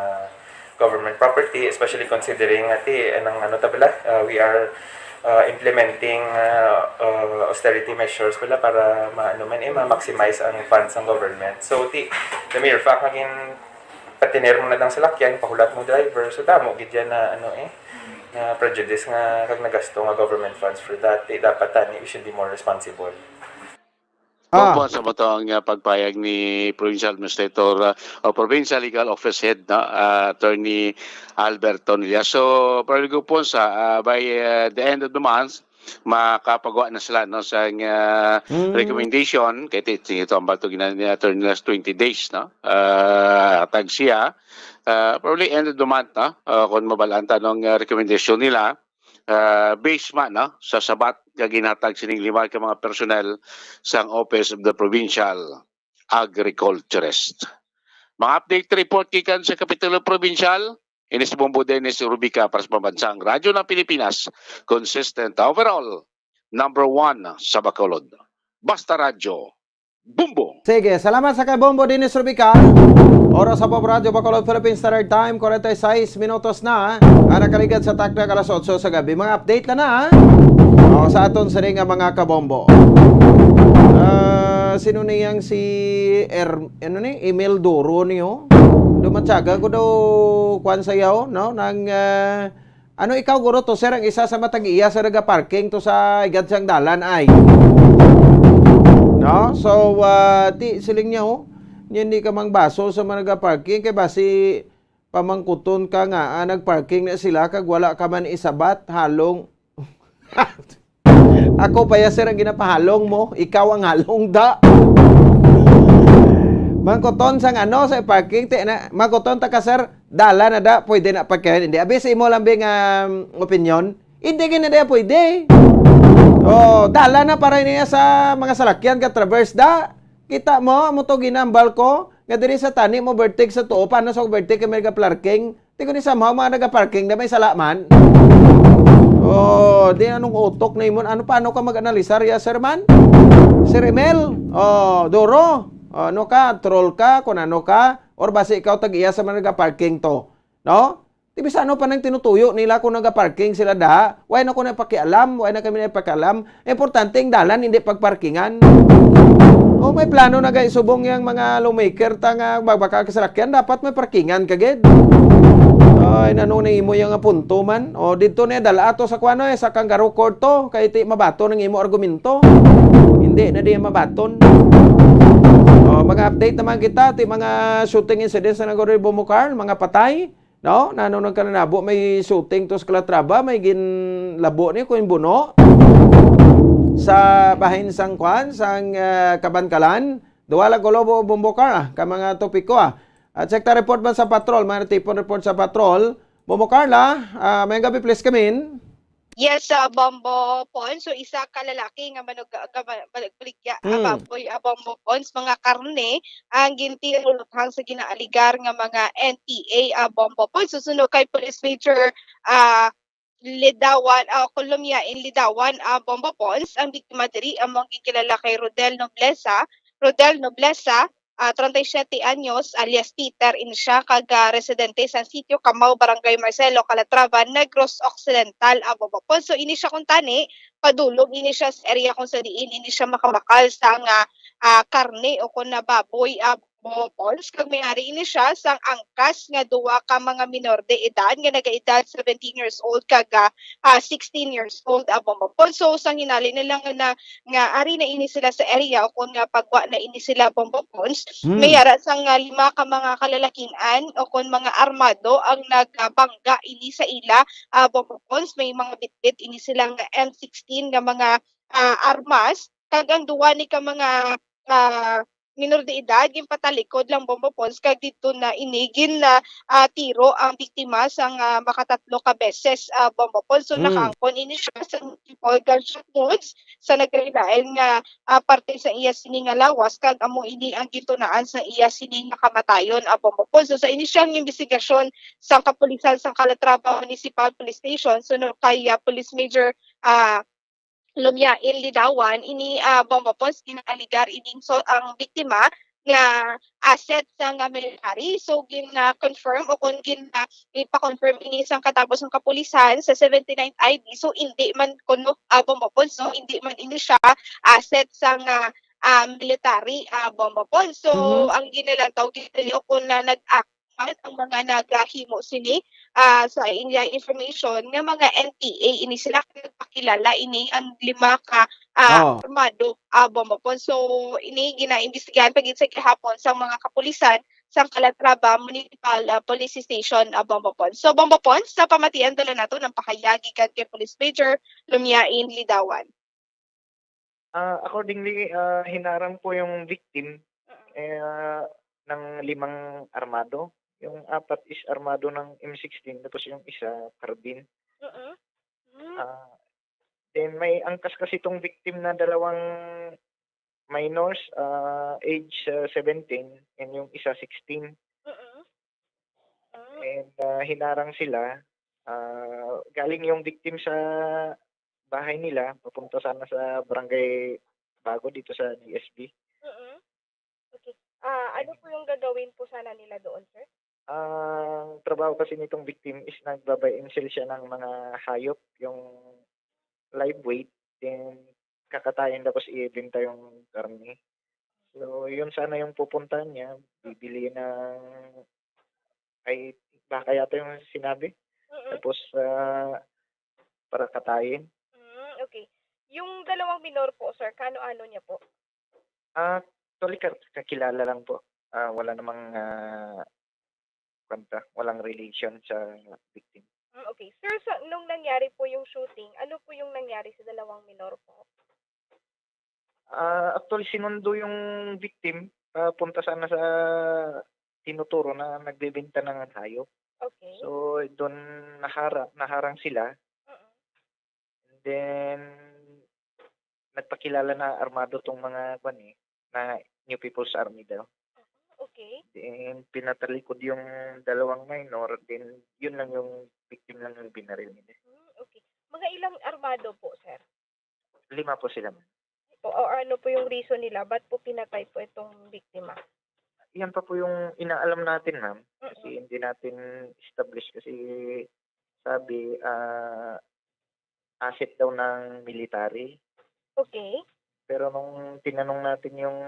government property, especially considering nga ti, anang ano ta bala, uh, we are, uh, implementing, uh, uh, austerity measures bala para ma-, ano man, eh, ma-maximize ang funds ng government. So, ti, the mere fact nga gin-, patiner mo na lang salakyan, pahulat mo driver, so damo gid yan na, ano, eh, na prejudice nga kag nagasto nga government funds for that. Ti, dapat tani, we should be more responsible. Ah. Opo, sa mo to ang, uh, pagpayag ni Provincial Administrator, uh, o Provincial Legal Office Head, no, uh, Attorney Alberto Nilla. So, pero po sa, uh, by, uh, the end of the month, makapagawa na sila, no, sa, uh, Mm. recommendation kay ti-, ti-, ito ang bato ginan ni Attorney last twenty days, no? Uh, tag siya, uh, probably end of the month, no? Uh, kung mabalaan ta nung, uh, recommendation nila, uh, based man, no, sa sabat nga ginhatag sining lima ka mga personnel sang Office of the Provincial Agriculturist. Mga update report gikan sa Kapitulo Provincial, ini si Bombo Dennis Rubica para sa Pambansang Radyo ng Pilipinas, consistent overall, number one sa Bacolod. Basta Radyo, Bombo! Sige, salamat sa kay Bombo Dennis Rubica. Oras sa Pop Radio Bacolod, Philippine Standard Time, forty-six minutos na ang nakaligad sa takna alas otso sa gabi. Mga update na na, ha? O, sa aton sini nga mga kabombo. Ah, sino niyang si Er-, ano ni? Emil Duro niyo? Dumatsaga ko daw, kwan sayaw, no? Nang, ah, ano ikaw, guro, to, sir, ang isa sa matag-iya sa nagaparking to sa igad sang dalan, ay. No? So, ah, ti, siling niya, oh, niya hindi ka mangbaso sa mga nagaparking, kay basi pamangkuton ka nga, ah, nagparking na sila, kag wala ka man isabat, halong. Ako pa ya, sir, ang ginapahalong mo. Ikaw ang halong, da. Mangkuton sang ano, sa parking, ti, na, mangkuton ta ka, sir, dala na da, pwede na pagkain. Hindi, abi sa imo lang, bing, um, opinion. Hindi, gina da, pwede. Oh, dala na para niya sa mga salakyan, ka traverse da. Kita mo, mo to ginambal ko, nga diri sa tani mo vertex sa tuo, paano sa vertex kay may nagaparking? Ti ko ni somehow mga nagaparking na may sala man. Oh, di anong utok na imon? Ano, paano ka mag-analisar ya, sir man? Sir Emil? Oh, duro. Oh, ano ka? Troll ka? Kung ano ka? Or basi ikaw tag-iya sa mga nagaparking to? No? Di bisan ano pa nang tinutuyo nila kung nagaparking sila da, wala na ko na pakialam, wala na kami na pakialam. Importante ang dalan, hindi pagparkingan. O may plano na gay subong yang mga lawmaker ta nga magbaka ka salakyan, dapat may parkingan ka gid. Ay, nano na imo yang punto man? O didto na dala to sa kuan, eh, sa Kangaroo Court to, kay ti mabaton ang imo argumento. Hindi na di mabaton. O, mga update naman kita, ti mga shooting incidents na nagori Bombo Carl, mga patay. No? Nano nang kalanabo, may shooting to sa Calatrava, may ginlabo ni Queen Buno sa bahin sang kwan, sang, ah, Kabankalan. Duwa lang ko lobo, Bombo Carl, ah, ka mga topiko, ah. At check ta report man sa patrol, may natipon report sa patrol. Bombo Carl, ah, ah, may gabi, please come in. Yes, ah, Bombo Pons. So, isa ka lalaki nga manug-, ka ma-, manugbaligya, ah, Mm. baboy, ah, Bombo Pons, mga karne ang gintiruluthang sa ginaaligar nga mga N P A, ah, Bombo Pons. Susunod kay Police Major, ah, Lidawan, ah, Colomia in Lidawan, ah, Bombo Pons, ang biktima diri amo ang ginkilala kay Rodel Noblesa, Rodel Noblesa, ah, treinta y siete anyos, alias Peter, ini siya kag, ah, residente sa Sitio Kamao, Barangay Marcelo, Calatrava, Negros Occidental, ah, Bombo Pons. So, ini siya kuntani, padulong ini siya sa area kung sa diin ini siya makabakal sang, ah, ah, karne o kon na baboy, ah, Bombo Pons. Kag may ari ini siya sang angkas nga duwa ka mga minor de edad nga nagaedad seventeen years old kag, ah, ah, sixteen years old, ah, Bombo Pons. So, sang hinali na lang na nga ari na ini sila sa area o kon nga pagwa na ini sila Bombo Pons, Hmm. may ara sang, ah, lima ka mga kalalakin-an o kon mga armado ang nagabangga ini sa ila, ah, Bombo Pons. May mga bitbit ini sila nga M sixteen nga mga, ah, armas, kag ang duwa ni ka mga, ah, minor de edad ginpatalikod lang Bombo Pons, kag didto na ini gin, ah, ah, tiro ang biktima sang, ah, makatatlo ka beses, ah, Bombo Pons. So, Hmm. nakaangkon ini siya sa multiple gunshot wounds sa nagkalain-lain nga, ah, parte sa iya sini nga lawas, kag amo ini ang gintunaan sa iya sini nga kamatayon, ah, Bombo Pons. So, sa inisyal nga imbestigasyon sang kapulisan sang Calatrava Municipal Police Station, suno kay, ah, Police Major, ah, Lumiain Lidawan, ini, ah, Bombo Pons, ginaaligar ining so, ang biktima nga asset sang, ah, military. So, gin, ah, confirm o kung gin, ah, ipa-confirm ini sang katapos ng kapulisan sa seventy-ninth I B. So, hindi man kuno, ah, Bombo Pons, no? Hindi man ini siya asset sang, ah, ah, military, ah, Bombo Pons. So, Mhm. ang ginalantaw dito kung na nag-act man ang mga nagahimo sini, ah, sa iya information nga mga N P A ini sila, kay nagpakilala ini ang lima ka, ah, Oh. armado, ah, Bombo Pons. So, ini ginaimbestigahan pa gid sa gihapon sa mga kapulisan sa Calatrava Municipal, ah, Police Station, ah, Bombo Pons. So, Bombo Pons, sa pamatian dala nato ng pahayag gikan kay Police Major Lumiain Lidawan. Ah, accordingly, ah, hinarang po yung victim, Mm. eh, ah, ng limang armado. Yung apat is armado ng M sixteen, tapos yung isa, carbine. Mm. Mm. Ah, then may angkas kasi itong victim na dalawang minors, ah, age, ah, seventeen, and yung isa, sixteen. Mm. Mm. And, ah, hinarang sila. Ah, galing yung victim sa bahay nila, papunta sana sa barangay Bago dito sa D S B. Mm. Okay. Ah, ano po yung gagawin po sana nila doon, sir? Ang trabaho kasi nitong victim is nagba-buy and sell siya ng mga hayop, yung live weight, then kakatayin tapos ibenta yung karne. So, yun sana yung pupuntahan niya, bibili ng, ay, baka yata yung sinabi. Mm. Tapos, ah, para katayin. Mm, okay. Yung dalawang minor po, sir, kano-ano niya po? Ah, actually, ka-, kakilala lang po. Ah, wala namang, ah, kwanta, walang relation sa victim. Mm, okay. Sir, sa, nung nangyari po yung shooting, ano po yung nangyari sa dalawang minor po? Ah, actually, sinundo yung victim, papunta sana sa tinuturo na nagbebenta ng hayop. Okay. So, doon nahara-, naharang sila. Mm. And then, nagpakilala na armado tong mga, kwan eh, na New People's Army daw. Okay. Then, pinatalikod yung dalawang minor, then yun lang yung victim lang yung binaril nila. Hmm, okay. Mga ilang armado po, sir? Lima po sila, ma'am. O, o ano po yung reason nila? Ba't po pinatay po itong biktima? Yan pa po yung inaalam natin, ma'am. Kasi Mm. hindi natin established kasi sabi, ah, asset daw ng military. Okay. Pero nung tinanong natin yung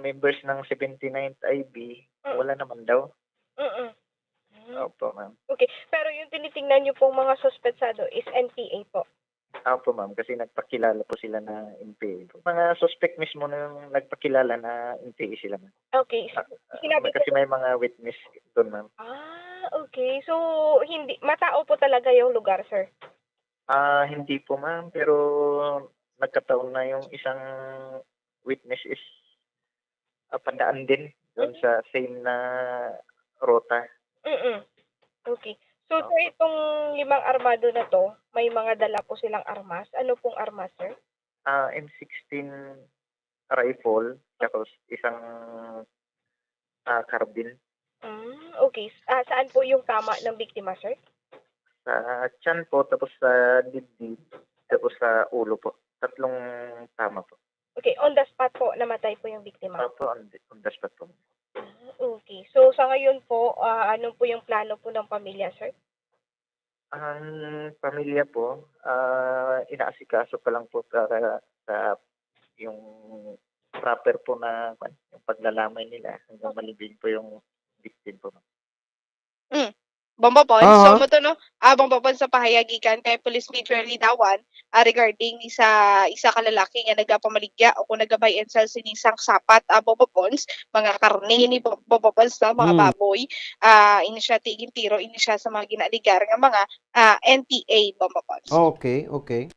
members ng seventy-ninth I B, Mm. wala naman daw. Mm. Hmm. Opo, ma'am. Okay. Pero yung tinitingnan niyo pong mga suspetsado is N P A po? Opo, ma'am. Kasi nagpakilala po sila na N P A po. Mga suspect mismo na yung nagpakilala na N P A sila, ma'am. Okay. So, Ah, ah, sinabi kasi po may mga witness doon, ma'am. Ah, okay. So, hindi, matao po talaga yung lugar, sir? Ah, hindi po, ma'am. Pero nagkataon na yung isang witness is ah, padaan din doon Mhm. sa same na ruta. Mm. Okay. So, sir, Opo. Itong limang armado na 'to, may mga dala po silang armas. Ano pong armas, sir? Ah, M sixteen rifle, tapos isang, ah, carbine. Hmm, okay. Ah, saan po yung tama ng biktima, sir? Sa tiyan po, tapos sa dibdib, tapos sa ulo po. Tatlong tama po. Okay, on the spot po, namatay po yung biktima? Opo, on the, on the spot po. Ah, okay. So, sa ngayon po, ah, ano po yung plano po ng pamilya, sir? Ang pamilya po, ah, inaasikaso pa lang po para sa yung proper po na, kwan, yung paglalamay nila hanggang malibing po yung victim po, ma'am. Mm. Bombo Pons, so Aha. mo to, no? Ah, Bombo Pons, sa pahayag gikan kay Police Major Lidawan, ah, regarding ni sa isa ka lalaki nga nagapamaligya o kung nagabay and sell sini sang sapat, ah, Bombo Pons, mga karne ni Bo-, Bombo Pons, no? Mga Hmm. baboy, ah, ini siya tigintiro, ini siya sa mga ginaaligar nga mga, ah, N P A, Bombo Pons. Okay, okay.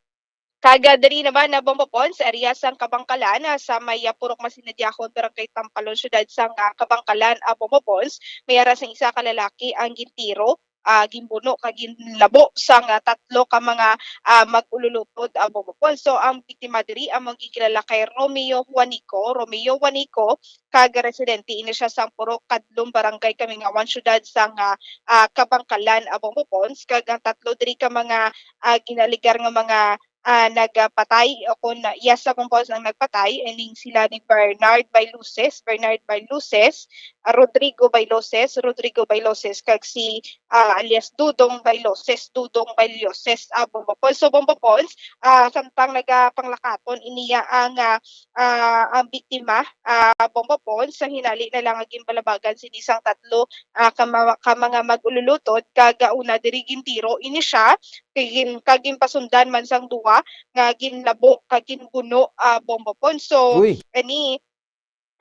Kag, ah, diri naman na Bombo Pons, sa area sang Kabangkalan, ah, sa may, ah, Purok Masinadyagon, Barangay Tampalon, siyudad sang, ah, Kabangkalan, ah, Bombo Pons, may ara sang isa ka lalaki ang gintiro, ah, ginbuno kag ginlabo sang, ah, tatlo ka mga, ah, mag-ululutod, ah, Bombo Pons. So, ang biktima diri amo ang ginkilala kay Romeo Juanico, Romeo Juanico, kag residente ini siya sang Purok Kadlong, Barangay Kamingawan, siyudad sang, ah, ah, Kabangkalan, ah, Bombo Pons, kag ang tatlo diri ka mga, ah, ginaaligar nga mga ah, nagpatay o kon iya sa Bombo Pons ang nagpatay, ining sila ni Bernard Bailuces, Bernard Bailuces, ah, Rodrigo Bailuces, Rodrigo Bailuces, kag si, ah, alias Dudong Bailuces, Dudong Bailuces, ah, Bombo Pons. So, Bombo Pons, ah, samtang nagapanglakaton iniya ang, ah, ah, ang biktima, ah, Bombo Pons, sa hinali na lang nga ginbalabagan sini sang tatlo, ah, ka ma-, ka mga mag-ululutod, kag, ah, una diri gintiro ini siya, kag gin-, kag ginpasundan man sang duha nga ginlabo kag ginbuno, ah, Bombo Pons. So, Uy. Ani,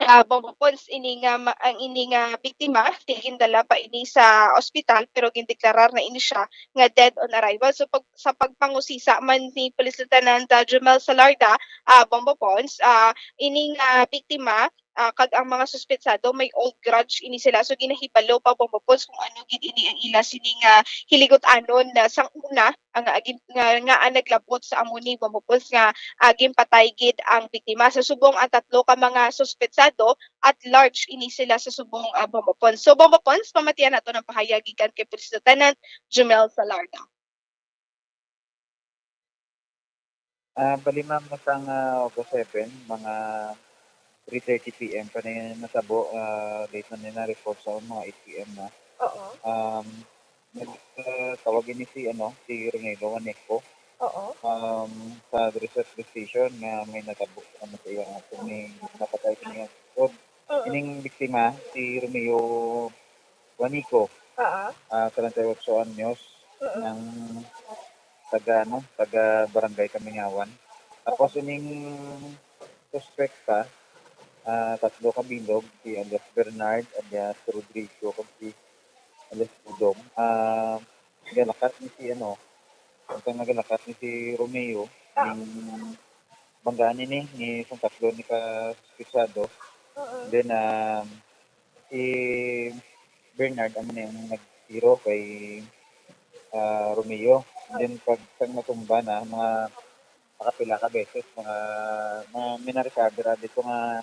ah, Bombo Pons, ini nga ma-, ang ini nga biktima, ti gindala pa ini sa ospital, pero gindeklarar na ini siya nga dead on arrival. So, pag, sa pagpangusisa man ni Police Lieutenant, ah, Jumel Salarda, ah, Bombo Pons, ah, ini nga biktima, ah, kag ang mga suspetsado may old grudge ini sila. So, ginahibalo pa, Bombo Pons, kung ano gid ini ang ila sini nga hiligot-anon na sang una, ah, nga agi-, nga, nga ang naglabot sa amo ni, Bombo Pons, nga, ah, ginpatay gid ang biktima. Sa subong ang tatlo ka mga suspetsado, at large ini sila sa subong, ah, Bombo Pons. So, Bombo Pons, pamatian nato ang pahayag gikan kay Police Lieutenant Jumel Salarda. Ah, bali, ma'am, sang, ah, August seven, mga three thirty P M pa na yun nasabo, ah, late na nila report sa mga eight P M na. Oo. Um, nag-, ah, tawag ini si, ano, si Rengelo Waneco, Oo. um, sa diri sa police station nga may natabo, ano, sa iya nga kung may napatay sa iya. So, Mm. ining biktima, si Romeo Waneco, Oo. ah, treinta y ocho anyos, Mm. ng taga, ano, taga Barangay Kamingawan. Tapos ining suspekta, ah, tatlo ka bilog, si alias Bernard, alias Rodrigo, kag si alias Dudong. Ah, galakat ni si, ano, ang nagalakat ni si Romeo, Ah. ning banggaan ini, ni sang tatlo ni ka suspetsado. Mm. Then, um, si Bernard, amo na yung nagtiro kay, ah, Romeo. Then, pag sang natumba na, mga nakapila ka beses, mga, mga may na-recover dito nga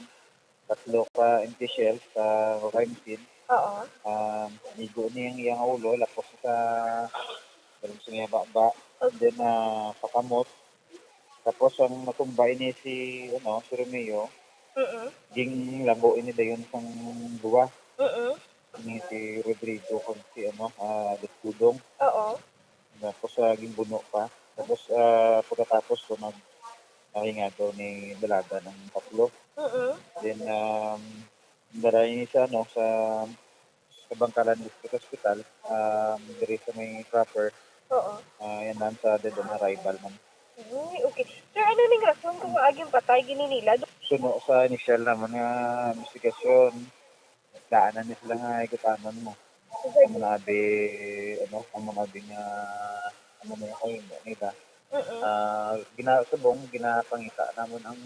tatlo ka empty shells sa crime scene. Oo. Ah, nigo niya ang iyang ulo, lapos sa, sa niya baba. And then, ah, sa kamot. Tapos, ang natumba ini si, ano, si Romeo, Mm. ginlabo ini dayon sang duwa. Mm-mm. Ni si Rodrigo kag si, ano, ah, Dudong. Oo. Tapos, ah, ginbuno pa. Tapos, ah, pagkatapos ko nag-, nahingado ni dalagan ang tatlo. Mm-mm. Then, um, dala ni sa, ano, sa, sa Bangkalan District Hospital, um, diri sa may proper. Oo. Ah, yan lang sa dead on arrival man. Ay, okay. Sir, ano ning rason kung maayo ang patay gini nila? Suno sa initial naman nga investigasyon, daan na ni sila nga higutanon mo. Okay. Amo na abi, ano, amo na abi nga, amo na yung kahimo nila. Mm-mm. Ah, gina-, subong, ginapangita namon ang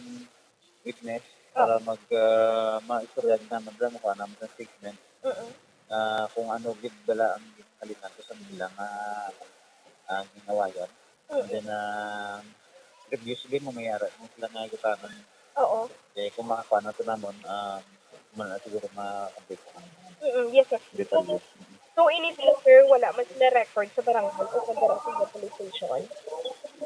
witness para mag, ah, maistorya naman sila, makuha naman sa statement. Mm-mm. Ah, kung ano gid bala ang ginhalinan ko sa nila nga, ah, ginawayan. And then, ah, previously mo mayara mo sila nga gutanan. Oo. Eh, kung makakuha na to namon, ah, man na siguro ma-complete ang Mm, yes, sir. Detalye. So, so, ini sila, sir, wala man sila record sa barangay o sa barangay police station?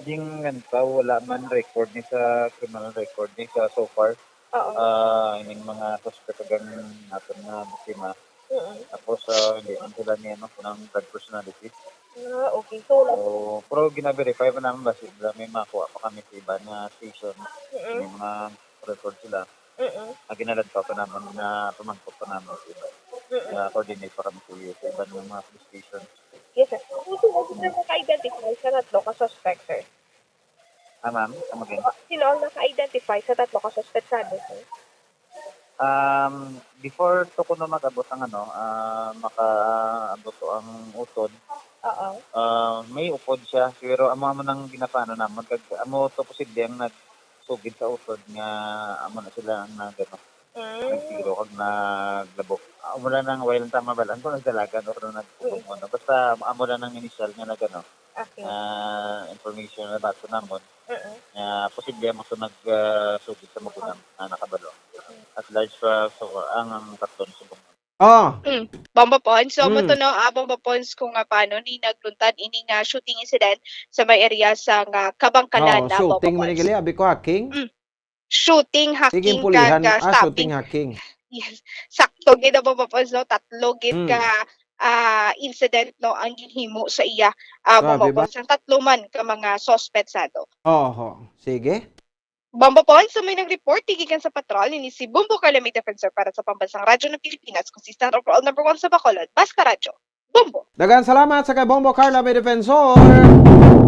Ding ngantaw, wala man record ni sa criminal record ni sa so far. Oo. Ah, ining mga suspect kag ang aton nga biktima. Mm. Tapos, ah, hindi man sila ni, ano, ng third personality. Ah, okay. So, wala. So, pero gina-verify pa naman ba sila, may makuha pa kami sa iba nga station. Mm. May mga record sila. Mm. Ah, ginaladpa pa naman, ginapamangkot pa naman sa iba. Mm. Gina-coordinate pa kami sa, sa iba ng mga police station. Yes, sir. Kung sino, sino ang naka-identify sa tatlo ka suspect, sir? Ah, ma'am? Come again? Sino ang naka-identify sa tatlo ka suspetsado, sir? Um, before to kuno mag-abot ang ano, ah, makaabot to ang utod. Oo. Ah, may upod siya, pero amo, amo nang ginapaano namon, kag amo to posible ang nagsugid sa utod nga amo na sila ang nagano, Mm. nagtiro kag naglabo. Amo lang nang, wala lang ta mabalaan kung nagdalagan or nagpugong Mm. ano. Basta amo lang ang initial nga nagano, Okay. ah, information na bato namon. Mm. Nga posible mo sa nag, ah, sugid sa magulang nga nakabalo. Mm. At large pa sa ang, ang karton subong. Oh. Mm. Bomba Pons, so, mo Mm. to, no, ah, Bomba Pons, kung nga paano ni nagluntad ini nga shooting incident sa may area sa nga Kabangkalan Oo, na shooting Bomba man Pons. Gali, abi ko, hacking. Mm. Shooting, Sige, hacking, pulihan. Kag, ah, Ah, stabbing. Shooting, hacking. Yes. Sakto gid ang Bomba Pons, no? Tatlo gid Mm. ka, ah, incident, no, ang ginhimo sa iya, ah, Ah, Bomba di ba? Pons. Ang tatlo man ka mga suspetsado. Oho. Sige. Bombo Paul, sa may nag-report, gikan sa patrol, ini si Bombo Carla May Defensor para sa Pambansang Radyo ng Pilipinas, consistent overall number one sa Bacolod. Basta Radyo, Bombo. Daghang salamat sa kay Bombo Carla May Defensor.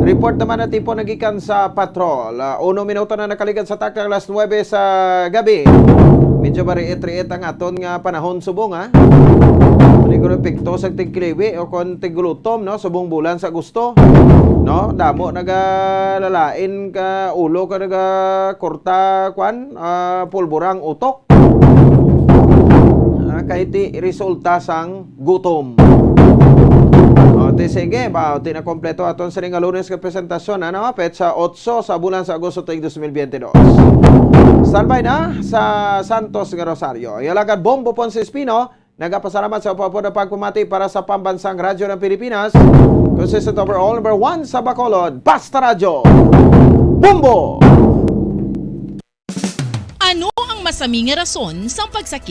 Report naman na tipo nagikan sa patrol. Ah, uno minuto na nakaligad sa taktak alas nuebe sa gabi. Medyo mariit-riit ang aton nga panahon subong, ha? Siguro epekto sa tigkiliwi o kon tiglutom, no? Subong bulan sa Agosto, no? Damo nagalalain ka ulo ka nagakurta, kwan, ah, pulbura ang utok. Ah, kay ti resulta sang gutom. O, ti sige, ba, ti na kompleto aton sining nga Lunes nga presentasyon, ano? Petsa otso sa bulan sa Agosto tuig dos mil biyente dos. Standby na sa Santos nga Rosario. Ang alagad Bombo Ponce Espino, nagapasalamat sa upod-upod nga pagpamati para sa Pambansang Radyo ng Pilipinas. Consistent overall, number one sa Bacolod. Basta Radyo. Bombo! Ano ang masami nga rason sang pagsakit